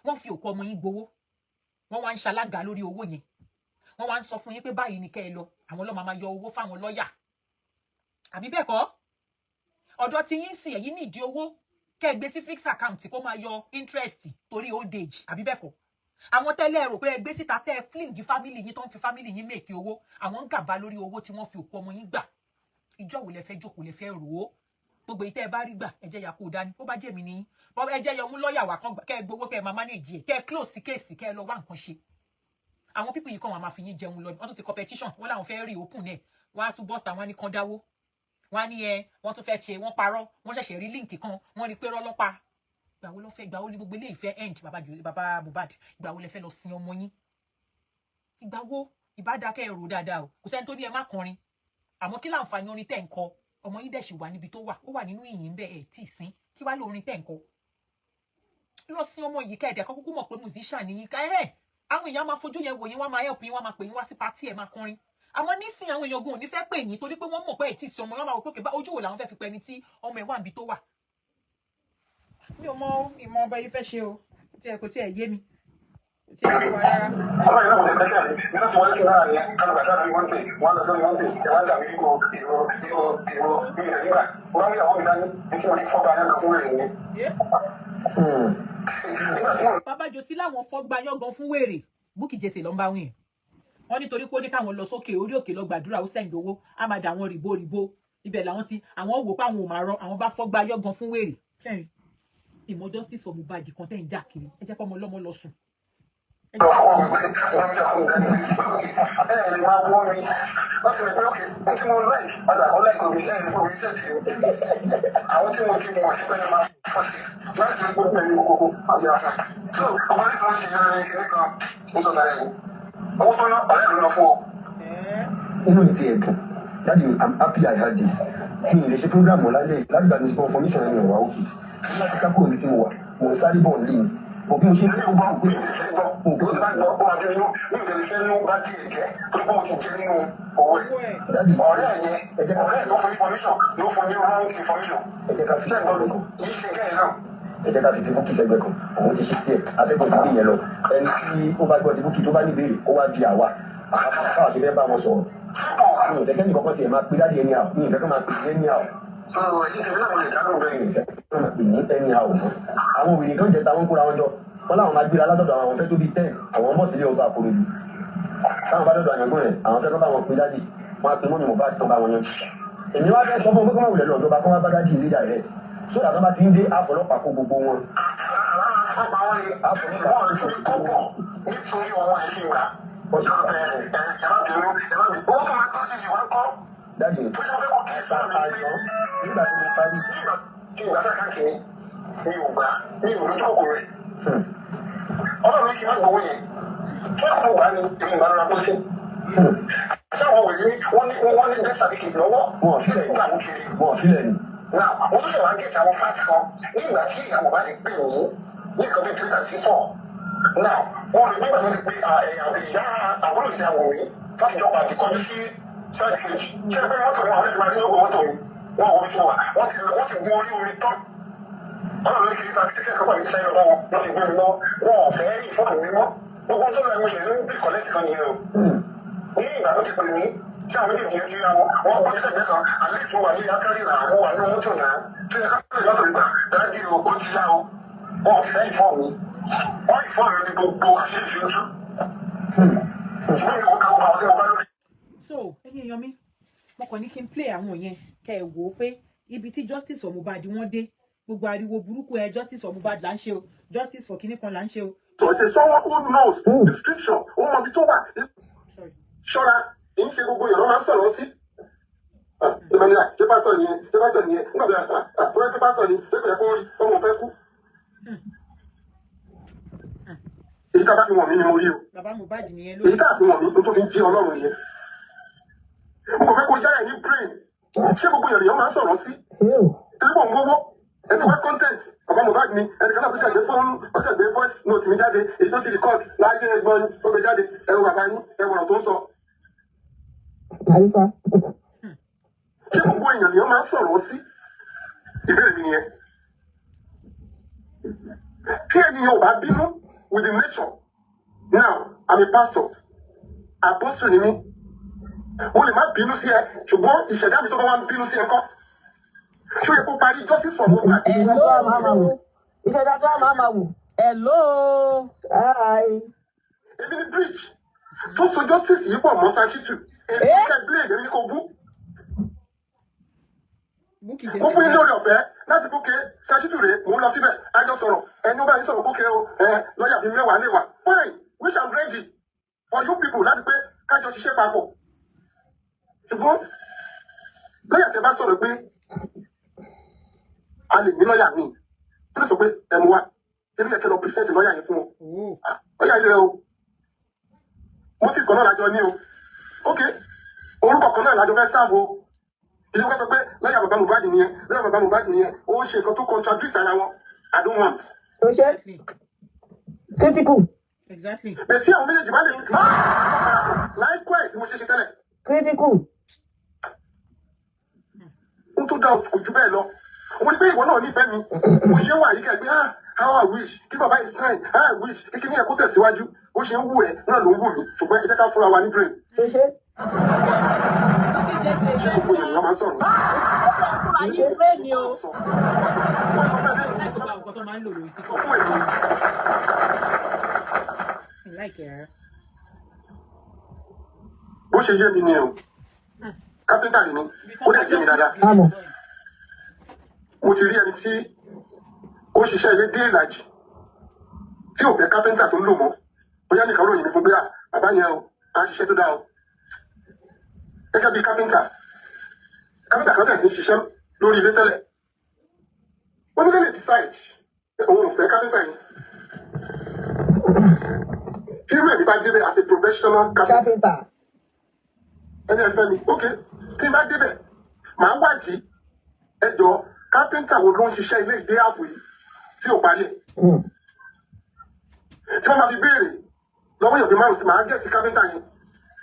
Wọ́n fi òkú ọmọ yín gbowó, wọ́n wá ń ṣalága lórí owó yẹn. Wọ́n wá ń sọ fún yín pé báyìí ni kẹ́ ẹ lọ. Àwọn ọlọ́mọ máa yọ owó fáwọn lọ́ọ̀yà, àbí bẹ́ẹ̀ kọ́? Ọ̀dọ̀ tí yín sìn, ẹ̀yìn nídìí owó kẹ́ ẹ gbé sí fixed account kó máa yọ interest torí old age, àbí bẹ́ẹ̀ kọ́? Àwọn tẹ́lẹ̀ rò pé ẹ gbé síta, tẹ́ ẹ fling family yín, tó ń fi family yín make owó, àwọn ń gàba lórí owó tí wọ́n fi òkú ọmọ yín gbà. Ìjọ wo lẹ fẹ́ jókòó, lẹ fẹ́ rò ó? Gbogbo ìtẹ́ ẹ bá rí gbà, ẹ jẹ́ ya kó o dání. Bó bá jẹ́ mi ní bọ́, ẹ jẹ́ yọ mú lọ́ọ̀yà wá kán, kẹ́ ẹ gbowó, kẹ́ ẹ máa manage ẹ̀, kẹ́ ẹ close sí case, kẹ́ ẹ lọ wá nǹkan ṣe. Àwọn people yìí kàn, wọn máa fi yín jẹun lọ. Wọ́n tún ti competition, wọ́n làwọn fẹ́ rí open ẹ̀, wọ́n á tún bọ́sà, wọ́n á ní kán dáwó, wọ́n á ní ẹ wọ́n tún fẹ́ ṣe. Wọ́n parọ́, wọ́n ṣẹ̀ṣẹ̀ rí link kan, wọ́n rí pé rọ́lọ́pàá. Ìgbà wo ló fẹ́, ìgbà wo ní gbogbo eléyìí fẹ́ end? Bàbá jù, bàbá Mohbad, ìgbà wo lẹ fẹ́ lọ sin ọmọ yín? Ìgbà wo? Ìbádákẹ́ ẹ̀rọ dáadáa o. Kò sẹ́ni tó ní ẹ má kọrin, àmọ́ kí láǹfààní orin tẹ̀ ń kọ? Ọmọ yín dẹ̀ sì wà níbi tó wà, ó wà nínú ìyìn bẹ́ẹ̀, ẹ̀ tí ì sín. Kí wá lóorin tẹ̀ ń kọ? Lọ sí ọmọ yìí, kẹ́ẹ̀dẹ̀ kọ́ kúkú mọ̀ pé musician ni yín ká ẹ̀. Àwọn èèyàn máa fojú yẹn wò yín, wọ́n máa help yín, wọ́n máa pè yín wá sí party, ẹ̀ máa kọrin. Àmọ́ nísìnyí, àwọn èèyàn gan ò ní fẹ́ pè yín, torí pé wọ́n mọ̀ pé ẹ̀ tí ì sí ọmọ. Wọn máa wò pé ojú wo làwọn fẹ́ fi pẹ́ ẹni tí ọmọ ẹ̀ wà níbi tó wà. Mi ò mọ ìmọ̀ ọba yìí fẹ́ ṣe o, tí ẹ kò tí ẹ yé mi, kò tí ẹ yé wa rárá. Ọlọ́run yìí náà kò lè gbẹ́kẹ̀lé mi láti wọlé sí náà nìyẹn. Kánú gbàdúrà lórí wọ́n tè wọ́n lọ sórí wọ́n tè ẹ̀ wọ́n dàbí ìwọ ìwọ ìwọ ìwọ mi rẹ̀ nígbà wọ́n rí àwọn mi dání ní tí mo ti fọ́ bá yẹn lọ fún wèrè yẹn. Nígbà tí mo Bàbá Jòsí láwọn fọgbà yángan fún wèrè. Bukky Jesse ló ń bá wí yẹn. Wọ́n nítorí pé ó ní káwọn lọ sókè orí òkè lọ gbàdúrà, ó send owó, á máa dà wọn rìbó rìbó ibẹ̀ làwọn ti àwọn wò pé àwọn ò máa rọ àwọn bá fọgbà yángan fún wèrè. Ṣẹ́rin ìmọ̀ justice for Mohbad kan tẹ́ ń jà kiri, ẹ jẹ́ kọ́ ọmọ ọlọ́mọ lọ sùn. Ẹ lọ jẹ́ fọwọ́ mi pé wọ́n mi ọkùnrin dání ẹ ẹ lè máa wọ́ mi wọ́n ti rí pé ókè ohun tí mo like padà kọ́ like omi ẹ̀ ní orí sẹ́ẹ̀tì àwọn tí mo ti mọ̀ sí pé ní máa fọ́ sí láti rí gbogbo ẹ̀mí kókó àbí àṣà so ọmọ ní tí wọ́n ṣe yẹn kìíní kan ń sọ tara ẹ̀yìn owó tó ná ọ̀rẹ́ ló ná fún ọ. Inú mi ti ẹ̀ dùn. Daddy, I'm happy I had this. Mi ì lè ṣe program lálẹ́ láti gbà ní information ẹni ọ̀wá òkè láti ká kúrò níbi tí mo wà. Mo ń sáré bọ̀ nílé mi bọ̀ bí mo ṣe ń Ilé ìgbọ́ mi ò fẹ́ gbọ́ ìwọ tí bá gbọ́ ó máa bí nínú mi ò lè fẹ́ nú bá tiẹ̀ jẹ́ torí pé mo ti jẹ́ nínú owó ẹ̀. Daddy, ọ̀rẹ́ ẹ̀ yẹn ẹ jẹ́ ká ọ̀rẹ́ ẹ̀ ló fún information, ló fún ní wrong information. Ẹ jẹ́ ká fi ṣé ẹ̀ gbọ́ mi? Kì í ṣe kẹ́yìn náà. Ẹ jẹ́ ká fi ti Bukky sẹ́gbẹ̀ kan. Òun ti ṣe tiẹ̀, atẹ́gùn ti gbé yẹn lọ. Ẹni tí ó bá gbọ́ ti Bukky, tó bá ní ìbéèrè, kó wá bí àwa àwa ṣe fẹ́ bá wọn sọ̀rọ̀. Mi ò fẹ́ kẹ́ni kankan tiẹ̀ máa pe daddy anyhow. Mi ò fẹ́ kọ́ máa pè ní anyhow. So èyí tèmi náà mo lè dánú bẹ́ẹ̀. Mi ò fẹ́ kọ́ máa pè ní anyhow mọ́. Àwọn obìnrin kan jẹta, wọn kóra wọn jọ, wọn láwọn máa gbéra látọ̀dọ̀ àwọn fẹ́ tó bí 10, àwọn bọ̀ sílé ọba Àkòròdú. Táwọn bá dọ̀dọ̀ àyàngún rẹ̀, àwọn fẹ́ kọ́ bá wọn pe daddy, wọn á pe mummy Mohbad tán bá wọn yanjú. Èmi wá fẹ́ sọ fún wọn pé kọ́ máa wulẹ̀ lọ́dọ̀ ọba, kọ́ wá bá daddy ilé direct, so that wọ́n bá ti ń dé, àfọlọ́pàá kó gbogbo wọn. Ọ̀pọ̀ àwọn ni wọ́n lè fi kọ́bọ̀ nítorí ọmọ ẹ̀ fi gbà. Wọ́n ṣe ẹ ẹ má bínú, ẹ má bínú, owó tó máa tọ́jú yìí wá ń kọ́. Daddy, tó yẹ kó kí sáà mi pé àìsàn nígbà tí mo parí nígbà tí ìgbà s'account mi, mi ò gbà, mi ò lójú kòkòrò rẹ̀. Ọlọ́run ní kí n má gbowó yẹn kí wọ́n kò gbà ní èmi ìgbà lọ́la kó sí. Ṣé àwọn wèrè ní wọ́n ní death certificate lọ́wọ́? Wọn ò filẹ̀. Nígbà mú kiri. Wọn ò filẹ̀ ni. Now, mo tún ṣe wá get àwọn fact kan nígbà tí ìyàwó bá ti pè mí ní nǹkan bíi 3:54. Now, wọ́n rí nígbà tó ti pé ìyá àbúrò ìyàwó mi láti jọ pàdé kọjú sí side kejì. Ṣé pé mọ́tò wọn, àwọn ìgbà nínú mọ́tò mi, wọ́n wọ́n ti wà, wọ́n ti gun orí omi tán. Ọlọ́run ní kiri ta tíkẹ́ẹ̀tì kọ́kọ́ mi sẹ́yìn lọ́wọ́ wọn, wọ́n ti gbé mi lọ́wọ́, wọn ò fẹ́ rí fóònù mi mọ́. Gbogbo tó lọ ẹ̀mú ṣe ní bí connect kan nìyẹn o. Ní ìgbà tó ti pè mí tí àwọn méjèèjì yẹn ti rí àwọn wọn gbọ́dọ̀ sẹ́gbẹ̀ẹ́ kan, at least mo wà ní akẹ́rì náà, mo wà ní mọ́tò náà tó yẹ ká lè lọ́tò nígbà dájú o, ó ti yá o. Wọn ò fẹ́ ìfọ́ mi, wọ́n ìfọ́ mi ní gbogbo àṣírí fi ń tú. Ṣùgbọ́n mi ò ká gbogbo àwọn tí mo bá lórí. So ẹ̀yin èèyàn mi, mo kàn ní kí n play àwọn yẹn kẹ́ ẹ wò ó pé ibi tí justice for Mohbad wọ́n dé, gbogbo ariwo burúkú ẹ, justice for Mohbad là ń ṣe o, justice for kinní kan là ń ṣe o. So it's someone who knows the scripture, ó mọ ibi tó wà. Sorry. Ṣọ́ra, kì í ṣe gbogbo èèyàn ló máa ń sọ̀rọ̀ sí. Ìmọ̀nìyà, ṣé pásítọ̀ nìyẹn? Ṣé pásítọ̀ nìyẹn? Nígbà tó yẹ kó pásítọ̀ ni, ṣé kò yẹ kó rí ọmọ fẹ́ kú? Èyí tá a bá fi wọ̀n mí ni mo rí o. Bàbá Mohbad nìyẹn Èyí lórí. tá a fi wọ̀n mí, n tó fi ń jí Ọlọ́run yẹn. Mo kàn fẹ́ kó yára ẹ̀ ní brain. Ṣé gbogbo èèyàn máa ń sọ̀rọ̀ sí? Torí mò ń gbówó, ẹ ti wá content. Bàbá Mohbad ni ẹnìkan náà tó ṣàgbé fóònù, ó ṣàgbé voice note mi jáde, èyí tó ti record láyé ẹgbọ́n, ó gbé jáde. Ẹ wo bàbá yín, ẹ wọ̀rọ̀ tó ń sọ. Àrífà. Ṣé gbogbo èèyàn ni wọ́n máa ń sọ̀rọ̀ sí? Ìbéèrè mi nìyẹn. Tí ènìyàn ò bá bínú with the nature. Now, I'm a pastor, apostle ni mí, mo lè má bínú sí ẹ, ṣùgbọ́n ìṣẹ̀dá mi tó bá wá ń bínú sí ẹ kọ́, ṣó yẹ kó parí justice for Mohbad? Ìṣẹ̀dá tó wà máa ma wò. Ìṣẹ̀dá tó wà máa ma wò. Hello. Hi. Èmi ni bridge tó so justice yìí pọ̀ mọ́ Sanchitu. Èmi Eh? kẹ́ blade, èmi ni kò bú. Bukky Jesse Mo fún yín lórí ọ̀fẹ́ láti bókè ṣàṣìtù rèé, mò ń lọ síbẹ̀, àjọ sọ̀rọ̀, ẹni ó bá yín sọ̀rọ̀ bókè o, ẹ lọ́ọ̀yà bíi 10 lè wà. Fine, which I'm ready for you people láti pé kájọ ṣiṣẹ́ papọ̀. Ṣùgbọ́n lọ́ọ̀yà tẹ bá sọ̀rọ̀ pé a lè ní lọ́ọ̀yà míì tó lè sọ pé ẹ mú wa, ebi yẹ kí lọ present lọ́ọ̀yà yẹn fún wọn. Oh. Lọ́ọ̀yà yẹn o, mo ti kàn náà lájọ ní o. Ok, orúkọ kan náà lájọ fẹ́ sáàbò. Ìṣe fẹ́ sọ pé lọ́ọ̀yà bàbá Mohbad nìyẹn, lọ́ọ̀yà bàbá Mohbad nìyẹn, ó ń ṣe nǹkan tó contradict ara wọn. I don't want. Ó ṣe Exactly. critical. Exactly. Bẹ́ẹ̀ tí àwọn méjèèjì bá lè likewise mo ṣe ṣe tẹ́lẹ̀. Critical. Ohun tó dá kò jù bẹ́ẹ̀ lọ. Òun ni pé ìwọ náà nífẹ̀ẹ́ mi. Mo ṣe wà yìí kẹ́gbẹ́, ah, how I wish kí bàbá yìí sign, how I wish kí kíní ẹ̀ kó tẹ̀síwájú. Bó ṣe ń wù ẹ́ náà ló ń wù mí. Ṣùgbọ́n ẹ jẹ́ ká fúnra wa ní brain. Ó ṣe. Bukky Jesse Ṣé gbogbo ènìyàn máa ń sọ̀rọ̀? Fúnra yín pé ni o. Láì gbogbo àwọn nǹkan tó máa ń lò lórí TikTok. Fún èmi. Mi like ẹ̀ rárá. Bó ṣe yé mi ni o. Kápẹ́ńtà ni mi, ó dẹ̀ yé mi dáadáa. Àmọ́. Mo ti rí ẹni tí ó ṣiṣẹ́ ilé dé ìlàjì tí ò fẹ́ kápẹ́ńtà tó ń lò mọ́. Bóyá nìkan ròyìn mi fún bóyá bàbá yẹn o, á ṣiṣẹ́ tó dáa o. Gẹ́gẹ́ bí kápẹ́ńtà, kápẹ́ńtà kan tẹ̀ ti ń ṣiṣẹ́ lórí ilé tẹ́lẹ̀. Wọ́n ní lè decide pé òun ò fẹ́ kápẹ́ńtà yẹn. Tí irú ẹ̀mí bá débẹ̀ as a professional carpenter, Carpenter. ẹni ẹ fẹ́ mi, ok, tí n bá débẹ̀, màá wádìí ẹjọ́ kápẹ́ńtà wo ló ń ṣiṣẹ́ ilé ìdé ààbò yìí tí ò parí ẹ̀. Tí wọ́n máa fi béèrè lọ́wọ́ èèyàn bíi márùn-ún sí, màá get kápẹ́ńtà yẹn.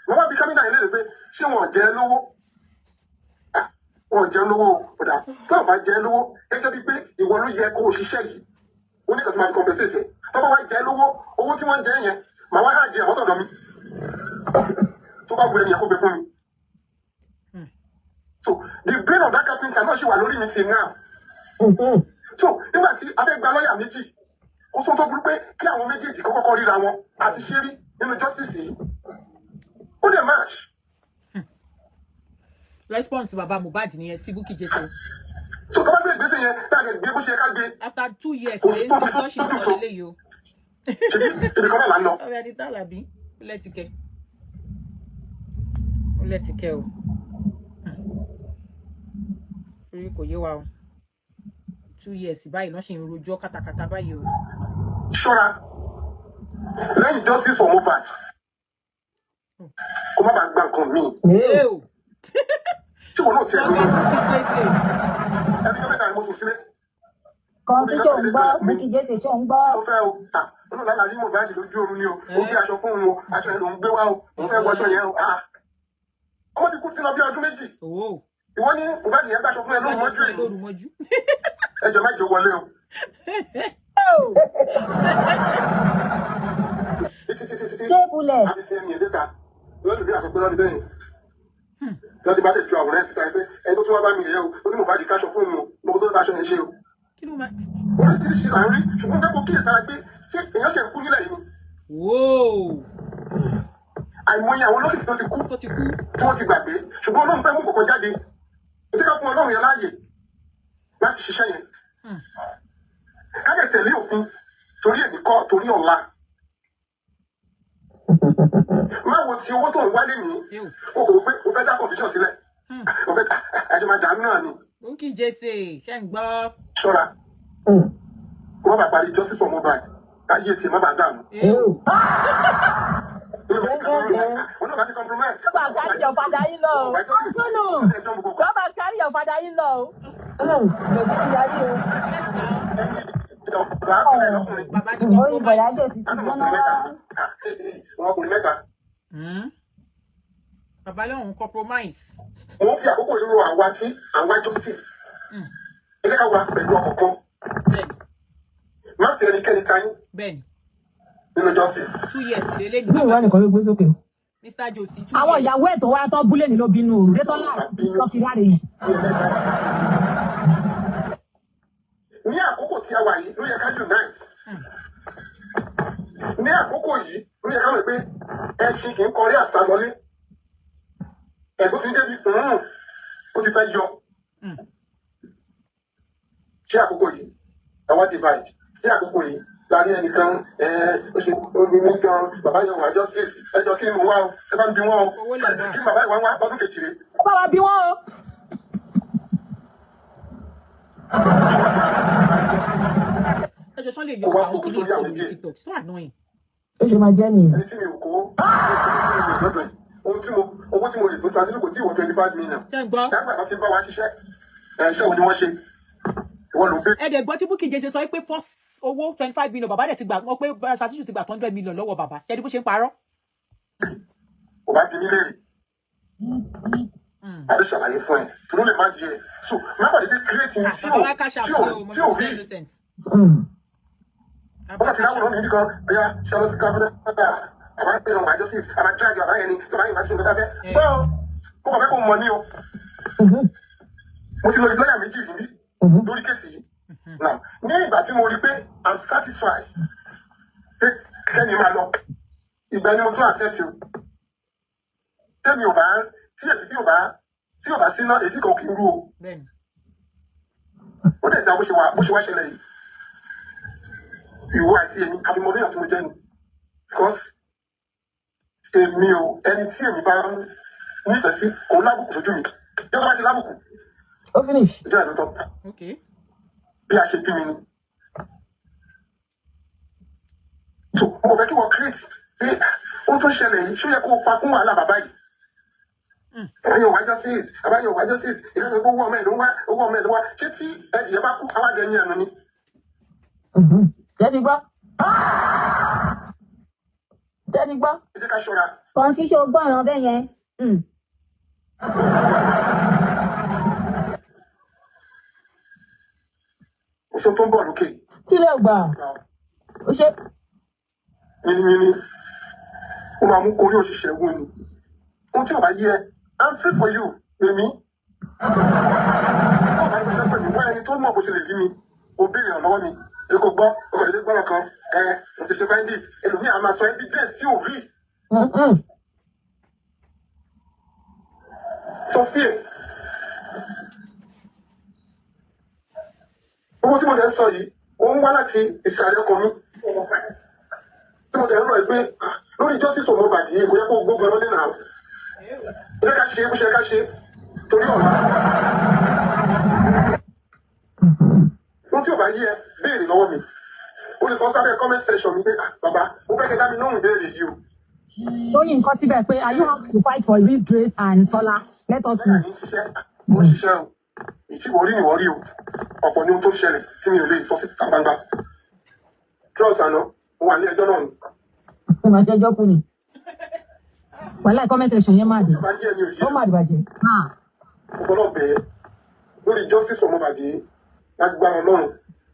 Wọ́n wá bí kápẹ́ńtà yẹn léèrè pé ṣé wọn ò jẹ́ ẹ lówó? Ah, wọn ò jẹ́ ẹ lówó o. Kódà tí wọn bá jẹ́ ẹ lówó, gẹ́gẹ́ bíi pé ìwọ ló yẹ kó o ṣiṣẹ́ yìí, ó ní kan tí máa fi compensate ẹ̀. Tó bá wá jẹ́ ẹ lówó, owó tí wọ́n ń jẹ yẹn, màá wá hàjẹ́ àwọn tọ̀dọ̀ mi. Tó bá wu ẹni yẹn kó gbé fún mi. So the brain of that carpenter náà ṣì wà lórí mi till now. So nígbà tí a fẹ́ gba lọ́ọ̀yà méjì, ó sọ tó burú pé kí àwọn méjèèjì kọ́kọ́ kọ́ ríra wọn àti ṣe rí nínú justice yìí. Ó dẹ̀ match. Response bàbá Mohbad nìyẹn sí Bukky Jesse. So tó bá gbé ìgbésẹ̀ yẹn, tá a lè gbé bó ṣe yẹ ká gbé. After 2 years, Kò lè tó ń sọ tó ṣì ń tó sọ tó. lélẹ́yìí o. Ṣèbí ibì kan náà là ń lọ. Ọ̀rẹ́ Aditá Àlàbí, ó lẹ́tìkẹ́. Ó lẹ́tìkẹ́ o. Orí kò yé wa o. 2 years báyìí lọ́n ṣì ń rojọ́ kátàkátà báyìí o. Ṣọ́ra lẹ́yìn justice for Mohbad, kó má bàa gba nǹkan míì. Ẹ o. Tí wọn náà tiẹ̀ Lọ́gá lóyún. Bukky Jesse. Ẹni tó mẹ́ta ni mo sùn sílé. Kọ́ńtì ṣó ń gbọ́, Bukky Jesse ṣó ń gbọ́. Ó fẹ́ o, à ó náà lálàá rí Mohbad lójú oorun ni o, ó gbé aṣọ fún òun o, aṣọ yẹn lòún gbé wá o, òun fẹ́ wọ aṣọ yẹn o. Ah, ọmọ ti kú tí lọ bí ọdún 2. Owó. Ìwọ ní Mohbad yẹn gbàṣọ fún ẹ lóru Bá ṣe mọ́jú fún ẹ èyí. lóru mọ́jú. Ẹjọ́ mẹ́jọ wọlé o. Títí títí títí. Stray bullet. Àti sí ẹni ẹ̀dẹ́ta lọ́dún bí àsọpé lọ́dún bẹ́yìn. Lọ́dún bá tẹ̀ ju àwòrán ẹ̀ síta ẹ pé ẹni tó tún wá bá mi rèé o, ó ní Mohbad káṣọ fún òun o, mo kó tó bá aṣọ yẹn ṣe o. Kí ló máa. Oríṣiríṣi là ń rí, ṣùgbọ́n fẹ́ kó kíyèsára pé ṣé èèyàn ṣe ń kú nílẹ̀ yìí ni. Wóò. Àìmọye àwọn olókìkí tó ti kú Tó ti kú. tí wọ́n ti gbàgbé, ṣùgbọ́n Ọlọ́run fẹ́ mú kọ̀kọ́ jáde. Ẹ jẹ́ ká fún Ọlọ́run yẹn láàyè láti ṣiṣẹ́ yẹn. Ká lè tẹ̀lé òfin torí èmi kọ́ torí ọ̀la. Má wo ti owó tó ń wálé ní. Ew. O kò pé o fẹ́ dá confusion sílẹ̀. O fẹ́ ẹjọ́ máa dàrú náà ni. Bukky Jesse ṣe ń gbọ́. Ṣọ́ra kó má bàa parí justice for Mohbad. Káyé tiẹ̀ má bàa dààmú. Ew. Wọn náà bá ti compromise. Go and carry your father-in-law. Kọ́ńtínù. Go and carry your father-in-law. Lòdì ti yarí o. Yes now. Bàbá ti Orí compromise. bọ̀dá Jòsí ti gbóná wá. Wọn ọkùnrin mẹ́ta. Bàbá lóun compromise. Wọ́n fi àkókò yìí ro àwa tí àwa justice. Ẹ jẹ́ ká wà pẹ̀lú ọkọ̀ kan. Bẹ́ẹ̀ni. Má fi ẹnikẹ́ni ta yín Bẹ́ẹ̀ni. nínú justice. 2 years lélẹ́yìn Bí ìwà nìkan ló gbé sókè o. Mr. Josie two Àwọn years. ìyàwó ẹ̀ tó wá tán búlẹ̀ ní ló bínú o. Détọ́lá lọ fi ráre yẹn. Ní àkókò tí a wà yìí ló yẹ ká unite. Ní àkókò yìí ló yẹ ká mọ̀ pé ẹṣin kì í kọrí àṣà lọlé. Ẹ̀gbọ́n ti ń débi ó ti fẹ́ yọ. Ṣé àkókò yìí àwa divide? Ṣé àkókò yìí láàrin ẹnìkan ẹ ó ṣe omi gan bàbá yẹn wà justice? Ẹjọ kí ni mo wá o? Ẹ bá ń bi wọn o. Owó lè wà. Kí ni bàbá ìwà ń wá ọdún kejì rè? Ó bá wa bí wọ́n o. Ẹjọ sọ lè yọ Kó wá àwọn gbógun kìíní sórí kúrò àwọn lórí ilé. TikTok, so annoying. Ó ṣe máa jẹ́ nìyẹn. Ẹni tí mi ò kó lọ́dọ̀ yìí, ohun tí mo owó tí mo lè fún Santiago kò tí ì wọ 25 million. Ṣé ń gbọ́? Dágbà bá fi ń bá wa ṣiṣẹ́ ẹ̀, iṣẹ́ wo ni wọ́n ṣe? Ìwọ ló ń bẹ. Ẹ dẹ̀ gbọ́ tí Bukky Jesse sọ pé first owó 25 million, bàbá dẹ̀ ti gbà wọ́n pé Ṣàtúnṣe ti gbà 100 million lọ́wọ́ bàbá. Ṣé ẹni bó ṣe ń parọ́? Kò bá bí mí léèrè, àbí ṣàlàyé fún ẹ tó ló lè má yé ẹ, so má bàa dédé create Ah, tí bàbá ò wa cash out tí ò ní o, mo tí ò ní rí. innocent. Wọ́n bá ti láwùrán mi nìkan bóyá ṣọlọ sí káfíńtà àbá ń pè wọn àjọ six àbá drag àbá yẹn ni tó bá yẹn bá ṣe nǹkan tá a fẹ́ gbọ́ o. Mo kàn fẹ́ kó mọ̀ ní o. Mo ti lọ lọ́ọ̀yà méjì rí lórí case yìí. Now, ní ìgbà tí mo rí pé I'm satisfied pé kẹ́ni máa lọ, ìgbà ni mo tún accept o. Tẹ́mi ò bá tí èsì tí ò bá síná èsì kan kì í rú o. Ó dẹ̀ da bó ṣe wá ṣẹlẹ̀ yìí, ìwọ àti èmi àfi mo léèyàn tí mo jẹ́ ni, because èmi ò ẹni tí èmi bá ń nífẹ̀ẹ́ sí òun lábùkù sójú mi yóò tó bá ti lábùkù. Ó finish. Ìjọ ẹ̀ ló tọ́. Bí a ṣe bí mi ni. So mo fẹ́ kí wọ́n create pé ohun tó ṣẹlẹ̀ yìí, ṣó yẹ kó o pa kún wàhálà bàbá yìí? Àbáyọ wá justice, àbáyọ wá justice, ìlú owó ọmọ ẹ̀ ló ń wá, owó ọmọ ẹ̀ ló ń wá. Ṣé tí ẹdìyẹ bá kú, awádìí ẹyin ẹnu ni? Jẹ́ ti gbọ́. Jẹ́ ti gbọ́. Ẹ jẹ́ ká ṣọ́ra. Confusion gbọ́ràn bẹ́ẹ̀ yẹn. Oṣù tó ń bọ̀ lókè. Tílẹ̀ ò gbà. Ó ṣe. Yìnyínyínní ó máa mú orí òṣìṣẹ́ wú ni. Ohun tí ò bá yé ẹ, I'm free for you, èmi tó bá ní pẹ́ mi wá ẹni tó mọ̀ bó ṣe lè rí mi, o béèrè ìrànlọ́wọ́ mi, èyí kò gbọ́ o kò lè gbọ́dọ̀ kan ẹ mo ti ṣe findings. Ẹlòmíì á máa sọ evidence tí ò rí. Sọ fíè owó tí mo lè sọ yìí, ó ń wá láti ìsàlẹ̀ ọkàn mi tí mo dẹ̀ ń rọ̀ ẹ́ pé ah, lórí justice for Mohbad yìí, kò yẹ kó gbógun lọ́lé náà. Ẹ jẹ́ ká ṣe bó ṣe ká ṣe torí ọ̀la. Ohun tí ò bá yé ẹ, béèrè lọ́wọ́ mi. O lè sọ sábẹ́ comment section mi pé, "Ah, bàbá, mo fẹ́ kẹ́ dá mi lóhùn béèrè yìí o." Tóyìn nǹkan síbẹ̀ pé, are you happy to fight for His Grace and Tola? Let us know. Lẹ́yìn ní ṣiṣẹ́, mo ń ṣiṣẹ́ o. Ìtí wọ́n rí ni wọ́n rí o. Ọ̀pọ̀ ní ohun tó ń ṣẹlẹ̀ tí mi ò lè sọ síta gbangba. Trust àná mo wà ní ẹjọ́ náà ni. Ó máa jẹ́jọ́ kú ni. Wàhálà comment section yẹn máa dé. Tí ò bá yé ẹni òye Ó máa dìbàjẹ́. Ah, mo fọlọ́ bẹ̀ẹ́ lórí justice for Mohbad yìí, lágbára Ọlọ́run,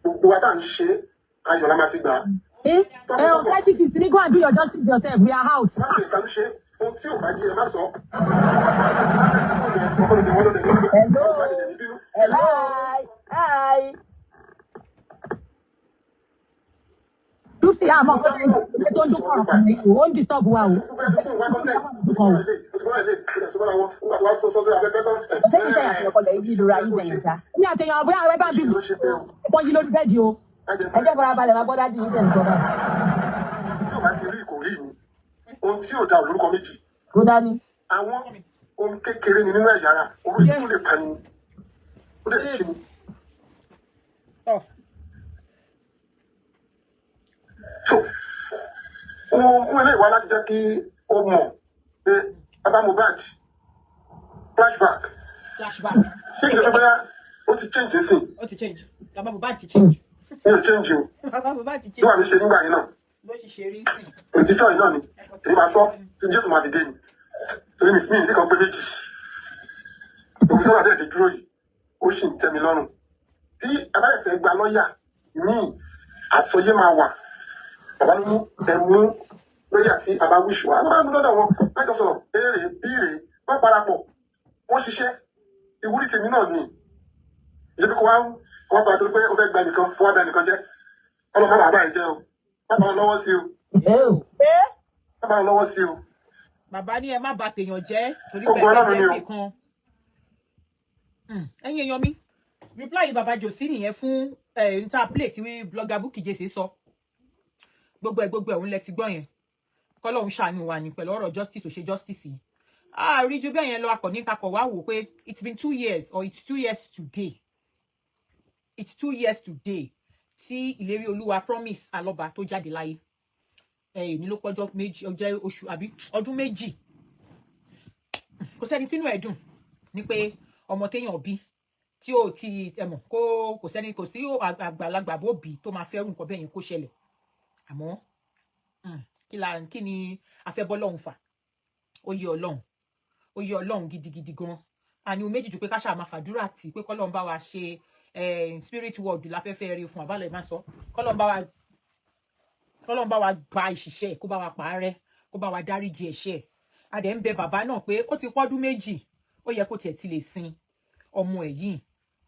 gbogbo wa tá à ń ṣe ayọ̀ la máa fi gbà á. Eh, eh, Society Christine, go and do your justice yourself. We are out. Má ṣe ìtàn ṣe ohun tí ò bá yé ẹ, má sọ. Hello. Hello. Hi. Hi. Dupsy, àmọ́ nǹkan tó ń dún kọ̀ọ̀kan ní o, ó ń disturb wa o. Kọ̀ o. Ṣé kìí ṣe àti ọkọ lẹ̀ yí lóra yí bẹ̀yẹn ta? Ní àtẹ̀yàn bóyá ẹ bá bí wọ́n yí lórí bed o. Ẹ jẹ́ farabalẹ̀ máa gbọ́ daddy yín tẹ̀ ń sọ báyìí. Tí ò bá ti rí kò rí ni. Ohun tí ò da ò lórúkọ méjì. Kó dání. Àwọn ohun kékeré ni nínú ẹ̀yà ara orú yìí tó lè pa ni, ó lè ṣe ni. Tọ́. So mo mú eléyìí wá láti jẹ́ kí o mọ̀ pé bàbá Mohbad, flashback. Flashback. Ṣé kìí ṣe pé bóyá ó ti change sí? Ó ti change, bàbá Mohbad ti change. Mi ò change o. Bàbá Mohbad ti Bí wàá change. mi ṣe nígbà yẹn náà, Bó ṣe ṣe rí sí. òtítọ́ yìí náà ni èyí máa sọ tí Jésù máa fi dé ni, torí mi ní kan pé méjì. Òbí tó wà dé dé dúró yìí, ó sì ń tẹ́ mi lọ́rùn. Tí abáyẹ̀fẹ́ gba lọ́ọ̀yà míì, àsọyé máa wà. Bàbá ló mú ẹ mú lọ́ọ̀yà tí a bá wíṣọ wa, bá mú lọ́dọ̀ wọn lájọ sọ̀rọ̀ eré bíire, wọ́n parapọ̀, wọ́n ṣiṣẹ́. Ìwúrí tèmi náà ni ìṣe pé kó wá wọ́n bá torí pé ó fẹ́ gba nìkan, ó wá gba nìkan jẹ́. Ọlọ́mọ bàbá ẹ̀ jẹ́ o, má bá wọn lọ́wọ́ sí o, má bá wọn lọ́wọ́ sí o. Bàbá ní ẹ má bà tèèyàn jẹ́ torí Ogun pé ẹ fẹ́ Ọlọ́run jẹ́ ni o. nìkan. Ẹ̀yin èèyàn mi. Reply baba Josi nìyẹn fún ẹ n ta play tí blogger Bukky Jesse sọ. Gbogbo ẹ, gbogbo ẹ, òun lẹ ti gbọ́ yẹn. Kọ́lọ́hun ṣàánú wa ní pẹ̀lú ọ̀rọ̀ justice ò ṣe justice yìí. A rí ju bẹ́ẹ̀ yẹn lọ. Akọ̀ ní kakọ̀ wá wò pé it's been 2 years, or it's 2 years today, it's 2 years today tí Ìlérí Olúwa Promise Alọ́ba tó jáde láyé. Ẹ ní ló pọ́jọ́ 2, ọjọ́, oṣù àbí ọdún 2. Kò sẹ́ni tínú ẹ̀ dùn ní pé ọmọ téèyàn bí tí ó ti ẹ mọ̀ kó, kò sẹ́ni, kò sí àgbàlagbà bó bí tó máa fẹ́rù nǹkan bẹ́ẹ̀ yẹn kó ṣẹlẹ̀. Àmọ́ kí la, kí ni a fẹ́ bọ́ lọ́hùn fà? Ó yé Ọlọ́run, ó yé Ọlọ́run gidigidi gan. Àní o méjì ju pé ká ṣáà máa fàdúrà tì pé kọ́lọ́run bá wa ṣe spirit world láfẹ́fẹ́ rí fún àbálẹ̀ má sọ, kọ́lọ́run bá wa gba ìṣiṣẹ́, kó bá wa pàárẹ́, kó bá wa dáríjì ẹ̀ṣẹ̀. A dẹ̀ ń bẹ bàbá náà pé ó ti pọ́dún 2, ó yẹ kó tiẹ̀ ti lè sin ọmọ ẹ̀ yìí.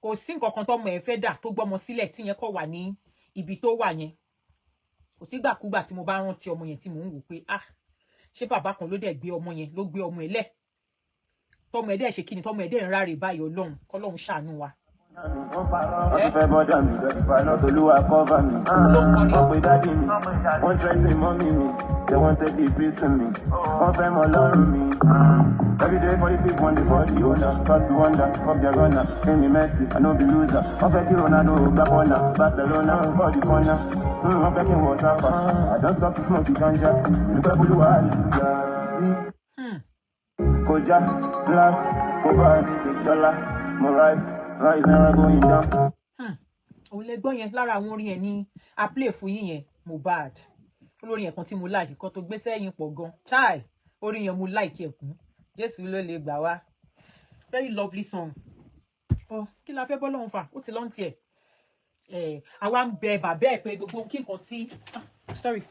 Kò sí nǹkan kan tọ́mọ ẹ̀ fẹ́ dà tó gbọ́mọ sílẹ̀ tí yẹn kọ́ wà ní ibi tó wà yẹn. Kò sígbàkúgbà tí mo bá rántí ọmọ yẹn tí mò ń wò pé, ah, ṣé bàbá kan ló dẹ̀ gbé ọmọ yẹn, ló gbé ọmọ ẹ̀ lẹ̀, tọmọ ẹ̀ dẹ̀ ṣe kíni, tọmọ ẹ̀ dẹ̀ ń ráre báyìí? Ọlọ́run, kọ́lọ́run ṣàánú wa. Wọ́n ti fẹ́ bọ́dà mi, Olúwa cover mi. Ló ń kọrin. Wọ́n pe daddy mi, wọ́n threaten mummy mi, they wanted to prison mi, wọ́n fẹ́ mọ lọ́rùn mi. Every day for the people, one day for the owner. Cause wonder, fuck their runner. Any Messi, I no be loser. Wọ́n fẹ́ kí Ronaldo gbá corner, Barcelona for the corner. Wọ́n fẹ́ kí n wọ sáfà. I don't stop to smoke the ganja. Dúpẹ́ f'Olúwa, hallelujah. See, Koja, black, Koba, dollar, mo rise, rise, never going down. Òun lè gbọ́ yẹn. Lára àwọn orin ẹ̀ ní a play fún yín yẹn. Mohbad, olórin yẹn kan tí mo like kan tó gbé sẹ́yìn pọ̀ gan chai. Orin yẹn mo like ẹ̀ kún. Jésù ló lè gbà wá, very lovely song. Ọ kí la fẹ́ bọ́ lọ́hùn fà? Ó ti lọ́n tiẹ̀. Ẹ̀ àwa ń bẹ bàbá ẹ̀ pé gbogbo kí nǹkan tí, ah, sorry,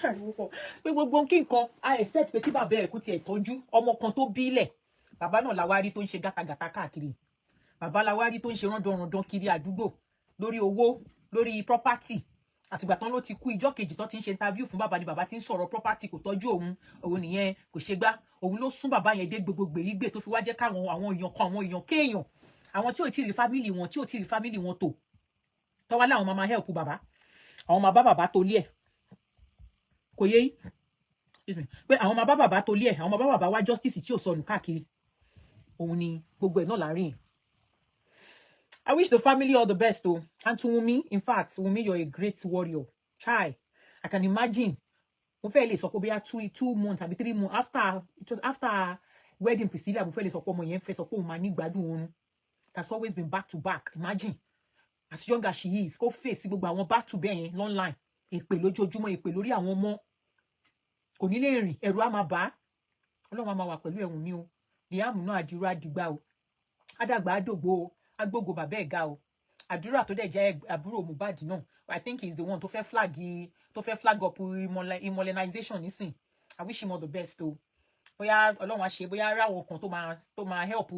ariwo pọ̀, pé gbogbo kí nǹkan, I expect pé kí bàbá ẹ̀ kó tiẹ̀ tọ́jú ọmọ kan tó bílẹ̀. Bàbá náà la wá rí tó ń ṣe gàtàgàtà káàkiri. Bàbá la wá rí tó ń ṣe rándanrandan kiri àdúgbò lórí owó, lórí property. Àtìgbà tán ló ti kú, ìjọ́ kejì tán ti ń ṣe interview fún bàbá ni bàbá ti ń sọ̀rọ̀ property. Kò tọ́jú òun, òun nìyẹn, kò ṣe gbá. Òun ló sún bàbá yẹn dé gbogbo gbèrígbè tó fi wá jẹ́ káwọn àwọn èèyàn kan, àwọn èèyàn kéèyàn, àwọn tí ò tí ì rí family wọn, tí ò tí ì rí family wọn tò tọ́wá láwọn máa help bàbá, àwọn máa bá bàbá tó lé ẹ̀. Kò yé yín? Excuse me. Pé àwọn máa bá bàbá tó lé ẹ̀, àwọn máa bá bàbá wá justice tí ò sọnù káàkiri. Òun ni gbogbo ẹ̀ náà láàrin. I wish the family all the best o. And to Wunmi, in fact, Wunmi, you're a great warrior. Chai, I can imagine. Mo fẹ́ lè sọ pé bóyá 2 months àbí 3 months after, it was after wedding Priscilla, mo fẹ́ lè sọ pé ọmọ yẹn fẹ́ sọ pé òun máa ní gbádùn oorun. That's always been back to back. Imagine, as young as she is, kó face gbogbo àwọn back to back yẹn online. Èpè lójoojúmọ́, èpè lórí àwọn ọmọ. Kò ní lè rìn, ẹ̀rù á máa bà á. Ọlọ́run á máa wà pẹ̀lú ẹ̀wùn mi o. Liam náà àdìrú àdìgbà o. Àdàgbà àdògbò o. Agbógo bàbá ẹ̀ ga o. Àdúrà tó dẹ̀ jẹ́ àbúrò Mohbad náà, I think he is the one tó fẹ́ flag up immortalization nísìn. I wish him all the best o. Bóyá Ọlọ́run á ṣe, bóyá ráwọn kan tó máa help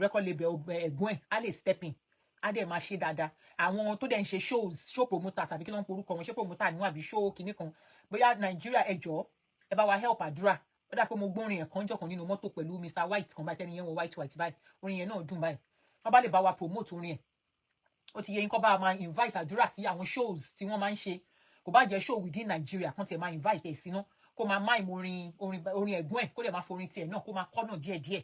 record label ẹ̀gbọ́n ẹ̀ á lè step in, á dẹ̀ máa ṣe dáadáa. Àwọn tó dẹ̀ ń ṣe shows, show promoters àbí kí ló ń porúkọ wọn, ṣé promoter ni wọn àbí show kinní kan, bóyá Nàìjíríà, ẹ jọ̀ọ́, ẹ bá wa help àdúrà. Ó dà pé mo gbórin ẹ̀ kan jọ̀kan nínú mọ́tò pẹ̀lú Mr White kan báyìí, tẹ́ni yẹn wọ white white báyìí. Orin yẹn náà dùn báyìí. Wọ́n bá lè bá wa promote orin ẹ̀, ó ti yẹ yín, kọ́ bá máa invite àdúrà sí àwọn shows tí wọ́n máa ń ṣe. Kò bá jẹ́ show within Nigeria kan tiẹ̀ máa invite ẹ̀ síná, kó máa máa orin orin orin ẹ̀gbọ́n ẹ̀, kó dẹ̀ máa forin tiẹ̀ náà, kó máa kọ́nà díẹ̀díẹ̀.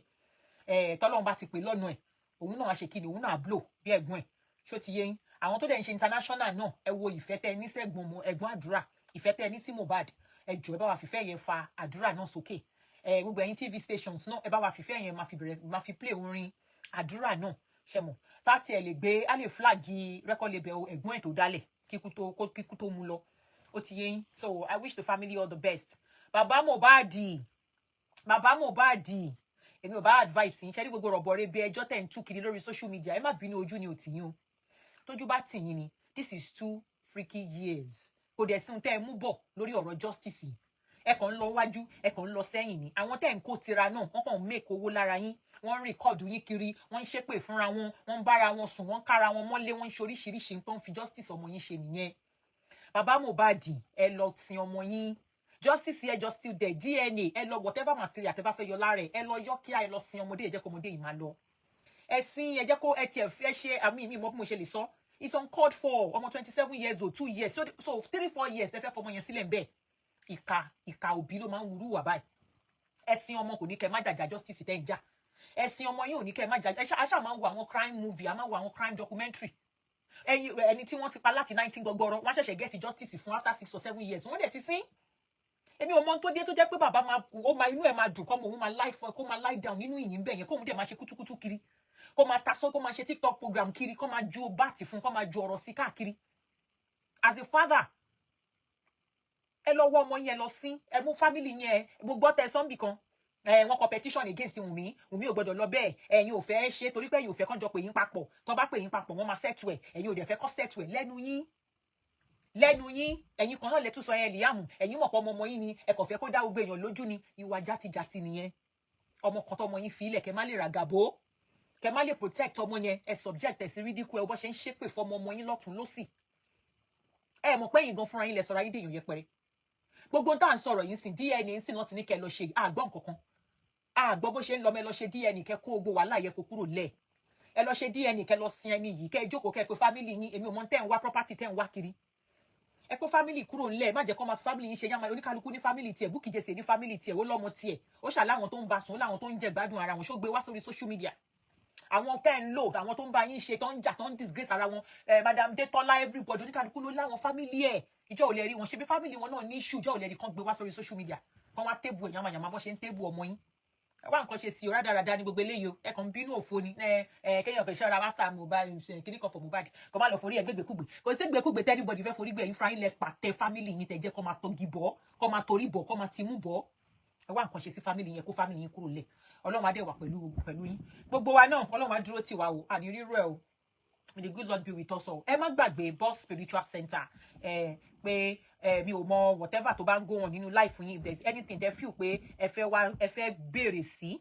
Ẹ̀ tọ́lọ́run bá ti pè lọ́nà ẹ̀, òun náà á ṣe kíni, òun náà blow bí ẹ̀gbọ́n ẹ̀. Ṣó ti yé yín? Àwọn tó dẹ̀ ń ṣe international náà, ẹ wo ìfẹ́ tẹ́ ẹ ní sẹ́gbọ̀n mo ẹ̀gbọ́n àdúrà, ìfẹ́ tẹ́ ẹ ní sí Mohbad, ẹ jọ̀ọ́, ẹ bá wa fìfẹ́ yẹn fa àdúrà náà sókè. Ẹ gbogbo ẹ̀yin TV stations náà, ẹ bá wa fìfẹ́ yẹn máa fi bẹ̀rẹ̀ máa fi play orin àdúrà náà. Ṣe mọ̀ sáàtì ẹ̀ lè gbé, á lè flag record label ẹ̀gbọ́n ẹ̀ tó dálẹ̀ kíkú tó mú lọ. Ó ti yé yín? So I wish the family all the best. Bàbá Mohbad, bàbá Mohbad, èmi ò bá advice yín. Ṣe ní gbogbo rọ̀bọ̀ rẹ bí ẹjọ́ tẹ̀ ń tú kiri lórí social media, ẹ má bínú, ojú ni ò tì yín o. Tójú bá tì yín ni. This is 2 freaky years. Kò dẹ̀ sí ohun tẹ́ ẹ mú bọ̀ lórí ọ̀rọ̀ justice yìí. Ẹ kàn ń lọ wájú, ẹ kàn ń lọ sẹ́yìn ni. Àwọn tẹ́ ń kó tira náà, wọ́n kàn ń make owó lára yín. Wọ́n ń record yín kiri, wọ́n ń ṣépè fúnra wọn, wọ́n ń bára wọn sùn, wọ́n ń kára wọn mọ́lé, wọ́n ń ṣe oríṣiríṣi. Tó ń fi justice ọmọ yín ṣe nìyẹn. Bàbá Mohbad, ẹ lọ sin ọmọ yín. Justice here, just still there. DNA, ẹ lọ, whatever material tẹ́ bá fẹ́ yọ lára ẹ, ẹ lọ yọ kíá. Ẹ lọ sin ọmọdé, ẹ jẹ́ kó ọmọdé yìí máa lọ. Ẹ̀sìn, ẹ jẹ́ kó ẹ tiẹ̀ fẹ́ ṣe àmì mi mọ́ bí mo ṣe lè sọ. It's uncalled for. Ọmọ 27 years old, 2 years, so 3, 4 years ẹ fẹ́ fọmọ yẹn sílẹ̀ ń bẹ́ẹ̀. Ìka ìka òbí ló máa ń wúrú wà báyìí. Ẹ̀sìn ọmọ kò ní kẹ́ má jàjà justice tẹ́ ń jà. Ẹ̀sìn ọmọ yín ò ní kẹ́ má jàjà. Ẹ ṣáà máa ń wo àwọn crime movie, a máa ń wo àwọn crime documentary. Ẹyin ẹni tí wọ́n ti pa láti 19 gbọgbọrọ, wọ́n ṣẹ̀ṣẹ̀ get justice fún after 6 or 7 years, wọ́n dẹ̀ ti sín. Èmi ò mọ ohun tó dé tó jẹ́ pé bàbá máa kú, ó máa inú ẹ̀ máa dùn kọ́ mọ òun máa lie for, kó máa lie down nínú ìyìn bẹ́ẹ̀ yẹn, kóun dẹ̀ máa ṣe kútúkútú kiri, kó máa tasọ́, kó máa ṣe TikTok program kiri, kó máa ju báàtì fún, kó máa ju ọ̀rọ̀ sí káàkiri. As a father, ẹ lọ wọ ọmọ yẹn lọ sí, ẹ mú family yẹn. Mo gbọ́ tẹ sọ́nbì kan, ẹ wọ́n kọ petition against Wùnmí. Wùnmí ò gbọdọ̀ lọ bẹ́ẹ̀. Ẹ̀yin ò fẹ́ ṣe torí pé ẹ̀yin ò fẹ́ kán jọ pè yín papọ̀. Tó bá pè yín papọ̀, wọ́n máa settle ẹ̀. Ẹ̀yin ò dẹ̀ fẹ́ kọ́ settle ẹ̀ lẹ́nu yín, lẹ́nu yín. Ẹ̀yin kan náà lẹ tún sọ yẹn. Liam, ẹ̀yin mọ̀ pé ọmọ ọmọ yín ni, ẹ kò fẹ́ kó dá gbogbo èèyàn lójú ni. Ìwà játijàti nìyẹn. Ọmọ kan tọmọ yín fi ilẹ̀, kẹ má lè ràgàbó, kẹ má lè protect ọmọ yẹn, ẹ subject ẹ sí ridicule. Ẹ bọ́ ṣe ń ṣépè fọmọ ọmọ yín lọ́tún lọ́sì. Ẹ mọ̀ pé ẹ̀yin gan fúnra yín lẹ sọ̀rọ̀ ayé dèèyàn yẹpẹrẹ. Gbogbo tá à ń sọ̀rọ̀ yìí sìn, DNA ń sìn náà ti ní kẹ́ lọ ṣe. Àgbọ̀n kankan àgbọ̀ bó ṣe ń lọ mẹ́. Lọ ṣe DNA, kẹ́ kó gbogbo wàhálà yẹ kó kúrò lẹ̀. Ẹ lọ ṣe DNA, kẹ́ lọ sin ẹni yìí, kẹ́ ẹ jókòó, kẹ́ ẹ pé family yín. Èmi ò mọ̀ tẹ́ ń wá property tẹ́ ń wá kiri. Ẹ kó family kúrò ńlẹ̀, má jẹ́ kó máa family yín ṣe yánma. Oníkálukú ní family tiẹ̀. Bukky Jesse ní family tiẹ̀, ó lọ́mọ tiẹ̀, ó ṣàláwọn tó ń bá sùn, ó láwọn tó ń jẹ gbádùn ara wọn. Ṣó gbé wá sórí social media? Àwọn tẹ́ ń lò, àwọn tó ń bá yín ṣe, tó ń jà, tó ń disgrace ara wọn, Madam Detola, everybody, oníkálukú ló láwọn family ẹ̀. Ìjọ ò lè rí wọn ṣe bí family wọn náà ní issue. Ìjọ ò lè rí kán gbé wá sórí social media, kán wá table ẹ̀ yamayama bó ṣe ń table ọmọ yín? Ẹ wá nǹkan ṣe sí o. Rádaràda ní gbogbo eléyìí o. Ẹ kàn ń bínú òfo ni. Ẹ ẹ kéèyàn kò ṣọ́ra after Mohbad, kíní kan for Mohbad, kò má lọ forí ẹ gbégbékúgbè. Kò sí gbégbékúgbè tẹ́ anybody fẹ́ forí gbé. Ẹ̀yin fúnra yín lẹ pàtẹ family yín, tẹ jẹ́ kó máa tọ́gi bọ́, kó máa torí bọ̀, kó máa timú bọ́. Ẹ wá nǹkan ṣe sí family yẹn, kó family yín kúrò lẹ̀. Ọlọ́run á dẹ̀ wà pẹ̀lú yín, gbogbo wa náà. Ọlọ́run á dúró tì wá o. Àní rírú ẹ o. May the good Lord be with us all. Ẹ má gbàgbé Boss Spiritual Center. Ẹ pé ẹ mi ò mọ whatever tó bá ń go on nínú life yín. If there is anything tẹ́ feel pé ẹ fẹ́ wá, ẹ fẹ́ béèrè sí,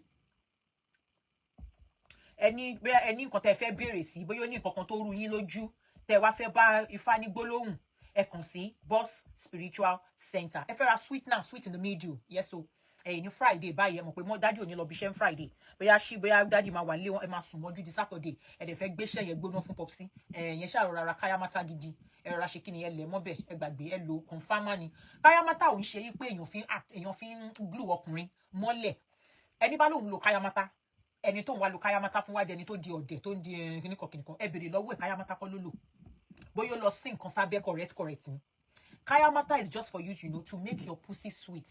ẹni bóyá ẹni nǹkan tẹ́ fẹ́ béèrè sí, bóyá ó ní nǹkan kan tó rú yín lójú tẹ́ wá fẹ́ bá Ifá ní gbólóhùn, ẹ kàn sí Boss Spiritual Center. Ẹ fẹ́ ra sweet now, sweet in the middle, yes o. Ẹ̀yìn ní Friday báyìí, ẹ mọ̀ pé mọ́ daddy ò ní lọ bí iṣẹ́ ní Friday. Bóyá ṣí, bóyá daddy máa wà nílé wọn, ẹ máa sùn mọ́jú di Saturday. Ẹ dẹ̀ fẹ́ gbéṣẹ́ yẹn gbóná fún popsi ẹ yẹn, ṣàrọ̀ra ra káyámátá gidi. Ẹ rọra ṣe kí ni, ẹ lẹ̀ mọ́bẹ̀. Ẹ gbàgbé, ẹ lò confirm ni. Káyámátá ò ń ṣe yí pé èèyàn fi ń glue ọkùnrin mọ́lẹ̀. Ẹni bá lóun lo káyámátá, ẹni tó ń wá lo káyámátá fún wájú, ẹni tó di ọ̀dẹ̀, tó ń di kíníkan kíníkan, ẹ béèrè lọ́wọ́ ẹ̀. Káyámátá kọ́ ló lò. Bóyá ó lọ sí nǹkan sábẹ́, correct correct ni. Káyámátá is just for you, to make your pussy sweet,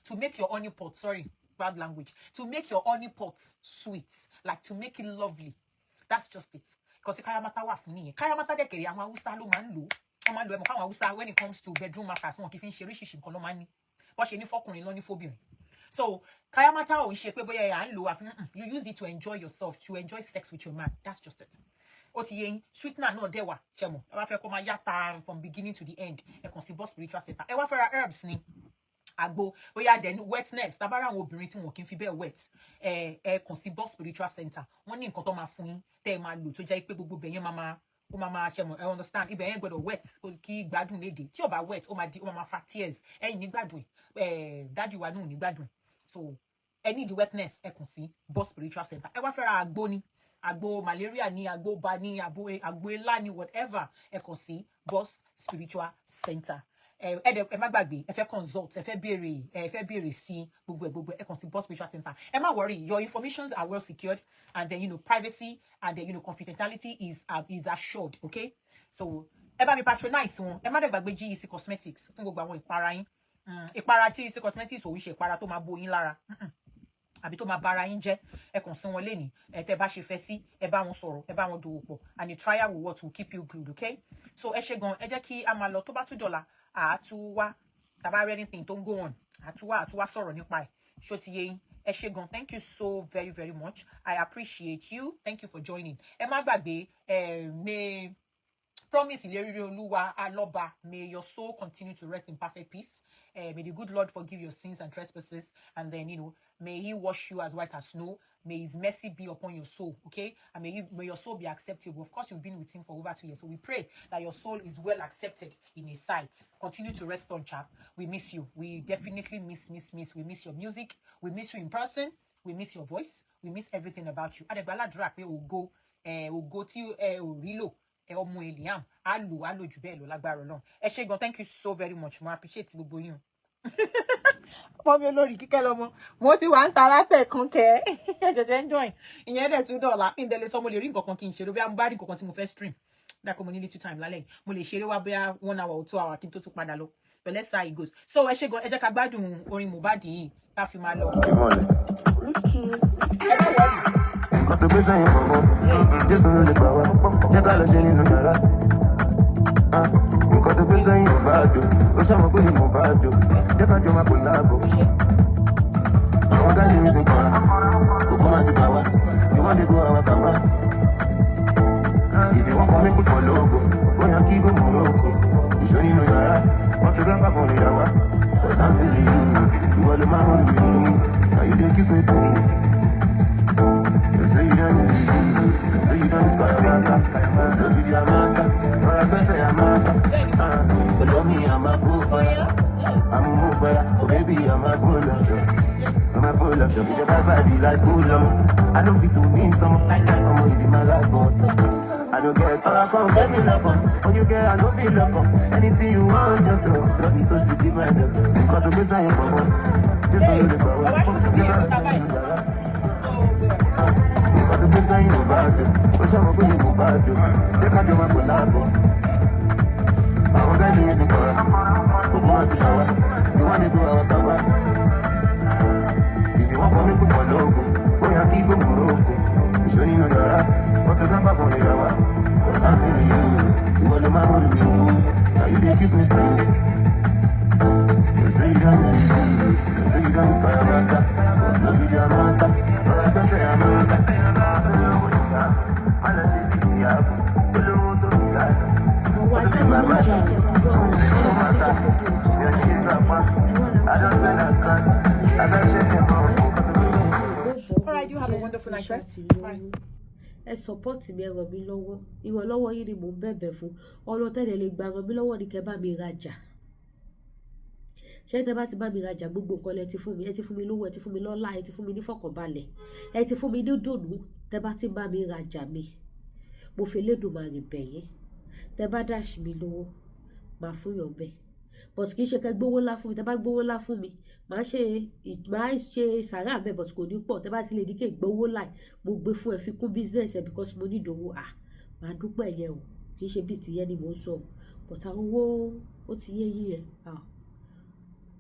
to make your honey pot, sorry, bad language, to make your honey pot sweet, like to make it lovely. That's just it. Nǹkan tí káyámátá wà fún nìyẹn. Káyámátá dẹ̀kẹ̀rẹ̀, àwọn Haúsá ló máa ń lò ó. Wọ́n máa ń lo ẹ̀mọ̀ káwọn Haúsá, when it comes to bedroom matters, wọn kì í fi ń ṣe oríṣiríṣi nǹkan ló máa ń ní bó ṣe ní fọkùnrin lọ ní fóbìnrin. So káyámátá ò ń ṣe pé bóyá à ń lò àfi you use it to enjoy yourself, to enjoy sex with your man. That's just it. Ó ti yé yín. Sweetener náà dẹ̀ wà, ṣe mọ̀, ẹ bá fẹ́ kó máa yáta from beginning to the end, ẹ kàn sí Boss Spiritual Center. Ẹ wá fẹ́ ra herbs ni, àgbo, bóyá then wetness, tábàárà àwọn obìnrin tí wọn kì í fi bẹ́ẹ̀ wet, ẹ kàn sí Boss Spiritual Center. Wọ́n ní nǹkan tó máa fún yín tẹ́ ẹ máa lò, tó jẹ́ pé gbogbo ibẹ̀ yẹn máa máa ó máa máa ṣe mọ̀. Ẹ understand, ibẹ̀ yẹn gbọ́dọ̀ wet kí gbádùn léde. Tí ò bá wet, ó máa di, ó máa máa fa tears. Ẹ̀yin ní gbádùn ẹ̀, dájú wa náà ní gbádùn ẹ̀. So ẹ need the wetness, ẹ kàn sí Boss Spiritual Center. Ẹ wá fẹ́ ra àgbo ni, àgbo malaria ni, àgbo ba ni, àgbo ilá ni, whatever, ẹ kàn sí Boss Spiritual Center. Ẹ dẹ̀ ẹ má gbàgbé, ẹ fẹ́ consult, ẹ fẹ́ béèrè sí gbogbo ẹ gbogbo ẹ, kàn sí Boss Spiritual Center. Ẹ má worry, your informations are well secured, and then privacy and then confidentiality is assured. Okay, so ẹ bá mi patronize wọn. Ẹ má dẹ̀ gbàgbé GEC Cosmetics fún gbogbo àwọn ìpara yín. Ìpara tí GEC Cosmetics ò ń ṣe ìpara tó máa bo yín lára àbí tó máa bára yín jẹ́. Ẹ kàn sí wọn lénìí. Ẹ tẹ́ bá ṣe fẹ́ sí, ẹ bá wọn sọ̀rọ̀, ẹ bá wọn dòwò pọ̀, and the trial will what will keep you glued. Okay, so ẹ ṣe gan. Ẹ jẹ́ kí a máa lọ. Tó bá tún dọ̀la, àátú wá. Tàbá rí anything tó ń go on, àátú wá sọ̀rọ̀ nípa ẹ̀. Ṣó ti yé yín? Ẹ ṣé gan. Thank you so very very much. I appreciate you. Thank you for joining. Ẹ má gbàgbé, ẹ may Promise Ìlérí Olúwa Alọ́ba, may your soul continue to rest in perfect peace. May the good Lord forgive your sins and trespasses, and then may He wash you as white as snow. May His mercy be upon your soul, okay? And may your soul be acceptable. Of course, you've been with Him for over 2 years, so we pray that your soul is well accepted in His sight. Continue to rest on, chap. We miss you. We definitely miss, miss, miss. We miss your music. We miss you in person. We miss your voice. We miss everything about you. A dẹ̀ gbàdúrà pé ògo ògo tí ẹ ò rí lò ẹ ọmọ Eliam á lò jù bẹ́ẹ̀ lọ lágbára Ọlọ́run. Ẹ ṣé gan, thank you so very much. Mo appreciate gbogbo yín o. Ọmọ mi olórí kíkẹ́ lọ́mọ, mo ti wà ń ta látẹ̀kan kẹ́ ẹ jẹjẹ ń join. Ìyẹn dẹ̀ tún dọ̀la mi ìdẹ́lẹ̀ sọ mo lè rí nǹkan kan kí n ṣeré bí mo bá rí nǹkan kan tí mo fẹ́ stream dákọ̀. Mo ní little time lálẹ́ yìí, mo lè ṣeré wá bóyá 1 hour or 2 hour kí n tó tún padà lọ. But let's see how it goes. So ẹ ṣé gan, ẹ jẹ́ ká gbádùn orin Mohbad yìí ká fi máa lọ. Ìmọ̀lẹ̀. Ẹ má worry. Nǹkan tó gbé sẹ́yìn pọ̀mọ́, Jésù ló lè gbà wá, jẹ́ ká lọ ṣe nínú yàrá. Ah, nǹkan tó gbé sẹ́yìn ò bá dò, ó ṣàmọ̀ pé ni mo bá dò, jẹ́ ká jọ máa kò láàbò. Àwọn gáàsì mi ti kọ̀ra, kókó máa ti gbà wá, you wan dey go àwọn kà wá. If you wan come make we for logo, bóyá kí go Morocco, ìṣó nínú yàrá, photographer kan lè yà wá. 'Cause I'm feeling you, ìwọ ló máa ń rí mi, na you dey keep me cool. They say you done it, they say you done Skyamata, no be their matter, or I best say I'm ah, but me, I'm a full fire, I'm a move fire, oh baby, I'm a full of show. I'm a full of show, because I be like school, I don't fit to mean some, I'm gonna be my last boss. I don't get all from get me love, when you get, I don't feel love. Anything you want, just do. Love me so sweet, my love. Got to be saying for one. Just Hey, so you the power. Bàbá ṣùkú bí èso tá báyìí. Nǹkan tó gbé sẹ́yìn ò bá dùn, ó ṣàmọ̀ pé mo bá dùn, jẹ́ ká jọ máa pè láàbọ̀. Àwọn gáàsì mi ti kọ̀ra, gbogbo wọn ti kà wá, ìwọ́n ní kó àwọn kà wá. If you want for me, put for logo, bóyá kí go Morocco, ìṣó nínú yàrá, photographer kan lè yà wá. 'Cause I'm feeling you, ìwọ ló máa ń rí mi wú, na you dey keep me cool. They say you done it, they say you done Skyamata, no be their matter, but I can say I'm Àwọn ajá ni méjì ẹsẹ̀ dúró ọ̀rọ̀ àti jẹ́ kó di òtún ẹ wá All right, you have a wonderful night rest. Bye. Ẹ support mi, ẹ ràn mí lọ́wọ́. Ìrànlọ́wọ́ yìí ni mò ń bẹ̀bẹ̀ fún. Ọ̀nà tẹ́lẹ̀ lè gba ràn mí lọ́wọ́ ni kẹ́ bá mi rajà. Ṣé tẹ́ bá ti bá mi rajà, gbogbo nǹkan lẹ ti fún mi. Ẹ ti fún mi lówó, ẹ ti fún mi lọ́lá, ẹ ti fún mi ní fọkànbalẹ̀, ẹ ti fún mi ní dùnnú. Tẹ́ bá ti bá mi rajà mi, mo fi Elédùmarè bẹ̀ yín, tẹ́ bá dash mi lówó, màá fún yàn bẹ́ẹ̀, but kì í ṣe kẹ́ gbówó ńlá fún mi. Tẹ́ bá gbówó ńlá fún mi, màá ṣe sàrà bẹ́ẹ̀, but kò ní pọ̀. Tẹ́ bá ti lè ní kí gbówó láì mo gbé fún ẹ fi kún business ẹ because mo ní ìdòwò, à màá dúpẹ́ yẹn o. Kì í ṣe bíi tìyẹn ni mò ń sọ o, but àwọn owó ó ti yé yín yẹn. Ah,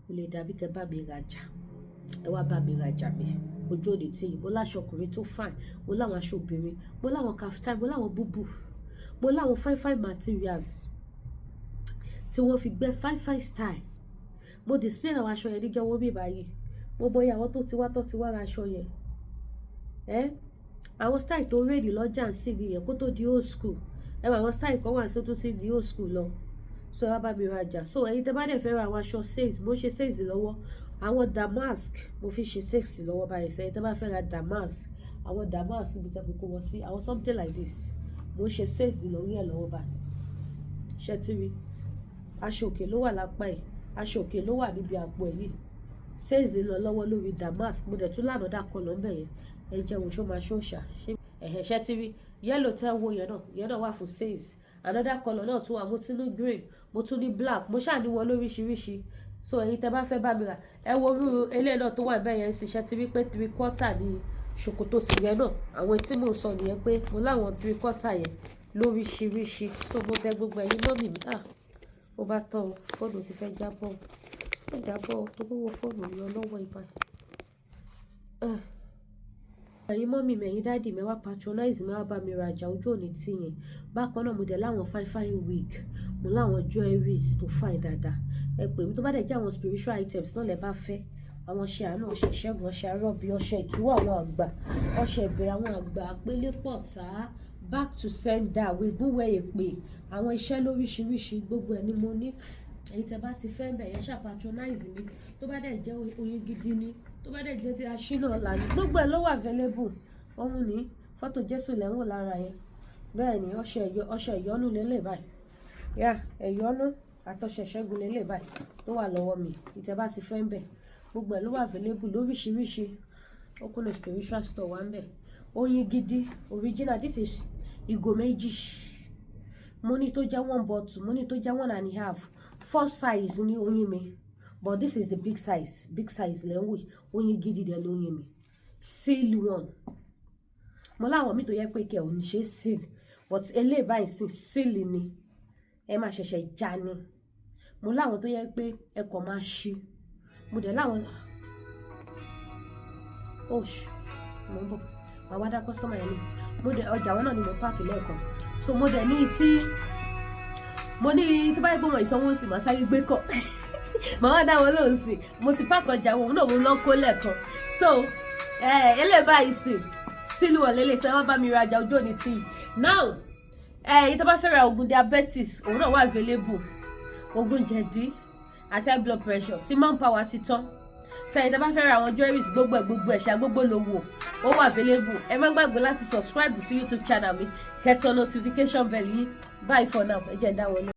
ó lè dàbí kẹ́ bá mi rajà. Ẹ wá bá mi rajà mi, ojú òní tí mo láṣọ ọkùnrin tó fine, mo láwọn aṣọ obìnrin, mo láwọn kaftan, mo láwọn búbù, mo láwọn fine fine materials tí wọ́n fi gbẹ́ fine fine style. Mo display àwọn aṣọ yẹn níjọ́ wọ́n bí báyìí. Mo mọ iye àwọn tó ti wá ra aṣọ yẹn ẹ. Àwọn style tó ready lọ́jà ń sìn nìyẹn kó tó di old school. Ẹ mọ àwọn style kan wà sí tó ti di old school lọ. So ẹ wá bá mi rajà. So ẹ̀yin tẹ́ bá dẹ̀ fẹ́ ra àwọn aṣọ sales, mo ṣe sales lọ́wọ́. Àwọn damask mo fi ṣe sales lọ́wọ́ báyìí. Sẹ́yìn tẹ́ bá fẹ́ ra damask, àwọn damask níbi tẹ́ kókó wọn sí, àwọn something like this, mo ṣe sales lórí ẹ̀ lọ́wọ́ báyìí. Ṣé tí rí aṣọ òkè ló wà lápá ẹ̀, aṣọ òkè ló wà níbi àpò ẹ̀ yìí. Sales lọ lọ́wọ́ lórí damask. Mo dẹ̀ tún lánàá dà kọ lọ́nbẹ̀ yẹn. Ẹ jẹun ṣó máa ṣóòṣà ẹ̀hẹ̀. Ṣẹ́ tí rí yellow tẹ́ ń wo yẹn náà? Yẹn náà wà fún sales. Another colour náà tún wà. Mo tún ní green, mo tún ní black, mo ṣáà ní wọn lóríṣiríṣi. So ẹ̀yin tẹ́ bá fẹ́ bá mi rà, ẹ wo irú eléyìí náà tó wà bẹ́ẹ̀ yẹn sì. Ṣẹ́ ti rí pé three quarter ní ṣòkòtò tìyẹn náà? Àwọn tí mò ń sọ nìyẹn pé mo láwọn three quarter yẹn lóríṣiríṣi. So mo bẹ̀ gbogbo ẹ̀yin mummy mi. Ah, ó bá tán o, fóònù ti fẹ́ jábọ́ o, ó jábọ́ o, tó gbówó fóònù yọ lọ́wọ́ ìbá. Ẹ̀yin mummy mi, ẹ̀yin daddy mi, wá patronize mi, wá bá mi rajà, ojú òní tì yín. Bákan náà, mo dẹ̀ láwọn fine fine wig, mo láwọn jewelries tó fine dáadáa. Ẹ pè mí. Tó bá dẹ̀ jẹ́ àwọn spiritual items náà lẹ bá fẹ́, àwọn ọṣẹ àánú, ọṣẹ ìṣẹ́gun, ọṣẹ arọ́bí, ọṣẹ ìtúwọ̀ àwọn àgbà, ọṣẹ ìbẹ̀rẹ̀ àwọn àgbà, àpélépọ̀tá, back to sender, wégúnwẹ̀, èpè, àwọn iṣẹ́ lóríṣiríṣi, gbogbo ẹ̀ ni mo ní. Èyí tẹ́ bá ti fẹ́ ń bẹ̀ yẹn, ṣáà patronize mi. Tó bá dẹ̀ jẹ́ oyin gidi ni, tó bá dẹ̀ jẹ́ ti aṣínà ọ̀la ni, gbogbo ẹ̀ ló wà available. Òun ní fọ́tò Jésù lẹ́wọ̀n lára yẹn. Bẹ́ẹ̀ ni ọṣẹ ìyọ́nú lélẹ̀ báyìí. Yá, ẹ̀yọ́nú àtọṣẹ ìṣẹ́gun lélẹ̀ báyìí tó wà lọ́wọ́ mi. Ìtẹ́ bá ti fẹ́ ń bẹ̀, gbogbo ẹ̀ ló wà available lóríṣiríṣi. Ó kúnnà spiritual store wà ń bẹ̀. Oyin gidi, original. This is ìgò 2. Mo ní tó jẹ́ one bottle, mo ní tó jẹ́ one and a half. Four size ní oyin mi, but this is the big size. Big size lẹ́ ń wò. Oyin gidi dẹ̀ lóyin mi, seal one. Mo láwọn mi tó yẹ pé kẹ ò ní ṣe seal, but eléyìí báyìí sí, seal ni, ẹ máa ṣẹ̀ṣẹ̀ já ni. Mo láwọn tó yẹ pé ẹ kàn máa ṣí. Mo dẹ̀ láwọn oṣù mo ń bọ̀, màá wá dá customer yẹn ní. Mo dẹ̀ ọjà wọn náà ni mo pack lẹ́ẹ̀kan. So mo dẹ̀ ní tí mo ní tó bá yẹ pé wọn ìsanwó sí, màá sáré gbé kọ, màá wá dá wọn lóhùn sí. Mo ti pack ọjà wọn náà, mo lọ kó lẹ́ẹ̀kan. So eléyìí báyìí sí, sílùú ọ̀lẹ́lẹ̀ sẹ́ wọ́n bá mi rajà ojú òní tí now. Èyí tó bá fẹ́ ra oògùn diabetes, òun náà wà available. Oògùn jẹ̀dí àti high blood pressure tí manpower ti tán. So èyí tó bá fẹ́ ra àwọn jewelries, gbogbo ẹ̀, gbogbo ẹ̀ ṣá, gbogbo lówó, ó wà available. Ẹ má gbàgbé láti subscribe sí YouTube channel mi, kẹ́ tẹ notification bell yín. Bye for now. Ẹ jẹ́ ń dá wọn lọ.